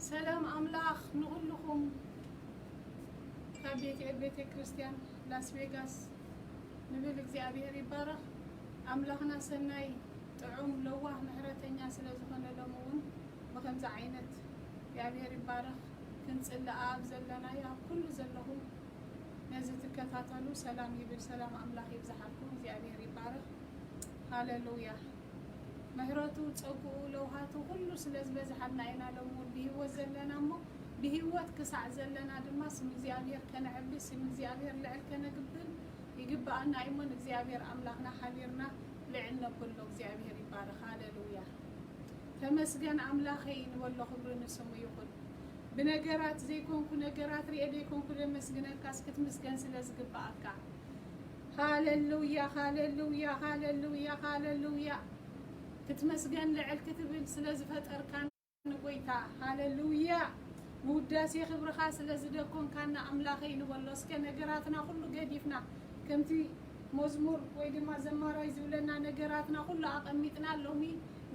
ሰላም ኣምላኽ ንኹልኹም ካብ ቤተ ቤተ ክርስቲያን ላስ ቬጋስ ንብል እግዚኣብሔር ይባረኽ። ኣምላኽና ሰናይ ጥዑም ለዋህ ምሕረተኛ ስለ ዝኾነ ሎሚ እውን ብኸምዚ ዓይነት እግዚኣብሔር ይባረኽ ክንጽሊ ኣብ ዘለናዮ ኣብ ኩሉ ዘለኹም ነዚ ትከታተሉ ሰላም ይብል። ሰላም ኣምላኽ ይብዝሓልኩም። እግዚኣብሔር ይባረኽ። ሃሌሉያ። ምሕረቱ፣ ጸግኡ፣ ለውሃቱ ኩሉ ስለ ዝበዝሓልና ኢና ሎሚ እውን ብህይወት ዘለና እሞ ብህይወት ክሳዕ ዘለና ድማ ስም እግዚኣብሔር ከነዕቢ ስም እግዚኣብሔር ልዕል ከነግብር ይግብኣና እዩ እሞ ንእግዚኣብሔር ኣምላኽና ሓቢርና ልዕል ነብሎ። እግዚኣብሔር ይባረኽ። ሃሌሉያ። ተመስገን ኣምላኸይ ንበሎ ክብሪ ንስሙ ይኹን። ብነገራት ዘይኮንኩ ነገራት ርኤ ዘይኮንኩ ደመስግነካስ ክትምስገን ስለ ዝግብኣካ። ሃሌሉያ ሃሌሉያ ሃሌሉያ ሃሌሉያ። ክትመስገን ልዕል ክትብል ስለ ዝፈጠርካን ጎይታ ሃሌሉያ። ንውዳሴ ክብርኻ ስለ ዝደኮንካና ኣምላኸይ ንበሎ እስከ ነገራትና ኩሉ ገዲፍና ከምቲ መዝሙር ወይ ድማ ዘማራይ ዝብለና ነገራትና ኩሉ ኣቐሚጥና ሎሚ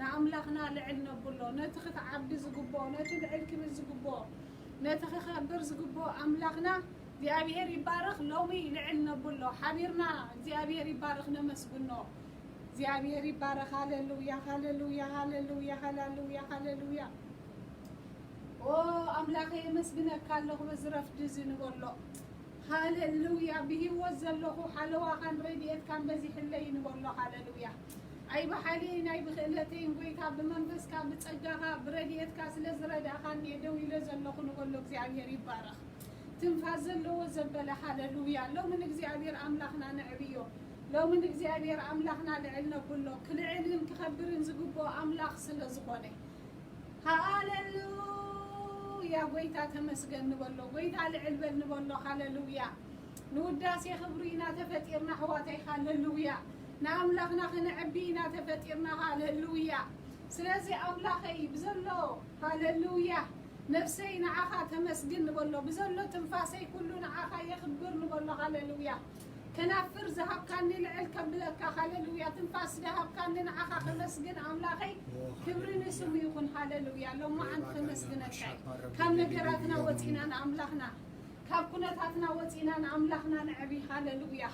ንኣምላኽና ልዕል ነብሎ ነቲ ክትዓቢ ዝግብኦ ነቲ ልዕል ክብል ዝግብኦ ነቲ ክኸብር ዝግብኦ ኣምላኽና እግዚኣብሔር ይባረኽ። ሎሚ ልዕል ነብሎ ሓቢርና እግዚኣብሔር ይባረኽ ነመስግኖ። እግዚኣብሔር ይባረኽ። ሃሌሉያ ሃሌሉያ ሃሌሉያ ሃሌሉያ ሃሌሉያ። ኦ ኣምላኸ የመስግነካ ኣለኹ በዚ ረፍዲ እዚ ንበሎ። ሃሌሉያ። ብህይወት ዘለኹ ሓለዋኻን ረድኤትካን በዚሕለይ ንበሎ። ሃሌሉያ። ኣይ ብሓይለይን ኣይ ብክእለተይን ጎይታ ብመንፈስካ ብጸጋኻ ብረድኤትካ ስለ ዝረዳእኻኒ እየ ደው ኢለ ዘለኹ ንበሎ። እግዚኣብሔር ይባረኽ። ትንፋስ ዘለዎ ዘበለ ሃሌሉያ። ሎምን እግዚኣብሔር ኣምላኽና ነዕብዮ። ሎምን እግዚኣብሔር ኣምላኽና ልዕል ነብሎ። ክልዕልን ክኸብርን ዝግብኦ ኣምላኽ ስለ ዝኾነ። ሃሌሉያ። ጎይታ ተመስገን ንበሎ። ጎይታ ልዕል በል ንበሎ። ሃሌሉያ። ንውዳሴ ክብሪ ኢና ተፈጢርና ኣሕዋተይ። ሃሌሉያ። ንኣምላኽና ክነዕቢ ኢና ተፈጢርና። ሃሌሉያ። ስለዚ ኣምላኸይ ብዘሎ ሃሌሉያ ነፍሰይ ንዓኻ ተመስግን ንበሎ። ብዘሎ ትንፋሰይ ኩሉ ንዓኻ የኽብር ንበሎ። ሃሌሉያ። ከናፍር ዝሃብካኒ ልዕል ከብለካ። ሃሌሉያ። ትንፋስ ዝሃብካኒ ንዓኻ ከመስግን ኣምላኸይ ክብሪ ንስሙ ይኹን። ሃሌሉያ። ሎማዓንቲ ከመስግነካ ካብ ነገራትና ወፂና ንኣምላኽና ካብ ኩነታትና ወፂና ንኣምላኽና ንዕቢ። ሃሌሉያ።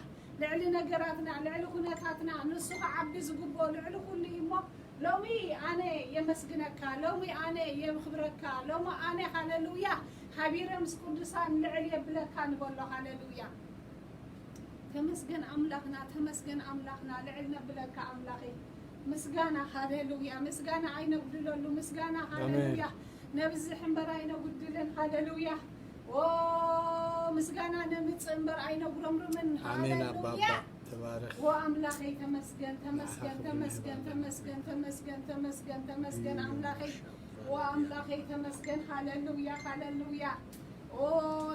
ልዕሊ ነገራትና ልዕሊ ኩነታትና ንሱ ክዓቢ ዝግብኦ ልዕሊ ኩሉ እዩ እሞ ሎሚ ኣነ የመስግነካ ሎሚ ኣነ የኽብረካ ሎሚ ኣነ ሃሌሉያ ሓቢረ ምስ ቅዱሳን ልዕል የብለካ ንበሎ። ሃሌሉያ። ተመስገን ኣምላኽና ተመስገን ኣምላኽና ልዕል ነብለካ ኣምላኸይ። ምስጋና ሃሌሉያ ምስጋና ኣይነጉድለሉ ምስጋና ሃሌሉያ። ነብዝሕ እምበር ኣይነጉድልን ሃሌሉያ። ኦ ምስጋና ነምጽእ እምበር ኣይነጉረምርምን። ኣሜን። ኣባ ሃሌሉያ። ተባረኽ። ኦ ኣምላኸይ ተመስገን ተመስገን ተመስገን ተመስገን ተመስገን ተመስገን ተመስገን ኣምላኸይ። ኦ ኣምላኸይ ተመስገን ሃሌሉያ ሃሌሉያ። ኦ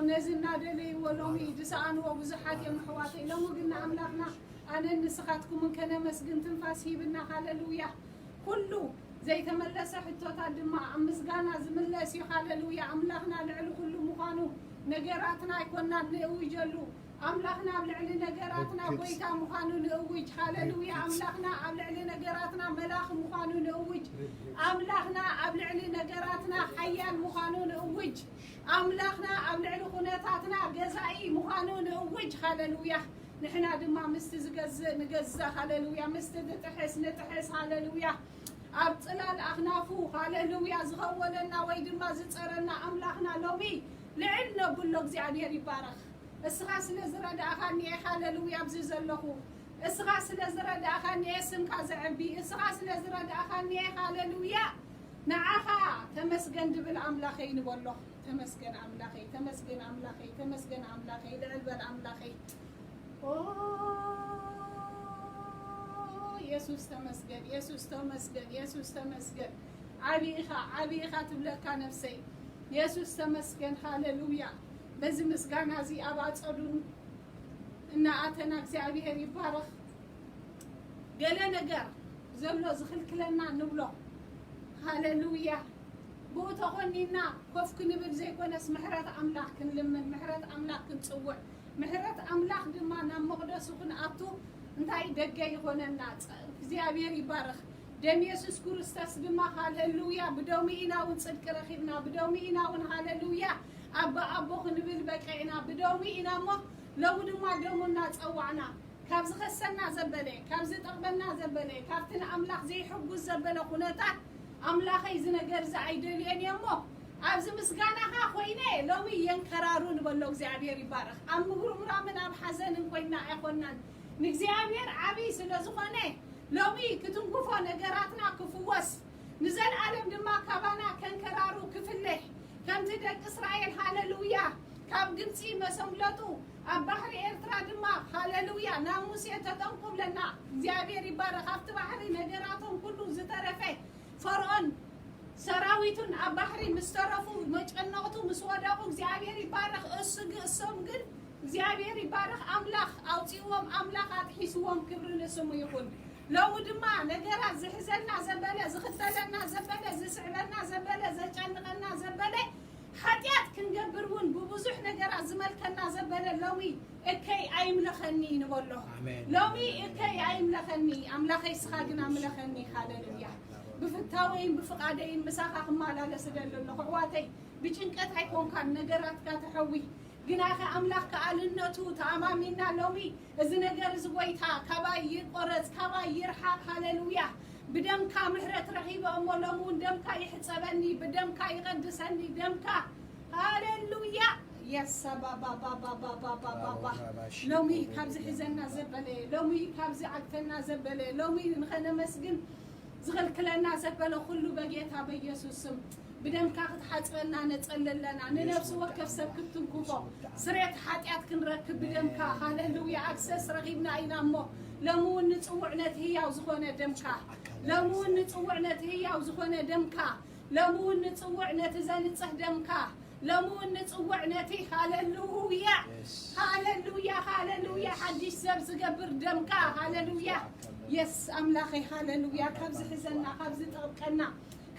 ነዚ እናደለይዎ ሎሚ ዝሰኣንዎ ብዙሓት እዮም ኣሕዋተይ። ሎሚ ግን ንኣምላኽና ኣነን ንስኻትኩምን ከነመስግን ትንፋስ ሂብና። ሃሌሉያ። ኩሉ ዘይተመለሰ ሕቶታት ድማ ኣብ ምስጋና ዝምለስ እዩ። ሃሌሉያ። ኣምላኽና ልዕሊ ኩሉ ምዃኑ ነገራትና ኣይኮናን ንእውጀሉ። ኣምላኽና ኣብ ልዕሊ ነገራትና ጎይታ ምዃኑ ንእውጅ። ሃሌሉያ። ኣምላኽና ኣብ ልዕሊ ነገራትና መላኺ ምዃኑ ንእውጅ። ኣምላኽና ኣብ ልዕሊ ነገራትና ሓያል ምዃኑ ንእውጅ። ኣምላኽና ኣብ ልዕሊ ኩነታትና ገዛኢ ምዃኑ ንእውጅ። ሃሌሉያ። ንሕና ድማ ምስቲ ዝገዝእ ንገዝእ። ሃሌሉያ። ምስቲ ዝጥሕስ ንጥሕስ። ሃሌሉያ። ኣብ ጽላል ኣኽናፉ ሃሌሉያ ዝኸወለና ወይ ድማ ዝጸረና ኣምላኽና ሎሚ ልዕል ነብሎ። እግዚኣብሔር ይባረኽ። እስኻ ስለ ዝረዳእኻኒ እየ ሃሌሉያ ኣብዚ ዘለኹ። እስኻ ስለ ዝረዳእኻኒ እየ ስምካ ዘዕቢ። እስኻ ስለ ዝረዳእኻኒ እየ ሃሌሉያ። ንዓኻ ተመስገን ድብል ኣምላኸይ ንበሎ። ተመስገን ኣምላኸይ ተመስገን ኣምላኸይ ተመስገን ኣምላኸይ ልዕል በል ኣምላኸይ። ኦ የሱስ ተመስገን የሱስ ተመስገን የሱስ ተመስገን። ዓቢ ኢኻ ዓቢ ኢኻ ትብለካ ነፍሰይ። የሱስ ተመስገን ሃሌሉያ። በዚ ምስጋና እዚ ኣብ ኣጸዱን እናኣተና እግዚኣብሔር ይባረኽ። ገለ ነገር ዘሎ ዝኽልክለና ንብሎ። ሃሌሉያ። ብኡ ተኾኒና ኮፍ ክንብል ዘይኮነስ ምሕረት ኣምላኽ ክንልምን ምሕረት ኣምላኽ ክንጽውዕ ምሕረት ኣምላኽ ድማ ናብ መቕደሱ ክንኣቱ እንታይ ደገ ይኾነና። እግዚኣብሔር ይባረኽ። ደም የሱስ ክርስቶስ ድማ ሃሌሉያ፣ ብደሙ ኢና እውን ጽድቂ ረኺብና፣ ብደሙ ኢና እውን ሃሌሉያ ኣባ ኣቦ ክንብል በቂዕና፣ ብደሙ ኢና እሞ ሎሚ ድማ ደሙ እናጸዋዕና ካብ ዝኸሰና ዘበለ፣ ካብ ዝጠቕመና ዘበለ፣ ካብቲ ንኣምላኽ ዘይሕጉስ ዘበለ ኩነታት ኣምላኸይ እዚ ነገር እዚ ኣይደልዮን እየ እሞ ኣብዚ ምስጋናኻ ኮይነ ሎሚ የንከራሩ ንበሎ። እግዚኣብሔር ይባረኽ። ኣብ ምጉርምራምን ኣብ ሓዘንን ኮይና ኣይኮናን። ንእግዚኣብሔር ዓብዪ ስለ ዝኾነ ሎሚ ክትንክፎ ነገራትና ክፍወስ ንዘለኣለም ድማ ካባና ከንከራሩ ክፍለሕ ከምቲ ደቂ እስራኤል ሃሌሉያ ካብ ግብፂ መሰምለጡ ኣብ ባሕሪ ኤርትራ ድማ ሃሌሉያ ናብ ሙሴ ተጠንቁ ብለና። እግዚኣብሔር ይባረኽ። ኣብቲ ባሕሪ ነገራቶም ኩሉ ዝተረፈ ፈርዖን ሰራዊቱን ኣብ ባሕሪ ምስ ተረፉ መጨነቕቱ ምስ ወደቑ እግዚኣብሔር ይባረኽ። እሱ ግ- እሶም ግን እግዚኣብሔር ይባረኽ ኣምላኽ ኣውፂእዎም ኣምላኽ ኣጥሒስዎም ክብሪ ንስሙ ይኹን። ሎሚ ድማ ነገራት ዝሕዘና ዘበለ ዝኽተለና ዘበለ ዝስዕበና ዘበለ ዘጨንቐና ዘበለ ሓጢኣት ክንገብር እውን ብብዙሕ ነገራት ዝመልከና ዘበለ ሎሚ እከይ ኣይምለኸኒ ንበሎ። ሎሚ እከይ ኣይምለኸኒ ኣምላኸይ ስኻ ግን ኣምለኸኒ። ሃሌሉያ። ብፍታወይን ብፍቓደይን ምሳኻ ክመላለስ እደሊ ኣለኹ ኣሕዋተይ። ብጭንቀት ኣይኮንካን ነገራትካ ተሐዊ ግናኸ ኣምላኽ ከኣልነቱ ተኣማሚና ሎሚ እዚ ነገር እዚ ጎይታ ካባይ ይቆረጽ ካባይ ይርሓቕ። ሃሌሉያ። ብደምካ ምሕረት ረኺበ እሞ ሎሚ እውን ደምካ ይሕጸበኒ ብደምካ ይቐድሰኒ ደምካ። ሃሌሉያ። የሰባባባባባባባባ ሎሚ ካብዚ ሒዘና ዘበለ ሎሚ ካብዚ ዓግተና ዘበለ ሎሚ ንኸነመስግን ዝኽልክለና ዘበለ ኩሉ በጌታ በኢየሱስ ስም ብደምካ ክትሓጽበና ነጸሊ ኣለና። ንነፍሲ ወከፍ ሰብ ክትትንክፎ ስሬት ሓጢኣት ክንረክብ ብደምካ ሃሌሉያ ኣክሰስ ረኺብና ኢና እሞ ሎሚ እውን ንጽውዕ ነቲ ህያው ዝኾነ ደምካ ሎሚ እውን ንጽውዕ ነቲ ህያው ዝኾነ ደምካ ሎሚ እውን ንጽውዕ ነቲ ዘንጽህ ደምካ ሎሚ እውን ንጽውዕ ነቲ ሃሌሉያ ሃሌሉያ ሃሌሉያ ሓድሽ ሰብ ዝገብር ደምካ ሃሌሉያ የስ ኣምላኸይ ሃሌሉያ ካብዚ ሕዘና ካብዚ ጠብቀና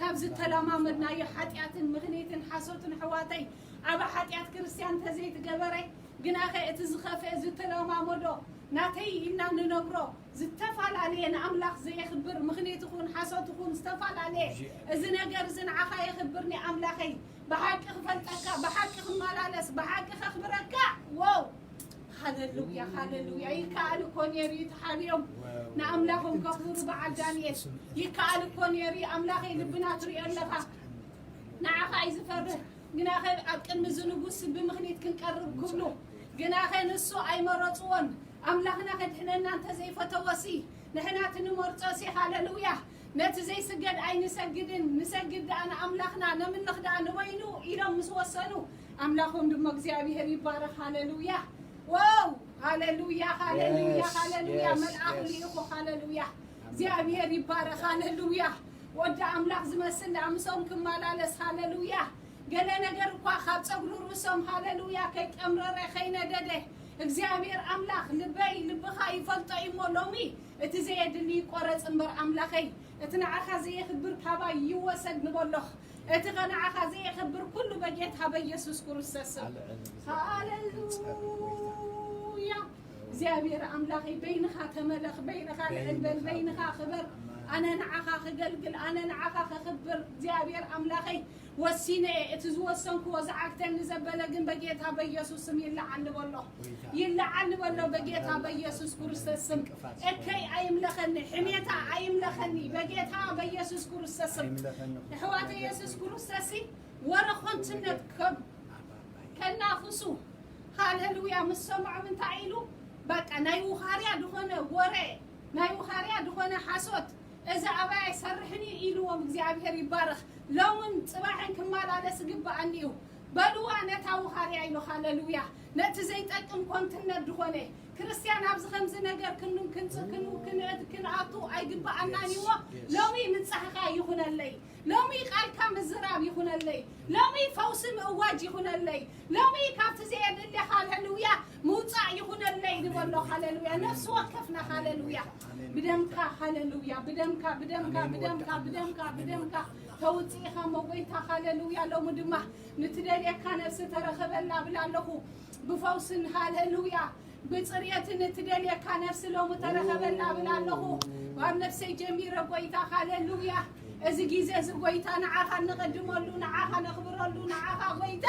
ካብዚ ተለማመድናዮ ሓጢኣትን ምኽንይትን ሓሶትን ኣሕዋተይ ኣብ ሓጢኣት ክርስትያን እንተዘይትገበረ ግናኸ እቲ ዝኸፍአ ዝተለማመዶ ናተይ ኢልና ንነግሮ ዝተፈላለየ ንኣምላኽ ዘየኽብር ምኽንያት ይኹን ሓሶት ይኹን ዝተፈላለየ እዚ ነገር እዚ ንዓኻ የኽብርኒ ኣምላኸይ ብሓቂ ክፈልጠካ ብሓቂ ክመላለስ ብሓቂ ከኽብረካ። ዎው ሃለሉያ ሃለሉያ ይከኣል እኮ ነይሩ እዩ ተሓቢኦም ንኣምላኾም ከኽብሩ በዓል ዳንኤል ይከኣል እኮ ነይሩ እዩ ኣምላኸይ ልብና ትሪኦ ኣለኻ ንዓኻ እዩ ዝፈርህ ግናኸ ኣብ ቅድሚ እዚ ንጉስ ብምኽኒት ክንቀርብ ክብሉ ግናኸ ንሱ ኣይመረፅዎን ኣምላኽና ከድሕነና እንተዘይፈተወሲ ንሕና ትንመርፆሲ ሃለሉያ ነቲ ዘይስገድ ኣይንሰግድን ንሰግድ ደኣ ንኣምላኽና ነምልኽ ደኣ ንበይኑ ኢሎም ምስ ወሰኑ ኣምላኾም ድማ እግዚኣብሄር ይባረኽ ሃለሉያ ወው ሃለሉያ ሃለሉያ ሃለሉያ መልኣኽ ልኢኹ ሃለሉያ እግዚኣብሄር ይባረኽ ሃለሉያ ወዲ ኣምላኽ ዝመስል ደኣ ምሶም ክመላለስ ሃለሉያ ገለ ነገር እኳ ካብ ጸጉሪ ርእሶም ሃለሉያ ከይጨምረረ ከይነደደ እግዚኣብሔር ኣምላኽ ልበይ ልብኻ ይፈልጦ እዩሞ ሎሚ እቲ ዘየድሊ ይቆረጽ እምበር ኣምላኸይ እቲ ንዓኻ ዘየኽብር ካባይ ይወሰድ ንበሎኽ እቲ ኸንዓኻ ዘየኽብር ኩሉ በጌታ በኢየሱስ ክርስቶስ ስም ሃሌሉያ እግዚኣብሔር ኣምላኸይ በይንኻ ተመለኽ በይንኻ ንዕልበል በይንኻ ክበር ኣነ ንዓኻ ክገልግል ኣነ ንዓኻ ክኽብር እግዚኣብሔር ኣምላኸይ ወሲነ እየ እቲ ዝወሰንክዎ ዝዓግተኒ ዘበለ ግን በጌታ በኢየሱስ ስም ይለዓል ንበሎ ይለዓል ንበሎ በጌታ በኢየሱስ ክርስቶስ ስም እከይ ኣይምለኸኒ ሕሜታ ኣይምለኸኒ በጌታ በኢየሱስ ክርስቶስ ስም ኣሕዋተ ኢየሱስ ክርስቶስ ወረ ኾንትነት ከም ከናፍሱ ሃሌሉያ ምስ ሰምዖም እንታይ ኢሉ በቃ ናይ ውኻርያ ዝኾነ ወረ ናይ ውኻርያ ዝኾነ ሓሶት እዚ ኣባይ ኣይሰርሕን እዩ ኢልዎም እግዚኣብሔር ይባረኽ ሎምን ፅባሕን ክመላለስ ይግበኣኒ እዩ በልዋ ነታ ውኻርያ ኢሉ ሃሌሉያ ነቲ ዘይጠቅም ኮንትነት ዝኾነ ክርስትያን ኣብዚ ከምዚ ነገር ክንእት ክንኣቱ ኣይግበኣናን እዩሞ ሎሚ ምብፃሕኻ ይኹነለይ ሎሚ ቃልካ ምዝራብ ይኹነለይ ሎሚ ፈውሲ ምእዋጅ ይኹነለይ ሎሚ ካብቲ ዘየድሊ ሃለሉያ ምውፃእ ይኹነለይ ንበሎ ሃለሉያ ነፍሲ ወከፍና ሃለሉያ ብደምካ ሃለሉያ ብደምካ ብደምካ ብደምካ ብደምካ ብደምካ ተውፅኢኻ ሞ ጎይታ ሃለሉያ ሎሚ ድማ ንትደልየካ ነፍሲ ተረኸበላ ብላ ኣለኹ ብፈውስን ሃለሉያ ብፅርየትን እትደልየካ ነፍሲ ሎሚ ተረኸበላ እብል ኣለኹ። ኣብ ነፍሰይ ጀሚረ ጎይታ፣ ሃሌሉያ። እዚ ግዜ እዚ ጎይታ ንዓኻ እንቐድመሉ፣ ንዓኻ ነኽብረሉ፣ ንዓኻ ጎይታ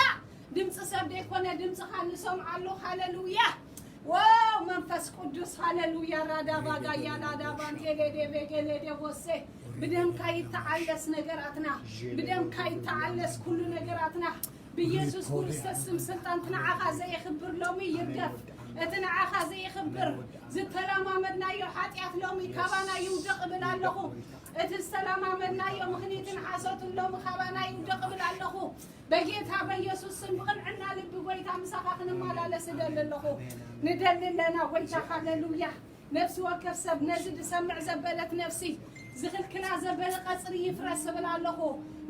ድምፂ ሰብ ዘይኮነ ድምፅኻ ንሰምዓሉ። ሃሌሉያ። ዎ መንፈስ ቅዱስ ሃሌሉያ። ራዳ ባጋያ ላዳ ባንቴሌ ዴ ቤጌሌ ዴ ቦሴ። ብደምካ ይተዓለስ ነገራትና፣ ብደምካ ይተዓለስ ኩሉ ነገራትና። ብኢየሱስ ክርስቶስ ስም ስልጣን እቲ ንዓኻ ዘየኽብር ሎሚ ይርገፍ። እቲ ንዓኻ ዘየኽብር ዝተለማመድናዮ ሓጢኣት ሎሚ ካባና ይውደቕ እብል ኣለኹ። እቲ ዝተለማመድናዮ ምኽኒትን ሓሶትን ሎሚ ካባና ይውደቕ እብል ኣለኹ። በጌታ በኢየሱስ ስም ብቕንዕና ልቢ ጎይታ ምሳኻ ክንመላለስ እደሊ ኣለኹ። ንደሊ ኣለና ጎይታ። ሃሌሉያ። ነፍሲ ወከፍ ሰብ ነዚ ዝሰምዕ ዘበለት ነፍሲ ዝኽልክላ ዘበለ ቀጽሪ ይፍረስ እብል ኣለኹ።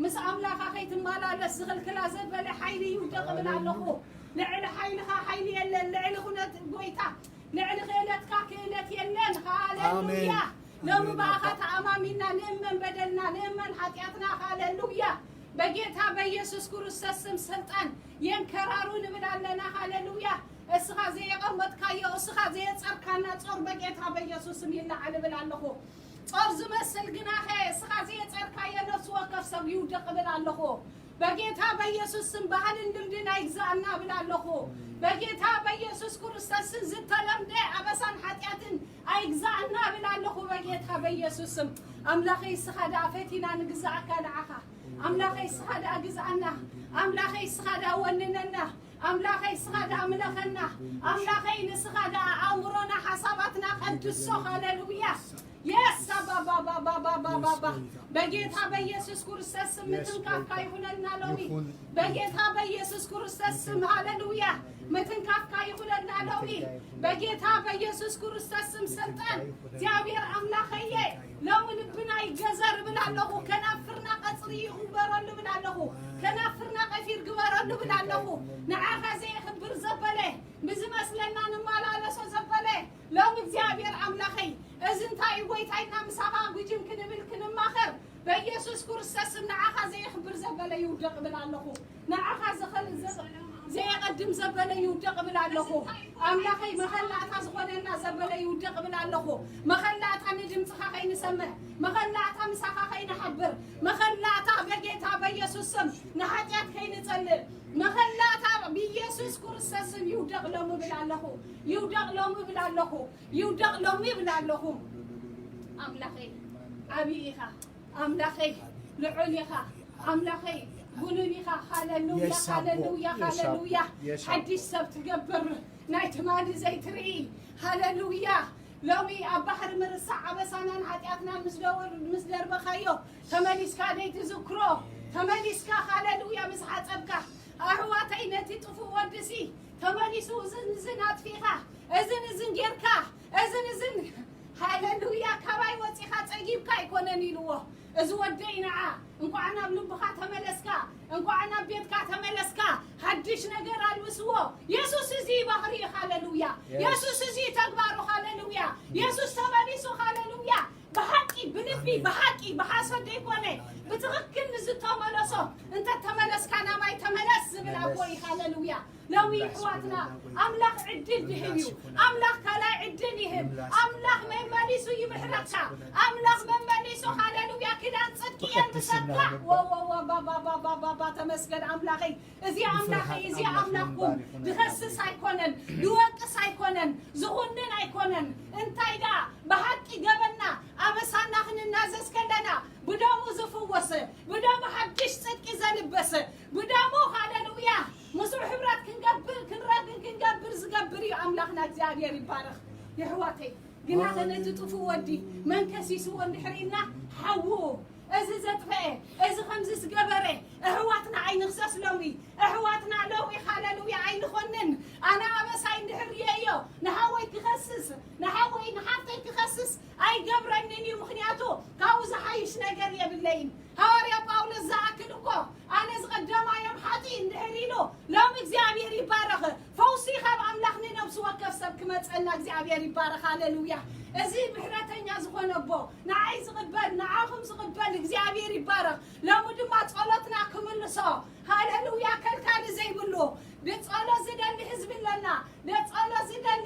ምስ ኣምላኻ ከይትመላለስ ዝኽልክላ ዘበለ ሓይሊ ይውደቕ እብል ኣለኹ። ልዕሊ ሓይልኻ ሓይሊ የለን። ልዕሊ ኩነት ጎይታ፣ ልዕሊ ክእለትካ ክእለት የለን። ሃሌሉያ። ኣሜን። ሎሚ ብኣኻ ተኣማሚና ንእመን በደልና፣ ንእመን ሓጢኣትና። ሃሌሉያ። በጌታ በኢየሱስ ክርስቶስ ስም ስልጣን የንከራሩ ንብል ኣለና። ሃሌሉያ። እስኻ ዘየቐመጥካዮ፣ እስኻ ዘየጸርካና ጾር በጌታ በኢየሱስ ስም ይለዓል እብል ኣለኹ። ጾር ዝመስል ግናኸ እስኻ ዘየጸርካዮ ነፍሲ ወከፍ ሰብ ይውደቕ እብል ኣለኹ። በጌታ በኢየሱስ ስም ባህልን ልምድን ኣይግዛእና እብል ኣለኹ። በጌታ በኢየሱስ ክርስቶስ ስም ዝተለምደ ኣበሳን ሓጢኣትን ኣይግዛእና እብል ኣለኹ። በጌታ በኢየሱስ ስም ኣምላኸይ እስኻ ደኣ ፈቲና ንግዛእካ ንዓኻ። ኣምላኸይ እስኻ ደኣ ግዛእና። ኣምላኸይ እስኻ ደኣ ወንነና። ኣምላኸይ እስኻ ደኣ ምለኸና። ኣምላኸይ ንስኻ ደኣ ኣእምሮና ሓሳባትና ቀድሶ። ሃሌሉያ። የስ ኣባባባባባባባ በጌታ በኢየሱስ ክርስቶስ ስም ምትንካፍካ ይኹነልና ሎሚ። በጌታ በኢየሱስ ክርስቶስ ስም ሃሌሉያ። ምትንካፍካ ይኹነልና ሎሚ። በጌታ በኢየሱስ ክርስቶስ ስም ስልጣን እግዚኣብሔር ኣምላኸየ ሎሚ ልብና ይገዘር እብል ኣለኹ። ከናፍርና ቀጽሪ ይግበረሉ እብል ኣለኹ። ከናፍርና ቀፊር ግበረሉ እብል ኣለኹ። ንዓኻ ዘየኽብር ዘበለ ብዝመስለና ንመላለሶ ዘበለ ሎሚ እግዚኣብሔር ኣምላኸይ፣ እዚ እንታይ እዩ ጎይታይና ምሳኻ ጉጅም ክንብል ክንማኸር፣ በኢየሱስ ክርስቶስ ስም ንዓኻ ዘየኽብር ዘበለ ይውደቕ እብል ኣለኹ። ንዓኻ ዘኸል-፣ ዘ-፣ ዘየቐድም ዘበለ ይውደቕ እብል ኣለኹ። ኣምላኸይ መኸላእታ ዝኾነና ዘበለ ይውደቕ እብል ኣለኹ። መኸላእታ ንድምፅኻ ከይንሰምዕ፣ መኸላእታ ምሳኻ ከይንሓብር፣ መኸላእታ በጌታ በኢየሱስ ስም ንሓጢኣት ከይንጸልእ፣ መኸላእታ ብኢየሱስ ክርስቶስ ስም ይውደቕ ሎሚ እብል ኣለኹ። ይውደቕ ሎሚ እብል ኣለኹ። ይውደቕ ሎሚ እብል ኣለኹ። ኣምላኸይ ዓብዪ ኢኻ። ኣምላኸይ ልዑል ኢኻ። ኣምላኸይ ጉኑን ኢኻ። ሃሌሉያ፣ የስ ኣቦ፣ ሃሌሉያ፣ የስ ኣቦ፣ ሃሌሉያ። የስ ኣቦ። ሓድሽ ሰብ ትገብር ናይ ትማሊ ዘይትርኢ። ሃሌሉያ። ሎሚ ኣብ ባሕሪ ምርሳዕ ኣበሳናን ሓጢኣትናን ምስ ደወር-፣ ምስ ደርበኻዮ ተመሊስካ ደይትዝክሮ ተመሊስካ ሃሌሉያ ምስ ሓጸብካ ኣሕዋተይ ነቲ ጥፉእ ወድሲ ተመሊሱ እዝን እዝን ኣጥፊኻ እዝን እዝን ጌርካ እዝን እዝን ሃሌሉያ ካባይ ወፂኻ ፀጊብካ ኣይኮነን ኢልዎ። እዚ ወደይ ንዓ እንኳዕ ናብ ልብኻ ተመለስካ፣ እንኳዕ ናብ ቤትካ ተመለስካ። ሓድሽ ነገር ኣልብስዎ። የሱስ እዚ ባህሪ እዩ። ሃሌሉያ። የሱስ እዚ ተግባሩ። ሃሌሉያ። የሱስ ተመሊሱ። ሃሌሉያ። ብሓቂ ብልቢ ብሓቂ ብሓሶት ዘይኮነ ብትኽክል ንዝተመለሶ እንተ ተመለስካ ናባይ ተመለስ ዝብል ኣቦ እዩ። ሃሌሉያ። ሎሚ ይሕዋትና ኣምላኽ ዕድል ድህብ እዩ። ኣምላኽ ካልኣይ ዕድል ይህብ። ኣምላኽ መመሊሱ ይምሕረካ። ኣምላኽ መመሊሱ ሃሌሉያ ክዳን ጽድቂ የልብሰካ። ወወወባባባባባ ተመስገን ኣምላኸይ። እዚ ኣምላኸይ እዚ ኣምላኽኩም ድኸስስ ኣይኮነን ድወቅስ ኣይኮነን ዝኹንን ኣይኮነን። እንታይ ደኣ ብሓቂ ገበና ኣበሳና ክንናዘዝ ከለና ብደሙ ዝፍወስ ብደሙ ሓድሽ ጽድቂ ዘልበስ ብደሙ ሃሌሉያ ምስኡ ሕብረት ክንገብር ክንረግን ክንገብር ዝገብር እዩ ኣምላኽና እግዚኣብሔር ይባረኽ። የሕዋተይ ግና ነቲ ጥፉእ ወዲ መን ከሲስዎ እንድሕር ኢልና ሓዉ እዚ ዘጥፈአ እዚ ከምዚ ዝገበረ እሕዋትና ኣይንኽሰስ ሎሚ እሕዋትና ሎሚ ሃሌሉያ ኣይንኾንን። ኣነ ኣበሳይ እንድሕር ርእየዮ ንሓወይ ክኸስስ ንሓወይ ንሓፍተይ ክኸስስ ኣይገብረንን እዩ። ምኽንያቱ ካብኡ ዝሓይሽ ነገር የብለይን። ሃዋርያ ጳውሎስ ዝኣክል እኮ ኣነ ዝቐደማዮም ሓጢእ እንድሕር ኢሉ ሎም እግዚኣብሔር ይባረኽ። ፈውሲ ካብ ኣምላኽ ንነብሲ ወከፍ ሰብ ክመጸና እግዚኣብሔር ይባረኽ። ሃሌሉያ። እዚ ምሕረተኛ ዝኾነ ኣቦ ንዓይ ዝቕበል ንዓኹም ዝቕበል እግዚኣብሔር ይባረኽ። ሎሚ ድማ ጸሎትና ክምልሶ ሃሌሉያ ከልካሊ ዘይብሉ ንጸሎት ዝደሊ ህዝቢ ኣለና። ንጸሎት ዝደሊ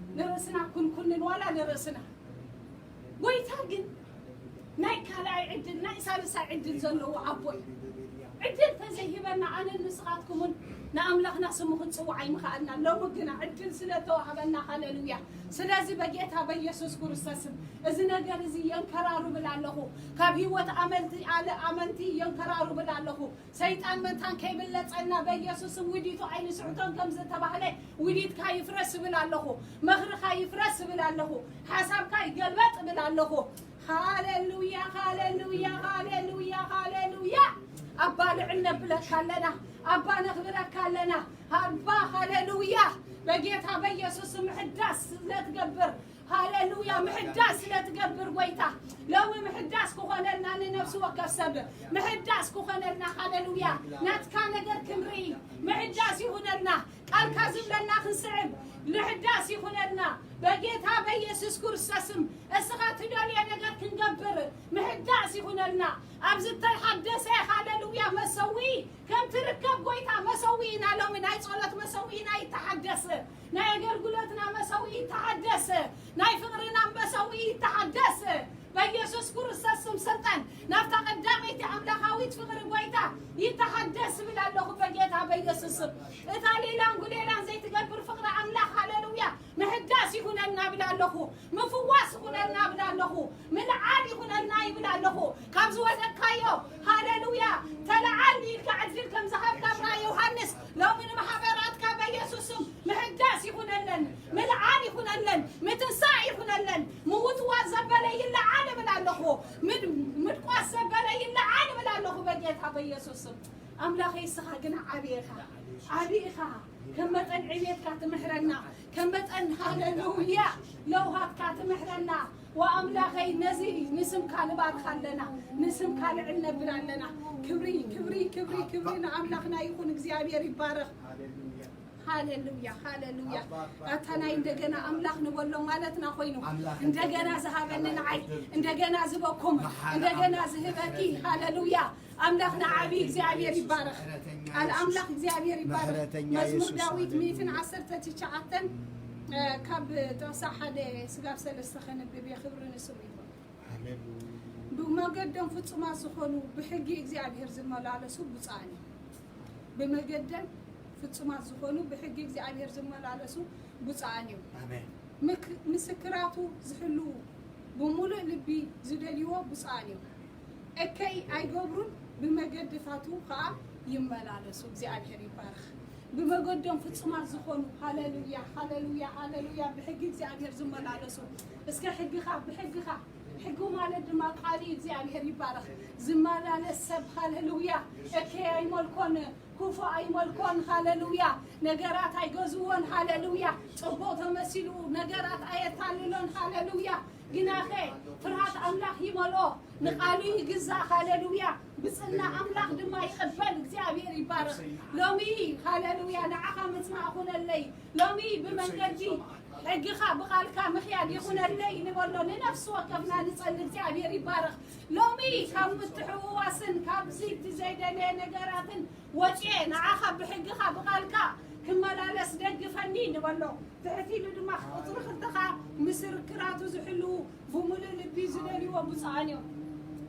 ስና ኩንኩንን ዋላ ንርእስና። ጎይታ ግን ናይ ካልኣይ ዕድል፣ ናይ ሳልሳይ ዕድል ዘለዎ ኣቦ እዩ። ዕድል ተዘይሂበና ኣነን ንስኻትኩምን ንኣምላኽና ስሙ ክንጽውዕ ኣይምኸኣልና። ሎሚ ግና ዕድል ስለ ተዋህበና፣ ሃሌሉያ። ስለዚ በጌታ በኢየሱስ ክርስቶስ ስም እዚ ነገር እዚ የንከራርብል ኣለኹ። ካብ ህይወት ኣመንቲ ኣለ-፣ ኣመንቲ የንከራርብል ኣለኹ። ሰይጣን መታን ከይብለጸና በኢየሱስ ስም ውዲቱ ኣይንስሕቶን ከም ዝተባህለ ውዲትካ ይፍረስ እብል ኣለኹ። ምኽርኻ ይፍረስ እብል ኣለኹ። ሓሳብካ ይገልበጥ እብል ኣለኹ። ሃሌሉያ፣ ሃሌሉያ፣ ሃሌሉያ፣ ሃሌሉያ። ኣባ ልዕል ነብለካ ኣለና። ኣባ ነኽብረካ ኣለና። ኣባ ሃሌሉያ። በጌታ በኢየሱስ ስም ምሕዳስ ስለ ትገብር፣ ሃሌሉያ፣ ምሕዳስ ስለ ትገብር ጎይታ፣ ሎሚ ምሕዳስ ክኾነልና ንነፍሲ ወከፍ ሰብ፣ ምሕዳስ ክኾነልና፣ ሃሌሉያ፣ ናትካ ነገር ክንርኢ፣ ምሕዳስ ይኹነልና፣ ቃልካ ዝብለና ክንስዕብ፣ ምሕዳስ ይኹነልና፣ በጌታ በኢየሱስ ክርስቶስ ስም እስኻ ትደልዮ ነገር ክንገብር፣ ምሕዳስ ይኹነልና። ኣብዚ እተሓደሰ፣ ሃሌሉያ፣ መሰዊ ከም ትርከብ ጎይታ መሰዊ ኢና ሎሚ፣ ናይ ጸሎት መሰዊ ኢና ይተሓደስ። ናይ ኣገልግሎትና መሰውኢ ይተሓደስ። ናይ ፍቕርና መሰውኢ ይተሓደስ። በኢየሱስ ክርስቶስ ስም ስልጣን ናብታ ቀዳመይቲ ኣምላኻዊት ፍቕሪ ጎይታ ይተሓደስ እብል ኣለኹ በጌታ በኢየሱስ ስም። እታ ሌላን ጉሌላን ዘይትገብር ፍቕሪ ኣምላኽ፣ ሃሌሉያ፣ ምሕዳስ ይኹነልና እብል ኣለኹ። ምፍዋስ ይኹነልና እብል ኣለኹ። ምልዓል ይኹነልና ይብል ኣለኹ። ካብ ዝወደቅካዮ፣ ሃሌሉያ፣ ተለዓል ኢልካ ዕድል ከም ዝሃብካ ብራይ ዮሃንስ፣ ሎሚ ንማሕበራትካ በኢየሱስ ስም ምሕዳስ ይኹነለን፣ ምልዓል ይኹነለን፣ ምትንሳእ ይኹነለን። ምውትዋት ዘበለ ይለዓል እብል ኣለኹ። ምድ-፣ ምድቋስ ዘበለ ይለዓል እብል ኣለኹ በጌታ በኢየሱስ ስም። ኣምላኸይ፣ እስኻ ግን ዓቢ ኢኻ፣ ዓቢ ኢኻ። ከም መጠን ዕቤትካ ትምሕረና፣ ከም መጠን፣ ሃሌሉያ፣ ለውሃትካ ትምሕረና። ወኣምላኸይ፣ ነዚ ንስምካ ንባርኽ ኣለና፣ ንስምካ ልዕል ነብል ኣለና። ክብሪ፣ ክብሪ፣ ክብሪ፣ ክብሪ ንኣምላኽና ይኹን። እግዚኣብሔር ይባረኽ። ሃሌሉያ፣ ሃሌሉያ። ኣታ ናይ እንደገና ኣምላኽ ንበሎ ማለትና ኮይኑ፣ ኣምላኽ እንደገና ዝሃበኒ ንዓይ፣ እንደገና ዝበኩም፣ መሓሪ እንደገና ኣምላኽ ዝህበኪ፣ ሃሌሉያ። ኣምላኽና ዓቢ እግዚኣብሔር ይባረኽ። ቃል ኣምላኽ እግዚኣብሔር ይባረኽ። መዝሙር ዳዊት ሚእትን ዓሰርተ ትሽዓተን፣ እ፣ ካብ ጥቕሲ ሓደ ስጋብ ሰለስተ ከንብብ እየ። ክብሪ ንስሙ ይኹን። ብመገዶም ፍጹማት ዝኾኑ ብሕጊ እግዚኣብሔር ዝመላለሱ ብፁዓን እዮም። ብመገደን ፍጹማት ዝኾኑ ብሕጊ እግዚኣብሔር ዝመላለሱ ብፁዓን እዮም። ኣሜን። ምክ-፣ ምስክራቱ ዝሕልዉ ብምሉእ ልቢ ዝደልይዎ ብፁዓን እዮም። እከይ ኣይገብሩን፣ ብመገድታቱ ኸኣ ይመላለሱ። እግዚኣብሔር ይባረኽ። ብመገዶም ፍጹማት ዝኾኑ፣ ሃሌሉያ፣ ሃሌሉያ፣ ሃሌሉያ፣ ብሕጊ እግዚኣብሔር ዝመላለሱ። እስከ ሕግኻ፣ ብሕግኻ፣ ሕጉ ማለት ድማ ቃል እዩ። እግዚኣብሔር ይባረኽ። ዝመላለስ ሰብ፣ ሃሌሉያ፣ እከይ ኣይመልኮን፣ ክፉ ኣይመልኮን፣ ሃሌሉያ፣ ነገራት ኣይገዝዎን፣ ሃሌሉያ፣ ጽቡቕ ተመሲሉ ነገራት ኣየታልሎን፣ ሃሌሉያ። ግናኸ ፍርሃት ኣምላኽ ይመልኦ፣ ንቓሉ ይግዛእ፣ ሃሌሉያ። ብጽና ኣምላኽ ድማ ይቕበል። እግዚኣብሔር ይባረኽ። ሎሚ፣ ሃሌሉያ፣ ንዓኻ ምጽናዕ ኩነለይ። ሎሚ ብመንገዲ ሕግኻ ብቓልካ ምኽያድ ይኹነለይ ንበሎ። ንነፍሲ ወከፍና ንጸሊ። እግዚኣብሔር ይባረኽ። ሎሚ ካብ ምትሕውዋስን ካብዚ እቲ ዘይደለየ ነገራትን ወጽኤ ንዓኻ ብሕግኻ ብቓልካ ክመላለስ ደግፈኒ ንበሎ። ትሕት ኢሉ ድማ ቁጽሪ ክልተ ኸኣ ምስክራቱ ዝሕልዉ ብምሉእ ልቢ ዝደልይዎ ብፁዓን እዮም።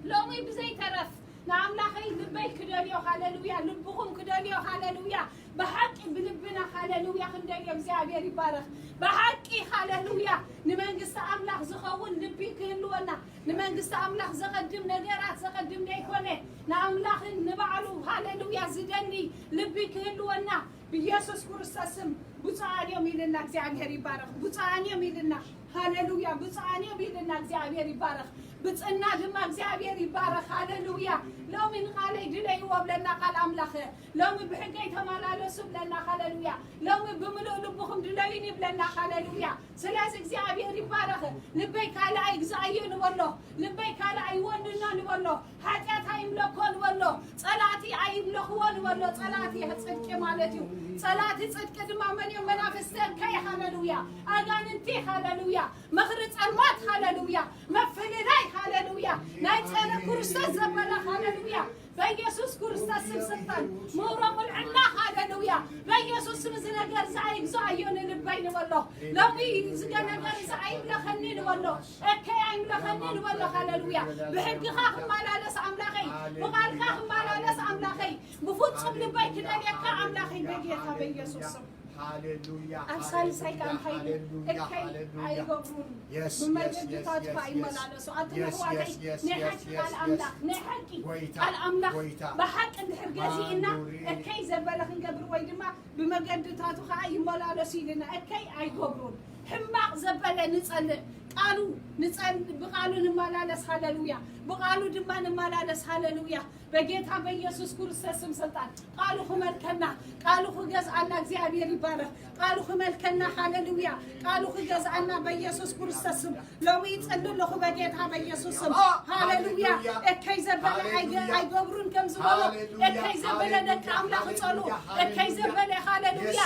ሎሚ ብዘይተረፍ ንኣምላኸይ ልበይ ክደልዮ፣ ሃሌሉያ፣ ልብኹም ክደልዮ፣ ሃሌሉያ። ብሓቂ ብልብና፣ ሃሌሉያ፣ ክንደልዮ እግዚኣብሔር ይባረኽ። ብሓቂ፣ ሃሌሉያ፣ ንመንግስቲ ኣምላኽ ዝኸውን ልቢ ክህልወና፣ ንመንግስቲ ኣምላኽ ዘቐድም ነገራት ዘቐድም ዘይኮነ፣ ንኣምላኽን ንባዕሉ፣ ሃሌሉያ፣ ዝደሊ ልቢ ክህልወና ብኢየሱስ ክርስቶስ ስም ብፁዓን እዮም ኢልና እግዚኣብሔር ይባረኽ። ብፁዓን እዮም ኢልና፣ ሃሌሉያ፣ ብፁዓን እዮም ኢልና እግዚኣብሔር ይባረኽ። ብፅና ድማ እግዚኣብሔር ይባረኽ። ሃሌሉያ። ሎሚ ንቓለይ ድለይዎ ብለና ቃል ኣምላኽ። ሎሚ ብሕገይ ተመላለሱ ብለና። ሃሌሉያ። ሎሚ ብምሉእ ልብኹም ድለዩኒ ብለና። ሃሌሉያ። ስለዚ እግዚኣብሔር ይባረኽ። ልበይ ካልእ ኣይግዛኣዮ ንበሎ። ልበይ ካልእ ኣይወንኖ ንበሎ። ሓጢኣት ኣይምለኮ ንበሎ። ጸላእቲ ኣይምለኽዎ ንበሎ። ጸላእቲ ጽድቂ ማለት እዩ። ጸላእቲ ጽድቂ ድማ መን እዮም? መናፍስቲ እከይ፣ ሃሌሉያ። ኣጋንንቲ፣ ሃሌሉያ። ምኽሪ ጸልማት፣ ሃሌሉያ። ምፍልላይ፣ ሃሌሉያ። ናይ ጸረ ክርስቶስ ዘበለ፣ ሃሌሉያ። በኢየሱስ ክርስቶስ ስም ስልጣን ምውረቑል ዕላኽ። ሃሌሉያ። በኢየሱስ ስም እዚ ነገር እዚ ኣይግዛኣዮ ንልበይ ንበሎ። ሎሚ እዚ ነገር እዚ ኣይምለኸኒ ንበሎ። እከይ ኣይምለኸኒ ንበሎ። ሃሌሉያ። ብሕግኻ ክመላለስ ኣምላኸይ፣ ብቓልካ ክመላለስ ኣምላኸይ፣ ብፍጹም ልበይ ክደልየካ ኣምላኸይ በጌታ በኢየሱስ ስም። ሃሌሉያ ኣብ ሳልሳይ ከኣ እንታይ እከይ ኣይገብሩን። ብመገድታትካ ይመላለሱ። ኣቱም ኣሕዋተይ፣ ናይ ሓቂ ቃል ኣምላኽ፣ ናይ ሓቂ ቃል ኣምላኽ ብሓቂ እንድሕር ገዚእና እከይ ዘበለ ክንገብር ወይ ድማ ብመገድታቱ ከኣ ይመላለሱ ኢልና እከይ ኣይገብሩን። ሕማቕ ዘበለ ንጸልእ፣ ቃሉ ንጸል-፣ ብቃሉ ንመላለስ። ሃሌሉያ። ብቃሉ ድማ ንመላለስ። ሃሌሉያ። በጌታ በኢየሱስ ክርስቶስ ስም ስልጣን ቃሉ ክመልከና፣ ቃሉ ክገዝኣና እግዚኣብሔር ይባረኽ። ቃሉ ክመልከና። ሃሌሉያ። ቃሉ ክገዝኣና በኢየሱስ ክርስቶስ ስም ሎሚ ይጸሊ ኣለኹ በጌታ በኢየሱስ ስም። ሃሌሉያ። እከይ ዘበለ ኣይገ- ኣይገብሩን ከም ዝበሎ እከይ ዘበለ ደቂ ኣምላኽ ይጸሉ። እከይ ዘበለ ሃሌሉያ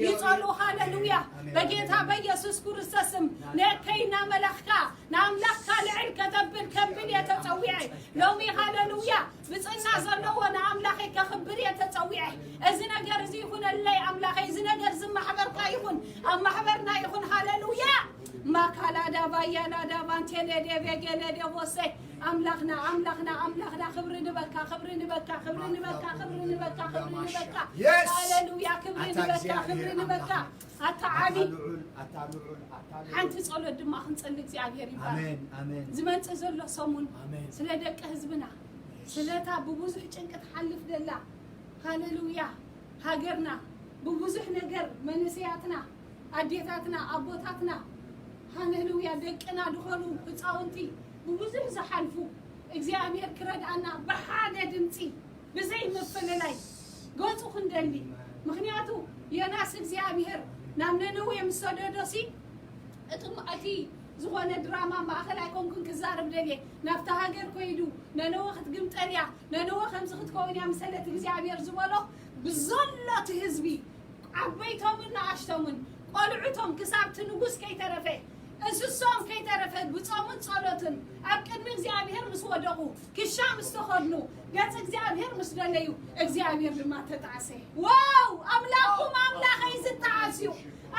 ይጸሉ። ሃሌሉያ። በጌታ በኢየሱስ ክርስቶስ ስም ንእከይ እናመለኽካ ንኣምላኽካ ልዕል ከተብል ከብል እየ ተጸዊዐ። ሎሚ ሃሌሉያ ብጽና ዘለዎ ንኣምላኸይ ከኽብር እየ ተጸዊዐ። እዚ ነገር እዚ ይኹነለይ ኣምላኸይ፣ እዚ ነገር እዚ ማሕበርካ ይኹን፣ ኣብ ማሕበርና ይኹን። ሃሌሉያ። ማካላዳ ባያላዳ ባንቴሌ ዴቤጌሌ ዴቦሴ ኣምላኽና ኣምላኽና ኣምላኽና ክብሪ ንበካ ክብሪ ንበካ ክብሪ ንበካ ክብሪ ንበካ ክብሪ ንበካ። Yes። ሃሌሉያ ክብሪ ኣታ ንበካ እግዚኣብሔር ክብሪ ንበካ። ኣምላኽና። ኣታ ዓቢ ልዑል ኣታ ልዑል ኣታ ልዑል። ሓንቲ ጸሎት ድማ ክንጽሊ እግዚኣብሔር ይባረክ። ኣሜን ኣሜን። ዝመጽእ ዘሎ ሰሙን ኣሜን። ስለ ደቂ ህዝብና ስለታ ብብዙሕ ጭንቂ ትሓልፍ ዘላ ሃሌሉያ ሃገርና ብብዙሕ ነገር መንእሰያትና ኣዴታትና ኣቦታትና ሃሌሉያ ደቅና ዝኾኑ ህፃውንቲ ብብዙሕ ዝሓልፉ እግዚኣብሔር ክረድኣና ብሓደ ድምፂ ብዘይ ምፍልላይ ገፁ ክንደሊ። ምኽንያቱ ዮናስ እግዚኣብሔር ናብ ነነዌ ምስ ሰደዶ ሲ እቲ እቲ ዝኾነ ድራማ ማእኸል ኣይኮንኩን ክዛረብ ደልየ ናብቲ ሃገር ኮይዱ ነነወ ክትግምጠል እያ ነነወ ከምዚ ክትከውን እያ ምሰለት እግዚኣብሔር ዝበሎ ብዘሎ እቲ ህዝቢ ዓበይቶምን ንኣሽቶምን ቆልዑቶም ክሳብ እቲ ንጉስ ከይተረፈ እንስሶም ከይተረፈ ብጾምን ጸሎትን ኣብ ቅድሚ እግዚኣብሔር ምስ ወደቑ ክሻ ምስ ተኸድኑ ገጽ እግዚኣብሔር ምስ ደለዩ እግዚኣብሔር ድማ ተጣዕሰ። ዋው ኣምላኽኩም ኣምላኸይ ዝተዓስ እዩ።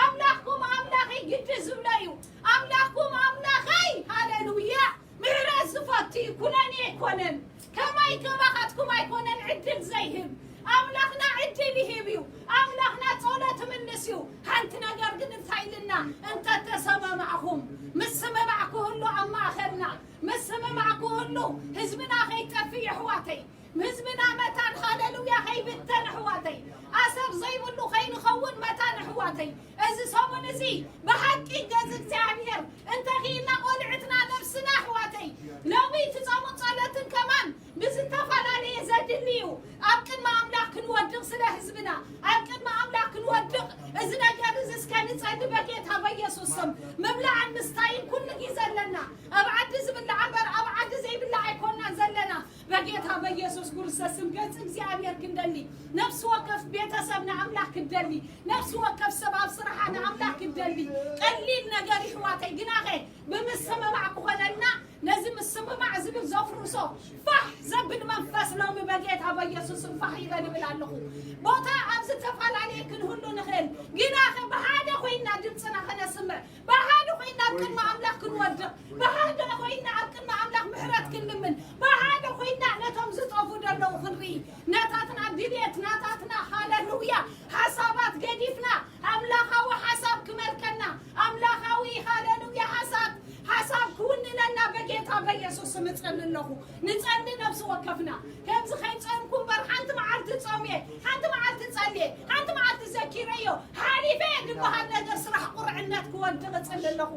ኣምላኽኩም ኣምላኸይ ግዲ ዝብሎ እዩ። ኣምላኽኩም ኣምላኸይ ሃሌሉያ ምሕረት ዝፈቱ እዩ። ኩነኔ ኣይኮነን ከማይ ከማኻትኩም ኣይኮነን ዕድል ዘይህብ ኣምላኽና ዕድል ይህብ እዩ። ኣምላኽና ጸሎት ምልስ እዩ። ሓንቲ ነገር ግን እንታይ ኢልና እንተተሰማማዕኹም ምስምማዕ ክህሉ ኣብ ማእኸልና ምስምማዕ ክህሉ ህዝብና ከይጠፍእ የሕዋተይ ህዝብና መታን ሃሌሉያ ከይብተን ኣሕዋተይ ኣሰር ዘይብሉ ከይንኸውን መታን ኣሕዋተይ እዚ ሰሙን እዚ ብሓቂ ገዝ እግዚኣብሔር እንተኺኢልና ቆልዕትና ነብስና ኣሕዋተይ ሎሚ እቲ ጾምን ጸሎትን ከማን ብዝተፈላለየ ዘድሊ እዩ ኣብ ቅድሚ ኣምላኽ ክንወድቕ ስለ ህዝብና ኣብ ቅድሚ ኣምላኽ ክንወድቕ እዚ ነገር እዚ እስከ ንጸሊ በጌታ በኢየሱስ ስም ምብላዕን ምስታይን ኩሉ ግዜ ኣለና ኣብ ዓዲ ዝብላዕ እምበር ኣብ ዓዲ ዘይብላዕ ኣይኮናን ዘለና በጌታ በኢየሱስ ክርስቶስ ስም ገጽ እግዚኣብሔር ክንደሊ ነፍሲ ወከፍ ቤተሰብ ንኣምላኽ ክደሊ ነፍሲ ወከፍ ሰብ ኣብ ስራሓ ንኣምላኽ ክደሊ ቀሊል ነገር ይሕዋተይ ግናኸ ብምስምማዕ ክኾነልና ነዚ ምስምማዕ ዝብል ዘፍርሶ ፋሕ ዘብል መንፈስ ሎሚ በጌታ በኢየሱስ ስም ፋሕ ይበል ይብል ኣለኹ። ቦታ ኣብ ዝተፈላለየ ክንህሉ ንኽእል ግናኸ ብሓደ ኮይና ድምፅና ከነስምዕ ብሓደ ኮይና ኣብ ቅድሚ ኣምላኽ ክንወድቕ ብሓደ ኮይና ኣብ ቅድሚ ኣምላኽ ምሕረት ክንልምን ብሓደ ኮይና ነቶም ዝጠፉ ዘለዉ ክንርኢ ነታትና ድልየት ናታትና ሃሌሉያ ሓሳባት ገዲፍና ኣምላኻዊ ሓሳብ ክመልከና ኣምላኻዊ ሃሌሉያ ሓሳብ ሓሳብ ክውንነና በጌታ በኢየሱስ ስም እጸሊ ኣለኹ። ንጸሊ ነብሲ ወከፍና ከምዚ ከይጸምኩ እምበር ሓንቲ መዓልቲ ጾምየ ሓንቲ መዓልቲ ጸልየ ሓንቲ መዓልቲ ዘኪረዮ ሓሊፈ ዝበሃል ነገር ስራሕ ቁርዕነት ክወድቕ እጽሊ ኣለኹ።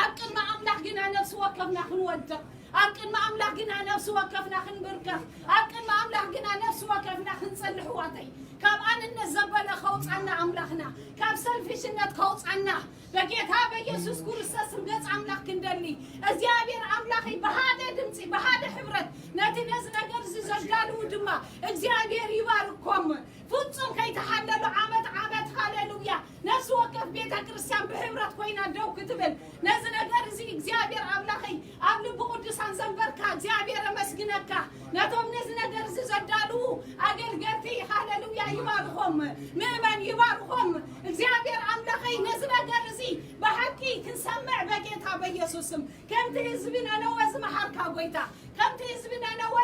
ኣብ ቅድሚ ኣምላኽ ግና ነብሲ ወከፍና ክንወድቕ ኣብ ቅድሚ ኣምላኽ ግና ነብሲ ወከፍና ክንብርከኽ ኣብ ቅድሚ ኣምላኽ ግና ነብሲ ወከፍና ክንጸሊ ኣሕዋተይ ካብ ኣንነት ዘበለ ከውጻና ኣምላኽና ካብ ሰልፊሽነት ከውጻና በጌታ በኢየሱስ ክርስቶስ ስም ገጽ ኣምላኽ ክንደሊ እግዚኣብሔር ኣምላኸይ ብሓደ ድምፂ ብሓደ ሕብረት ነቲ ነዚ ነገር እዚ ዘዳልዉ ድማ እግዚኣብሔር ይባርኮም ፍጹም ከይተሓለሉ ዓመት ዓመት ሃሌሉያ ነፍሲ ወከፍ ቤተ ክርስቲያን ብሕብረት ኮይና ደው ክትብል ነዚ ነገር እዚ እግዚኣብሔር ኣምላኸይ ኣብ ልቢ ቅዱሳን ዘንበርካ እግዚኣብሔር ኣመስግነካ ነቶም ነዚ ነገር እዚ ዘዳልዉ ኣገልገልቲ፣ ሃሌሉያ፣ ይባርኾም። ምእመን ይባርኾም። እግዚኣብሔር ኣምላኸይ፣ ነዚ ነገር እዚ ብሓቂ ክንሰምዕ በጌታ በኢየሱስ ስም፣ ከምቲ ህዝቢ ነነወ ዝመሃርካ ጎይታ፣ ከምቲ ህዝቢ ነነወ፣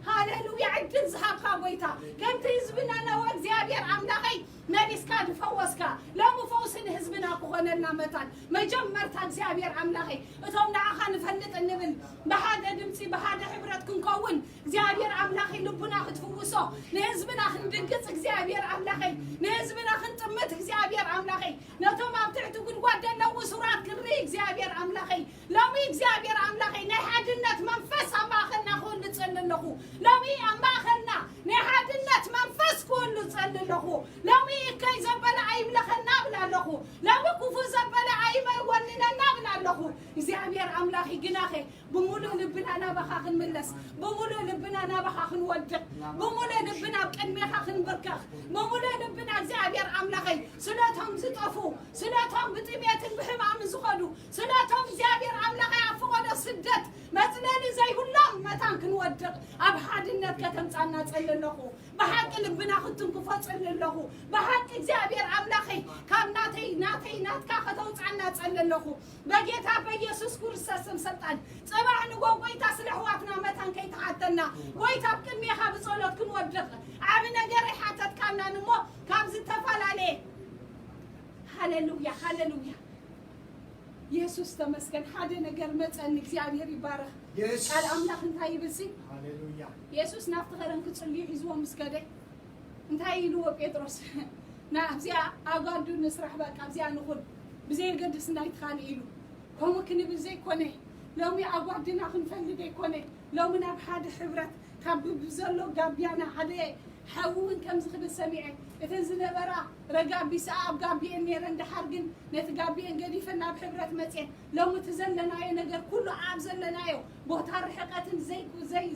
ሃሌሉያ፣ ዕድል ዝሃብካ ጎይታ፣ ከምቲ ህዝቢ ነነወ እግዚኣብሔር ኣምላኸይ መሊስካ ዝፈወስካ፣ ሎሚ ፈውሲ ንህዝብና ክኾነልና መታን መጀመርታ እግዚኣብሔር ኣምላኸይ፣ እቶም ንዓኻ ንፈልጥ እንብል ብሓደ ድምፂ ብሓደ ሕብረት ክንከውን እግዚኣብሔር ኣምላኸይ ልቡና ክትፍውሶ፣ ንህዝብና ክንድንግፅ እግዚኣብሔር ኣምላኸይ፣ ንህዝብና ክንጥምት እግዚኣብሔር ኣምላኸይ፣ ነቶም ኣብ ትሕቲ ጉድጓድ ዘለዉ እሱራት ክንርኢ እግዚኣብሔር ኣምላኸይ፣ ሎሚ እግዚኣብሔር ኣምላኸይ ናይ ሓድነት መንፈስ ኣብ ማእኸልና ክህሉ እጸሊ ኣለኹ። ሎሚ ኣብ ማእኸልና ናይ ሓድነት መንፈስ ክህሉ እጸሊ ኣለኹ። ሎሚ እከይ ዘበለ ኣይምለኸና እብል ኣለኹ። ሎሚ ክፉእ ዘበለ ኣይመወንነና እብል ኣለኹ። እግዚኣብሔር ኣምላኸይ ግናኸ ብምሉእ ልብና ናባኻ ክንምለስ፣ ብምሉእ ልብና ናባኻ ክንወድቕ፣ ብምሉእ ልብና ኣብ ቅድሜኻ ክንብርከኽ፣ ብምሉእ ልብና እግዚኣብሔር ኣምላኸይ ስለቶም ዝጠፉ፣ ስለቶም ብጥሜትን ብሕማምን ዝኸዱ፣ ስለቶም እግዚኣብሔር ኣምላኸይ ኣብ ፈቐዶ ስደት መጽለሊ ዘይብሎም መታን ክንወድቕ ኣብ ሓድነት ከተምጻና ጸሊ ኣለኹ። ብሓቂ ልብና ክትንክፎ ጸሊ ኣለኹ። ብሓቂ እግዚኣብሔር ኣምላኸይ ካብ ናተይ ናተይ ናትካ ከተውጻና ጸሊ ኣለኹ። በጌታ በኢየሱስ ክርስቶስ ስም ሰልጣን ጽባሕ ንጎ ጎይታ ስለ ኣሕዋትና መታን ከይተሓተና ጎይታ ኣብ ቅድሜኻ ብጸሎት ክንወድቕ ዓቢ ነገር ኣይሓተትካናን እሞ ካብ ዝተፈላለየ ሃሌሉያ ሃሌሉያ የሱስ ተመስገን። ሓደ ነገር መጸኒ። እግዚኣብሔር ይባረኽ። የስ። ቃል ኣምላኽ እንታይ ይብል ሲ? ሃሌሉያ። የሱስ ናብቲ ኸረን ክጽልዩ ሒዝዎ ምስ ከደ እንታይ ኢልዎ ጴጥሮስ? ናብዚኣ ኣጓዱ ንስራሕ በቃ ኣብዚኣ ንኹን ብዘየገድስ ናይቲ ካልእ ኢሉ። ከምኡ ክንብል ዘይኮነ ሎሚ ኣጓድና ክንፈልግ ኣይኮነ ሎሚ ናብ ሓደ ሕብረት ካብ ብብዘሎ ጋቢያና ሓደ ሓዊ እውን ከምዚ ክብል ሰሚዐ እተን ዝነበራ ረጋቢሰኣ ኣብ ጋቢኤን ነይረን ደሓር ግን ነቲ ጋቢኤን ገዲፈን ናብ ሕብረት መፅየን ሎሚ እቲ ዘለናዮ ነገር ኩሉ ኣብ ዘለናዮ ቦታ ርሕቀትን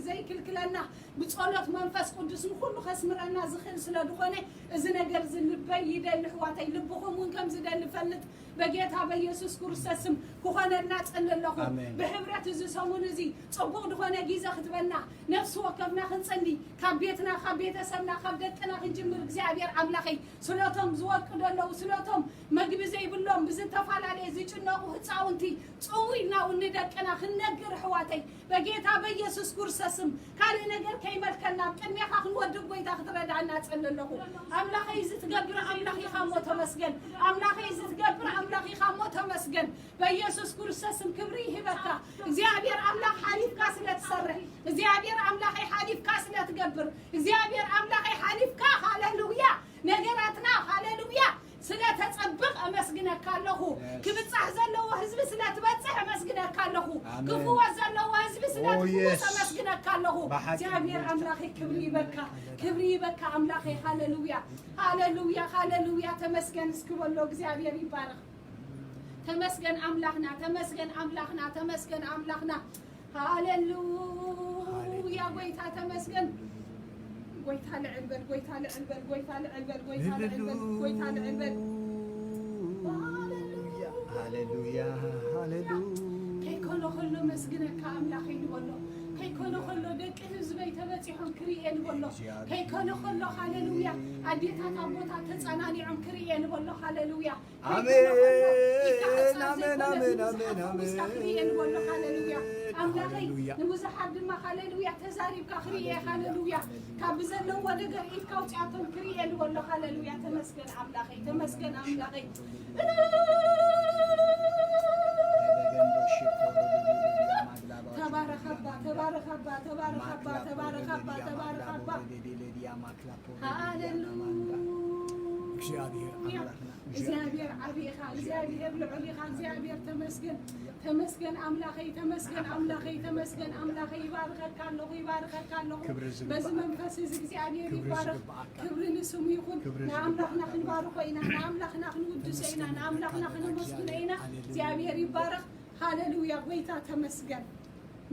ዘይክልክለና ብጸሎት መንፈስ ቅዱስ ንኹሉ ከስምረና ዝኽእል ስለ ዝኾነ እዚ ነገር እዚ ልበይ ይደሊ ኣሕዋተይ ልብኹም እውን ከም ዝደሊ ፈልጥ በጌታ በኢየሱስ ክርስቶስ ስም ክኾነልና ጸሊ ኣለኹ። ብሕብረት እዚ ሰሙን እዚ ጽቡቕ ዝኾነ ግዜ ክትበና ነፍሲ ወከፍና ክንጸሊ ካብ ቤትና ካብ ቤተሰብና ካብ ደቅና ክንጅምር እግዚኣብሔር ኣምላኸይ ስለቶም ዝወድቁ ዘለዉ ስለቶም መግቢ ዘይብሎም ብዝተፈላለየ ዝጭነቑ ህፃውንቲ ጽው ኢልና እውን ንደቅና ክንነግር ኣሕዋተይ በጌታ በኢየሱስ ክርስቶስ ስም ካልእ ነገር ከይመልከና ኣብ ቅድሜኻ ክንወድቅ ጎይታ ክትረዳእና ጸሊ ኣለኹ። ኣምላኸይ እዚ ትገብር ኣምላኽ ኢኻ እሞ ተመስገን። ኣምላኸይ እዚ ትገብር ኣምላኽ ኢኻ እሞ ተመስገን። በኢየሱስ ክርስቶስ ስም ክብሪ ይህበካ። እግዚኣብሔር ኣምላኽ ሓሊፍካ ስለ ትሰርሕ፣ እግዚኣብሔር ኣምላኸይ ሓሊፍካ ስለ ትገብር፣ እግዚኣብሔር ኣምላኸይ ሓሊፍካ ሃሌሉያ ነገራትና ሃሌሉያ ስለ ተጸብቕ ኣመስግነካ ኣለኹ። ክብጻሕ ዘለዎ ህዝቢ ስለ ትበጽሕ ኣመስግነካ ኣለኹ። ክፍወስ ዘለዎ ህዝቢ ስለ ትፍወስ ኣመስግነካ ኣለኹ። እግዚኣብሔር ኣምላኸይ ክብሪ ይበካ፣ ክብሪ ይበካ ኣምላኸይ። ሃሌሉያ፣ ሃሌሉያ፣ ሃሌሉያ። ተመስገን እስኪ በሎ። እግዚኣብሔር ይባረኽ። ተመስገን ኣምላኽና፣ ተመስገን ኣምላኽና፣ ተመስገን ኣምላኽና። ሃሌሉያ ጎይታ ተመስገን። ጎይታ ልዕል በል፣ ጎይታ ልዕል በል፣ ጎይታ ልዕል በል፣ ጎይታ ልዕል በል፣ ጎይታ ልዕል በል። ሃሌሉያ፣ ሃሌሉያ። ከይኮነ ከሎ መስግነካ ኣምላኸይ ንበሎ። ከይኮነ ከሎ ደቂ ህዝበይ ተበጺሖም ክርእየ ንበሎ። ከይኮነ ከሎ ሃሌሉያ ኣዴታት ኣቦታት ተጸናኒዖም ክርእየ ንበሎ። ሃሌሉያ ኣሜን፣ ኣሜን፣ ኣሜን፣ ኣሜን። ኣምላኸይ ንብዙሓት ድማ ሃሌሉያ ተዛሪብካ ክርኤ ሃሌሉያ ካብ ብዘለዎ ነገር ኢድካ ውፅኣቶም ክርኤ ንበሎ። ሃሌሉያ ተመስገን ኣምላኸይ፣ ተመስገን ኣምላኸይ። ተባረኻባ፣ ተባረኻባ፣ ተባረኻባ፣ ተባረኻባ፣ ተባረኻባ። ሃሌሉያ። እግዚኣብሔር ኣምላኽና፣ እግዚኣብሔር ዓቢ ኢኻ፣ እግዚኣብሔር ልዑል ኢኻ፣ እግዚኣብሔር ተመስገን፣ ተመስገን ኣምላኸይ፣ ተመስገን ኣምላኸይ፣ ተመስገን ኣምላኸይ። ይባርከካ ኣለኹ፣ ይባርከካ ኣለኹ። በዚ መንፈስ እዚ እግዚኣብሔር ይባረኽ። ክብሪ ንስሙ ይኹን። ንኣምላኽና ክንባርኾ ኢና፣ ንኣምላኽና ክንውድሶ ኢና፣ ንኣምላኽና ክነመስግኖ ኢና። እግዚኣብሔር ይባረኽ። ሃሌሉያ፣ ጎይታ ተመስገን።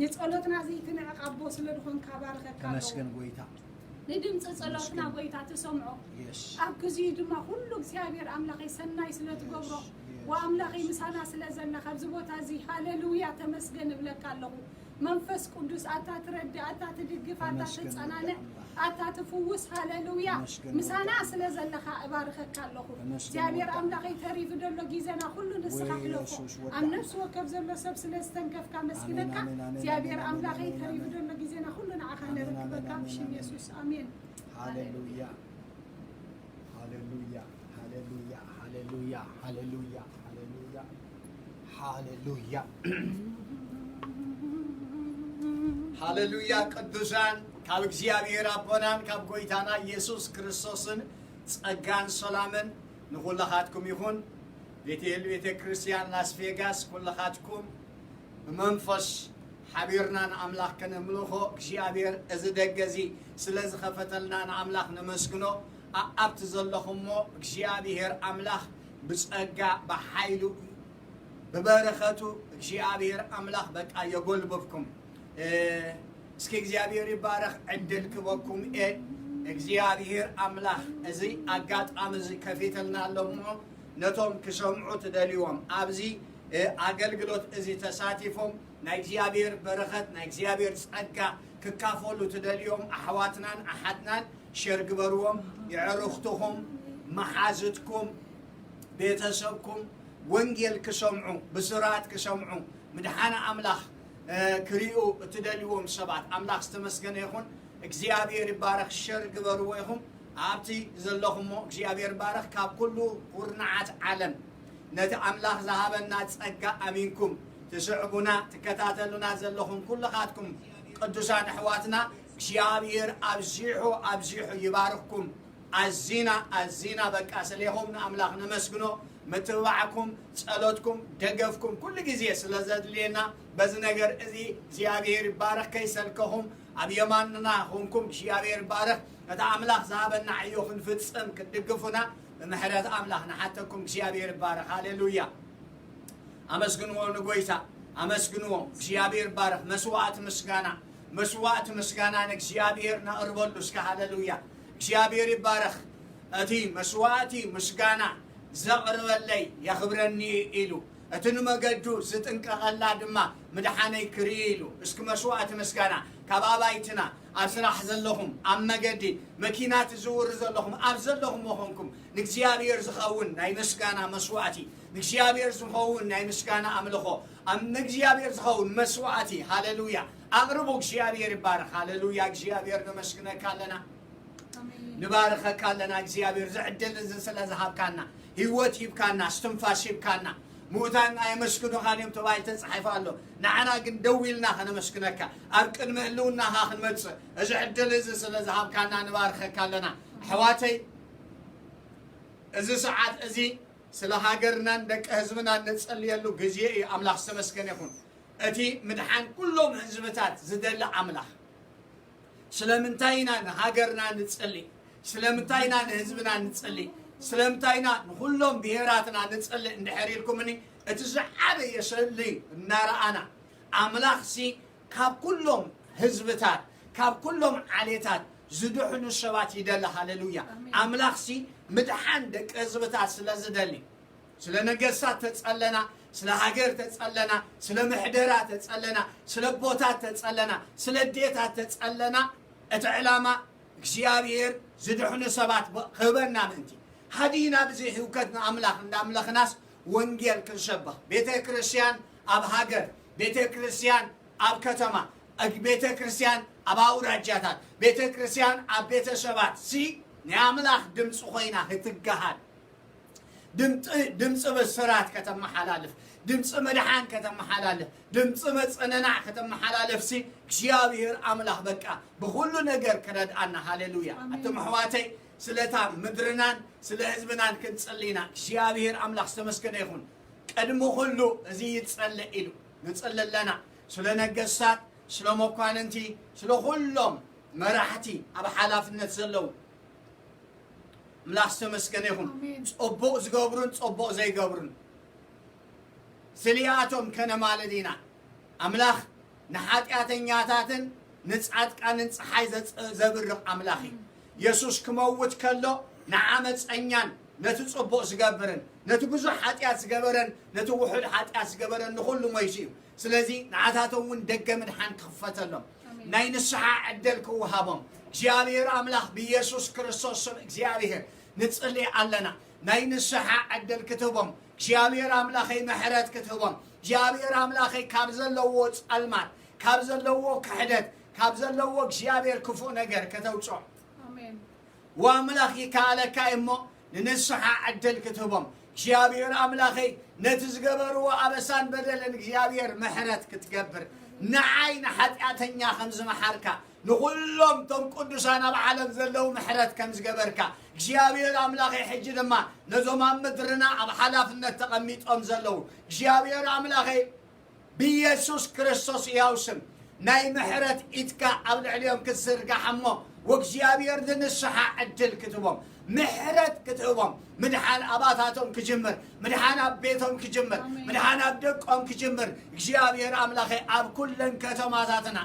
ንጸሎትና ዘይትንዕቕ ኣቦ ስለ ዝኾንካ ባርኸካ ኣለኹ። ተመስገን ጎይታ። ንድምፂ ጸሎትና ጎይታ ትሰምዖ። ኣብ ግዜኡ ድማ ኩሉ እግዚኣብሔር ኣምላኸይ ሰናይ ስለ ትገብሮ ወኣምላኸይ ምሳና ስለ ዘለኻ ኣብዚ ቦታ እዚ ሃሌሉያ ተመስገን እብለካ ኣለኹ። መንፈስ ቅዱስ ኣታ ትረድእ፣ ኣታ ትድግፍ፣ ኣታ ተጸናንዕ፣ ኣታ ትፍውስ። ሃሌሉያ። ምሳና ስለ ዘለኻ እባርኸካ ኣለኹ። እግዚኣብሔር ኣምላኸይ፣ ተሪፉ ዘሎ ግዜና ኩሉ ንስኻ ሕለፎ። ኣብ ነፍሲ ወከፍ ዘሎ ሰብ ስለ ዝተንከፍካ መስግነካ። እግዚኣብሔር ኣምላኸይ፣ ተሪፉ ዘሎ ግዜና ኩሉ ንዓኻ ነረክበካ ብሽም የሱስ። ኣሜን። ሃሌሉያ። ሃሌሉያ። ሃሌሉያ። ሃሌሉያ። ሃሌሉያ። ሃሌሉያ። ሃሌሉያ። ሃሌሉያ። ቅዱሳን፣ ካብ እግዚኣብሔር ኣቦናን ካብ ጎይታና ኢየሱስ ክርስቶስን ጸጋን ሰላምን ንኹላኻትኩም ይኹን። ቤቴል ቤተ ክርስቲያን ላስ ቬጋስ ኩላኻትኩም ብመንፈስ ሓቢርና ንኣምላኽ ከነምልኾ እግዚኣብሔር እዚ ደገ እዚ ስለ ዝኸፈተልና ንኣምላኽ ነመስግኖ። ኣብቲ ዘለኹሞ እግዚኣብሔር ኣምላኽ ብጸጋ ብሓይሉ ብበረኸቱ እግዚኣብሔር ኣምላኽ በቃ የጎልብብኩም። እስኪ እግዚኣብሔር ይባረኽ። ዕድል ክበኩም እየ። እግዚኣብሔር ኣምላኽ እዚ ኣጋጣሚ እዚ ከፊተልና ኣሎ እሞ ነቶም ክሰምዑ ትደልይዎም ኣብዚ ኣገልግሎት እዚ ተሳቲፎም ናይ እግዚኣብሔር በረኸት ናይ እግዚኣብሔር ጸጋ ክካፈሉ ትደልዮም ኣሕዋትናን ኣሓትናን ሸር ግበርዎም። የዕሩኽትኹም፣ መሓዝትኩም፣ ቤተሰብኩም ወንጌል ክሰምዑ ብስራት ክሰምዑ ምድሓነ ኣምላኽ ክሪኡ እትደልዎም ሰባት ኣምላኽ ዝተመስገነ ይኹን። እግዚኣብሔር ይባረኽ። ሸር ግበርዎ ኢኹም ኣብቲ ዘለኹሞ እግዚኣብሔር ባረኽ። ካብ ኩሉ ኩርናዓት ዓለም ነቲ ኣምላኽ ዝሃበና ጸጋ ኣሚንኩም ትስዕቡና ትከታተሉና ዘለኹም ኩልኻትኩም ቅዱሳን ኣሕዋትና እግዚኣብሔር ኣብዚሑ ኣብዚሑ ይባርኽኩም። ኣዚና ኣዚና በቃ ስሌኹም ንኣምላኽ ነመስግኖ። ምትብባዕኩም፣ ጸሎትኩም፣ ደገፍኩም ኩሉ ግዜ ስለ ዘድልየና በዚ ነገር እዚ እግዚኣብሔር ይባረኽ። ከይሰልከኹም ኣብ የማንና ኹንኩም እግዚኣብሔር ይባረኽ። ነቲ ኣምላኽ ዝሃበና ዕዮ ክንፍጽም ክትድግፉና ብምሕረት ኣምላኽ ንሓተኩም። እግዚኣብሔር ይባረኽ። ሃሌሉያ። ኣመስግንዎ ንጎይታ ኣመስግንዎ። እግዚኣብሔር ባረኽ። መስዋዕቲ ምስጋና መስዋዕቲ ምስጋና ንእግዚኣብሔር ነቕርበሉ እስከ። ሃሌሉያ። እግዚኣብሔር ይባረኽ። እቲ መስዋዕቲ ምስጋና ዘቕርበለይ የኽብረኒ ኢሉ እቲ ንመገዱ ዝጥንቀቐላ ድማ ምድሓነይ ክርኢ ኢሉ። እስኪ መስዋዕቲ ምስጋና ካብ ኣባይትና ኣብ ስራሕ ዘለኹም ኣብ መገዲ መኪና ትዝውሩ ዘለኹም ኣብ ዘለኹም መኾንኩም ንእግዚኣብሔር ዝኸውን ናይ ምስጋና መስዋዕቲ ንእግዚኣብሔር ዝኸውን ናይ ምስጋና ኣምልኾ ኣብ ንእግዚኣብሔር ዝኸውን መስዋዕቲ ሃሌሉያ ኣቕርቡ። እግዚኣብሔር ይባረኽ። ሃሌሉያ እግዚኣብሔር ነመስግነካ ኣለና። ንባርኸካ ኣለና እግዚኣብሔር ዝዕድል እዚ ስለ ዝሃብካና ህይወት ሂብካና እስትንፋስ ሂብካና ምዉታን ኣየመስግኑኻን እዮም ተባሂሉ ተጻሒፉ ኣሎ። ንዓና ግን ደው ኢልና ከነመስግነካ ኣብ ቅድሚ ህልውናኻ ክንመጽእ እዚ ዕድል እዚ ስለ ዝሃብካና ንባርኸካ ኣለና። ኣሕዋተይ እዚ ሰዓት እዚ ስለ ሃገርናን ደቂ ህዝብናን ንጸልየሉ ግዜ እዩ። ኣምላኽ ዝተመስገነ ይኹን። እቲ ምድሓን ኩሎም ህዝብታት ዝደሊ ኣምላኽ ስለምንታይ ኢና ንሃገርና ንጽሊ? ስለምንታይ ኢና ንህዝብና ንጽሊ? ስለምንታይ ኢና ንኹሎም ብሄራትና ንጽሊ እንድሕር ኢልኩምኒ እቲ ዝዓበየ ስእሊ እናረኣና ኣምላኽሲ ካብ ኩሎም ህዝብታት ካብ ኩሎም ዓሌታት ዝድሕኑ ሰባት ይደሊ። ሃሌሉያ ኣምላኽሲ ምድሓን ደቂ ህዝብታት ስለ ዝደሊ ስለ ነገስታት ተጸለና፣ ስለ ሃገር ተጸለና፣ ስለ ምሕደራ ተጸለና፣ ስለ ኣቦታት ተጸለና፣ ስለ ኣዴታት ተጸለና፣ እቲ ዕላማ እግዚኣብሔር ዝድሕኑ ሰባት ክህበና ምእንቲ። ሃዲና ብዘይ ህውከት ንኣምላኽ እንዳምለኽናስ ወንጌል ክንሰብኽ። ቤተ ክርስቲያን ኣብ ሃገር፣ ቤተ ክርስቲያን ኣብ ከተማ፣ ቤተ ክርስቲያን ኣብ ኣውራጃታት፣ ቤተ ክርስቲያን ኣብ ቤተሰባት ሲ ናይ ኣምላኽ ድምፂ ኮይና ክትገሃድ ድምፂ ብስራት ከተመሓላልፍ ድምፂ መድሓን ከተመሓላልፍ ድምፂ መፅንናዕ ከተመሓላልፍ ሲ እግዚኣብሔር ኣምላኽ በቃ ብኩሉ ነገር ክረድኣና። ሃሌሉያ። ኣቶም ኣሕዋተይ ስለታ ምድርናን ስለ ህዝብናን ክንፅሊ ኢና። እግዚኣብሔር ኣምላኽ ዝተመስገነ ይኹን። ቅድሚ ኩሉ እዚ ይፀልእ ኢሉ ንፅሊ ኣለና። ስለ ነገስታት፣ ስለ መኳንንቲ፣ ስለ ኩሎም መራሕቲ ኣብ ሓላፍነት ዘለዉ ኣምላኽ ዝተመስገነ ይኹን። ኣሜን። ጽቡቕ ዝገብሩን ጽቡቕ ዘይገብሩን ስሊኣቶም ከነማልድ ኢና። ኣምላኽ ንሓጢኣተኛታትን ንጻድቃንን ጸሓይ ዘጽ- ዘብርቕ ኣምላኽ እዩ። የሱስ ክመውት ከሎ ንዓመጸኛን ነቲ ጽቡቕ ዝገብርን ነቲ ብዙሕ ሓጢኣት ዝገበረን ነቲ ውሑድ ሓጢኣት ዝገበረን ንኹሉ ሞይቱ እዩ። ስለዚ ንዓታቶም እውን ደገ ምድሓን ክኽፈተሎም፣ ኣሜን። ናይ ንስሓ ዕድል ክወሃቦም እግዚኣብሔር ኣምላኽ ብኢየሱስ ክርስቶስ ስም እግዚኣብሔር ንጽሊ ኣለና። ናይ ንስሓ ዕድል ክትህቦም እግዚኣብሔር ኣምላኸይ ምሕረት ክትህቦም እግዚኣብሔር ኣምላኸይ ካብ ዘለዎ ጸልማት ካብ ዘለዎ ክሕደት ካብ ዘለዎ እግዚኣብሔር ክፉእ ነገር ከተውጽኦም። ኣሜን። ወኣምላኽ ይከኣለካ እሞ ንንስሓ ዕድል ክትህቦም እግዚኣብሔር ኣምላኸይ ነቲ ዝገበርዎ ኣበሳን በደልን እግዚኣብሔር ምሕረት ክትገብር ንዓይ ንሓጢኣተኛ ከም ዝመሓርካ ንኹሎም ቶም ቅዱሳን ኣብ ዓለም ዘለዉ ምሕረት ከም ዝገበርካ እግዚኣብሔር ኣምላኸይ ሕጂ ድማ ነዞም ኣብ ምድርና ኣብ ሓላፍነት ተቐሚጦም ዘለዉ እግዚኣብሔር ኣምላኸይ ብኢየሱስ ክርስቶስ ሕያው ስም ናይ ምሕረት ኢድካ ኣብ ልዕሊኦም ክትዝርጋሕ እሞ ወእግዚኣብሔር ንንስሓ ዕድል ክትህቦም ምሕረት ክትህቦም ምድሓን ኣባታቶም ክጅምር ምድሓን ኣብ ቤቶም ክጅምር ኣሜን። ምድሓን ኣብ ደቆም ክጅምር እግዚኣብሔር ኣምላኸ ኣብ ኩለን ከተማታትና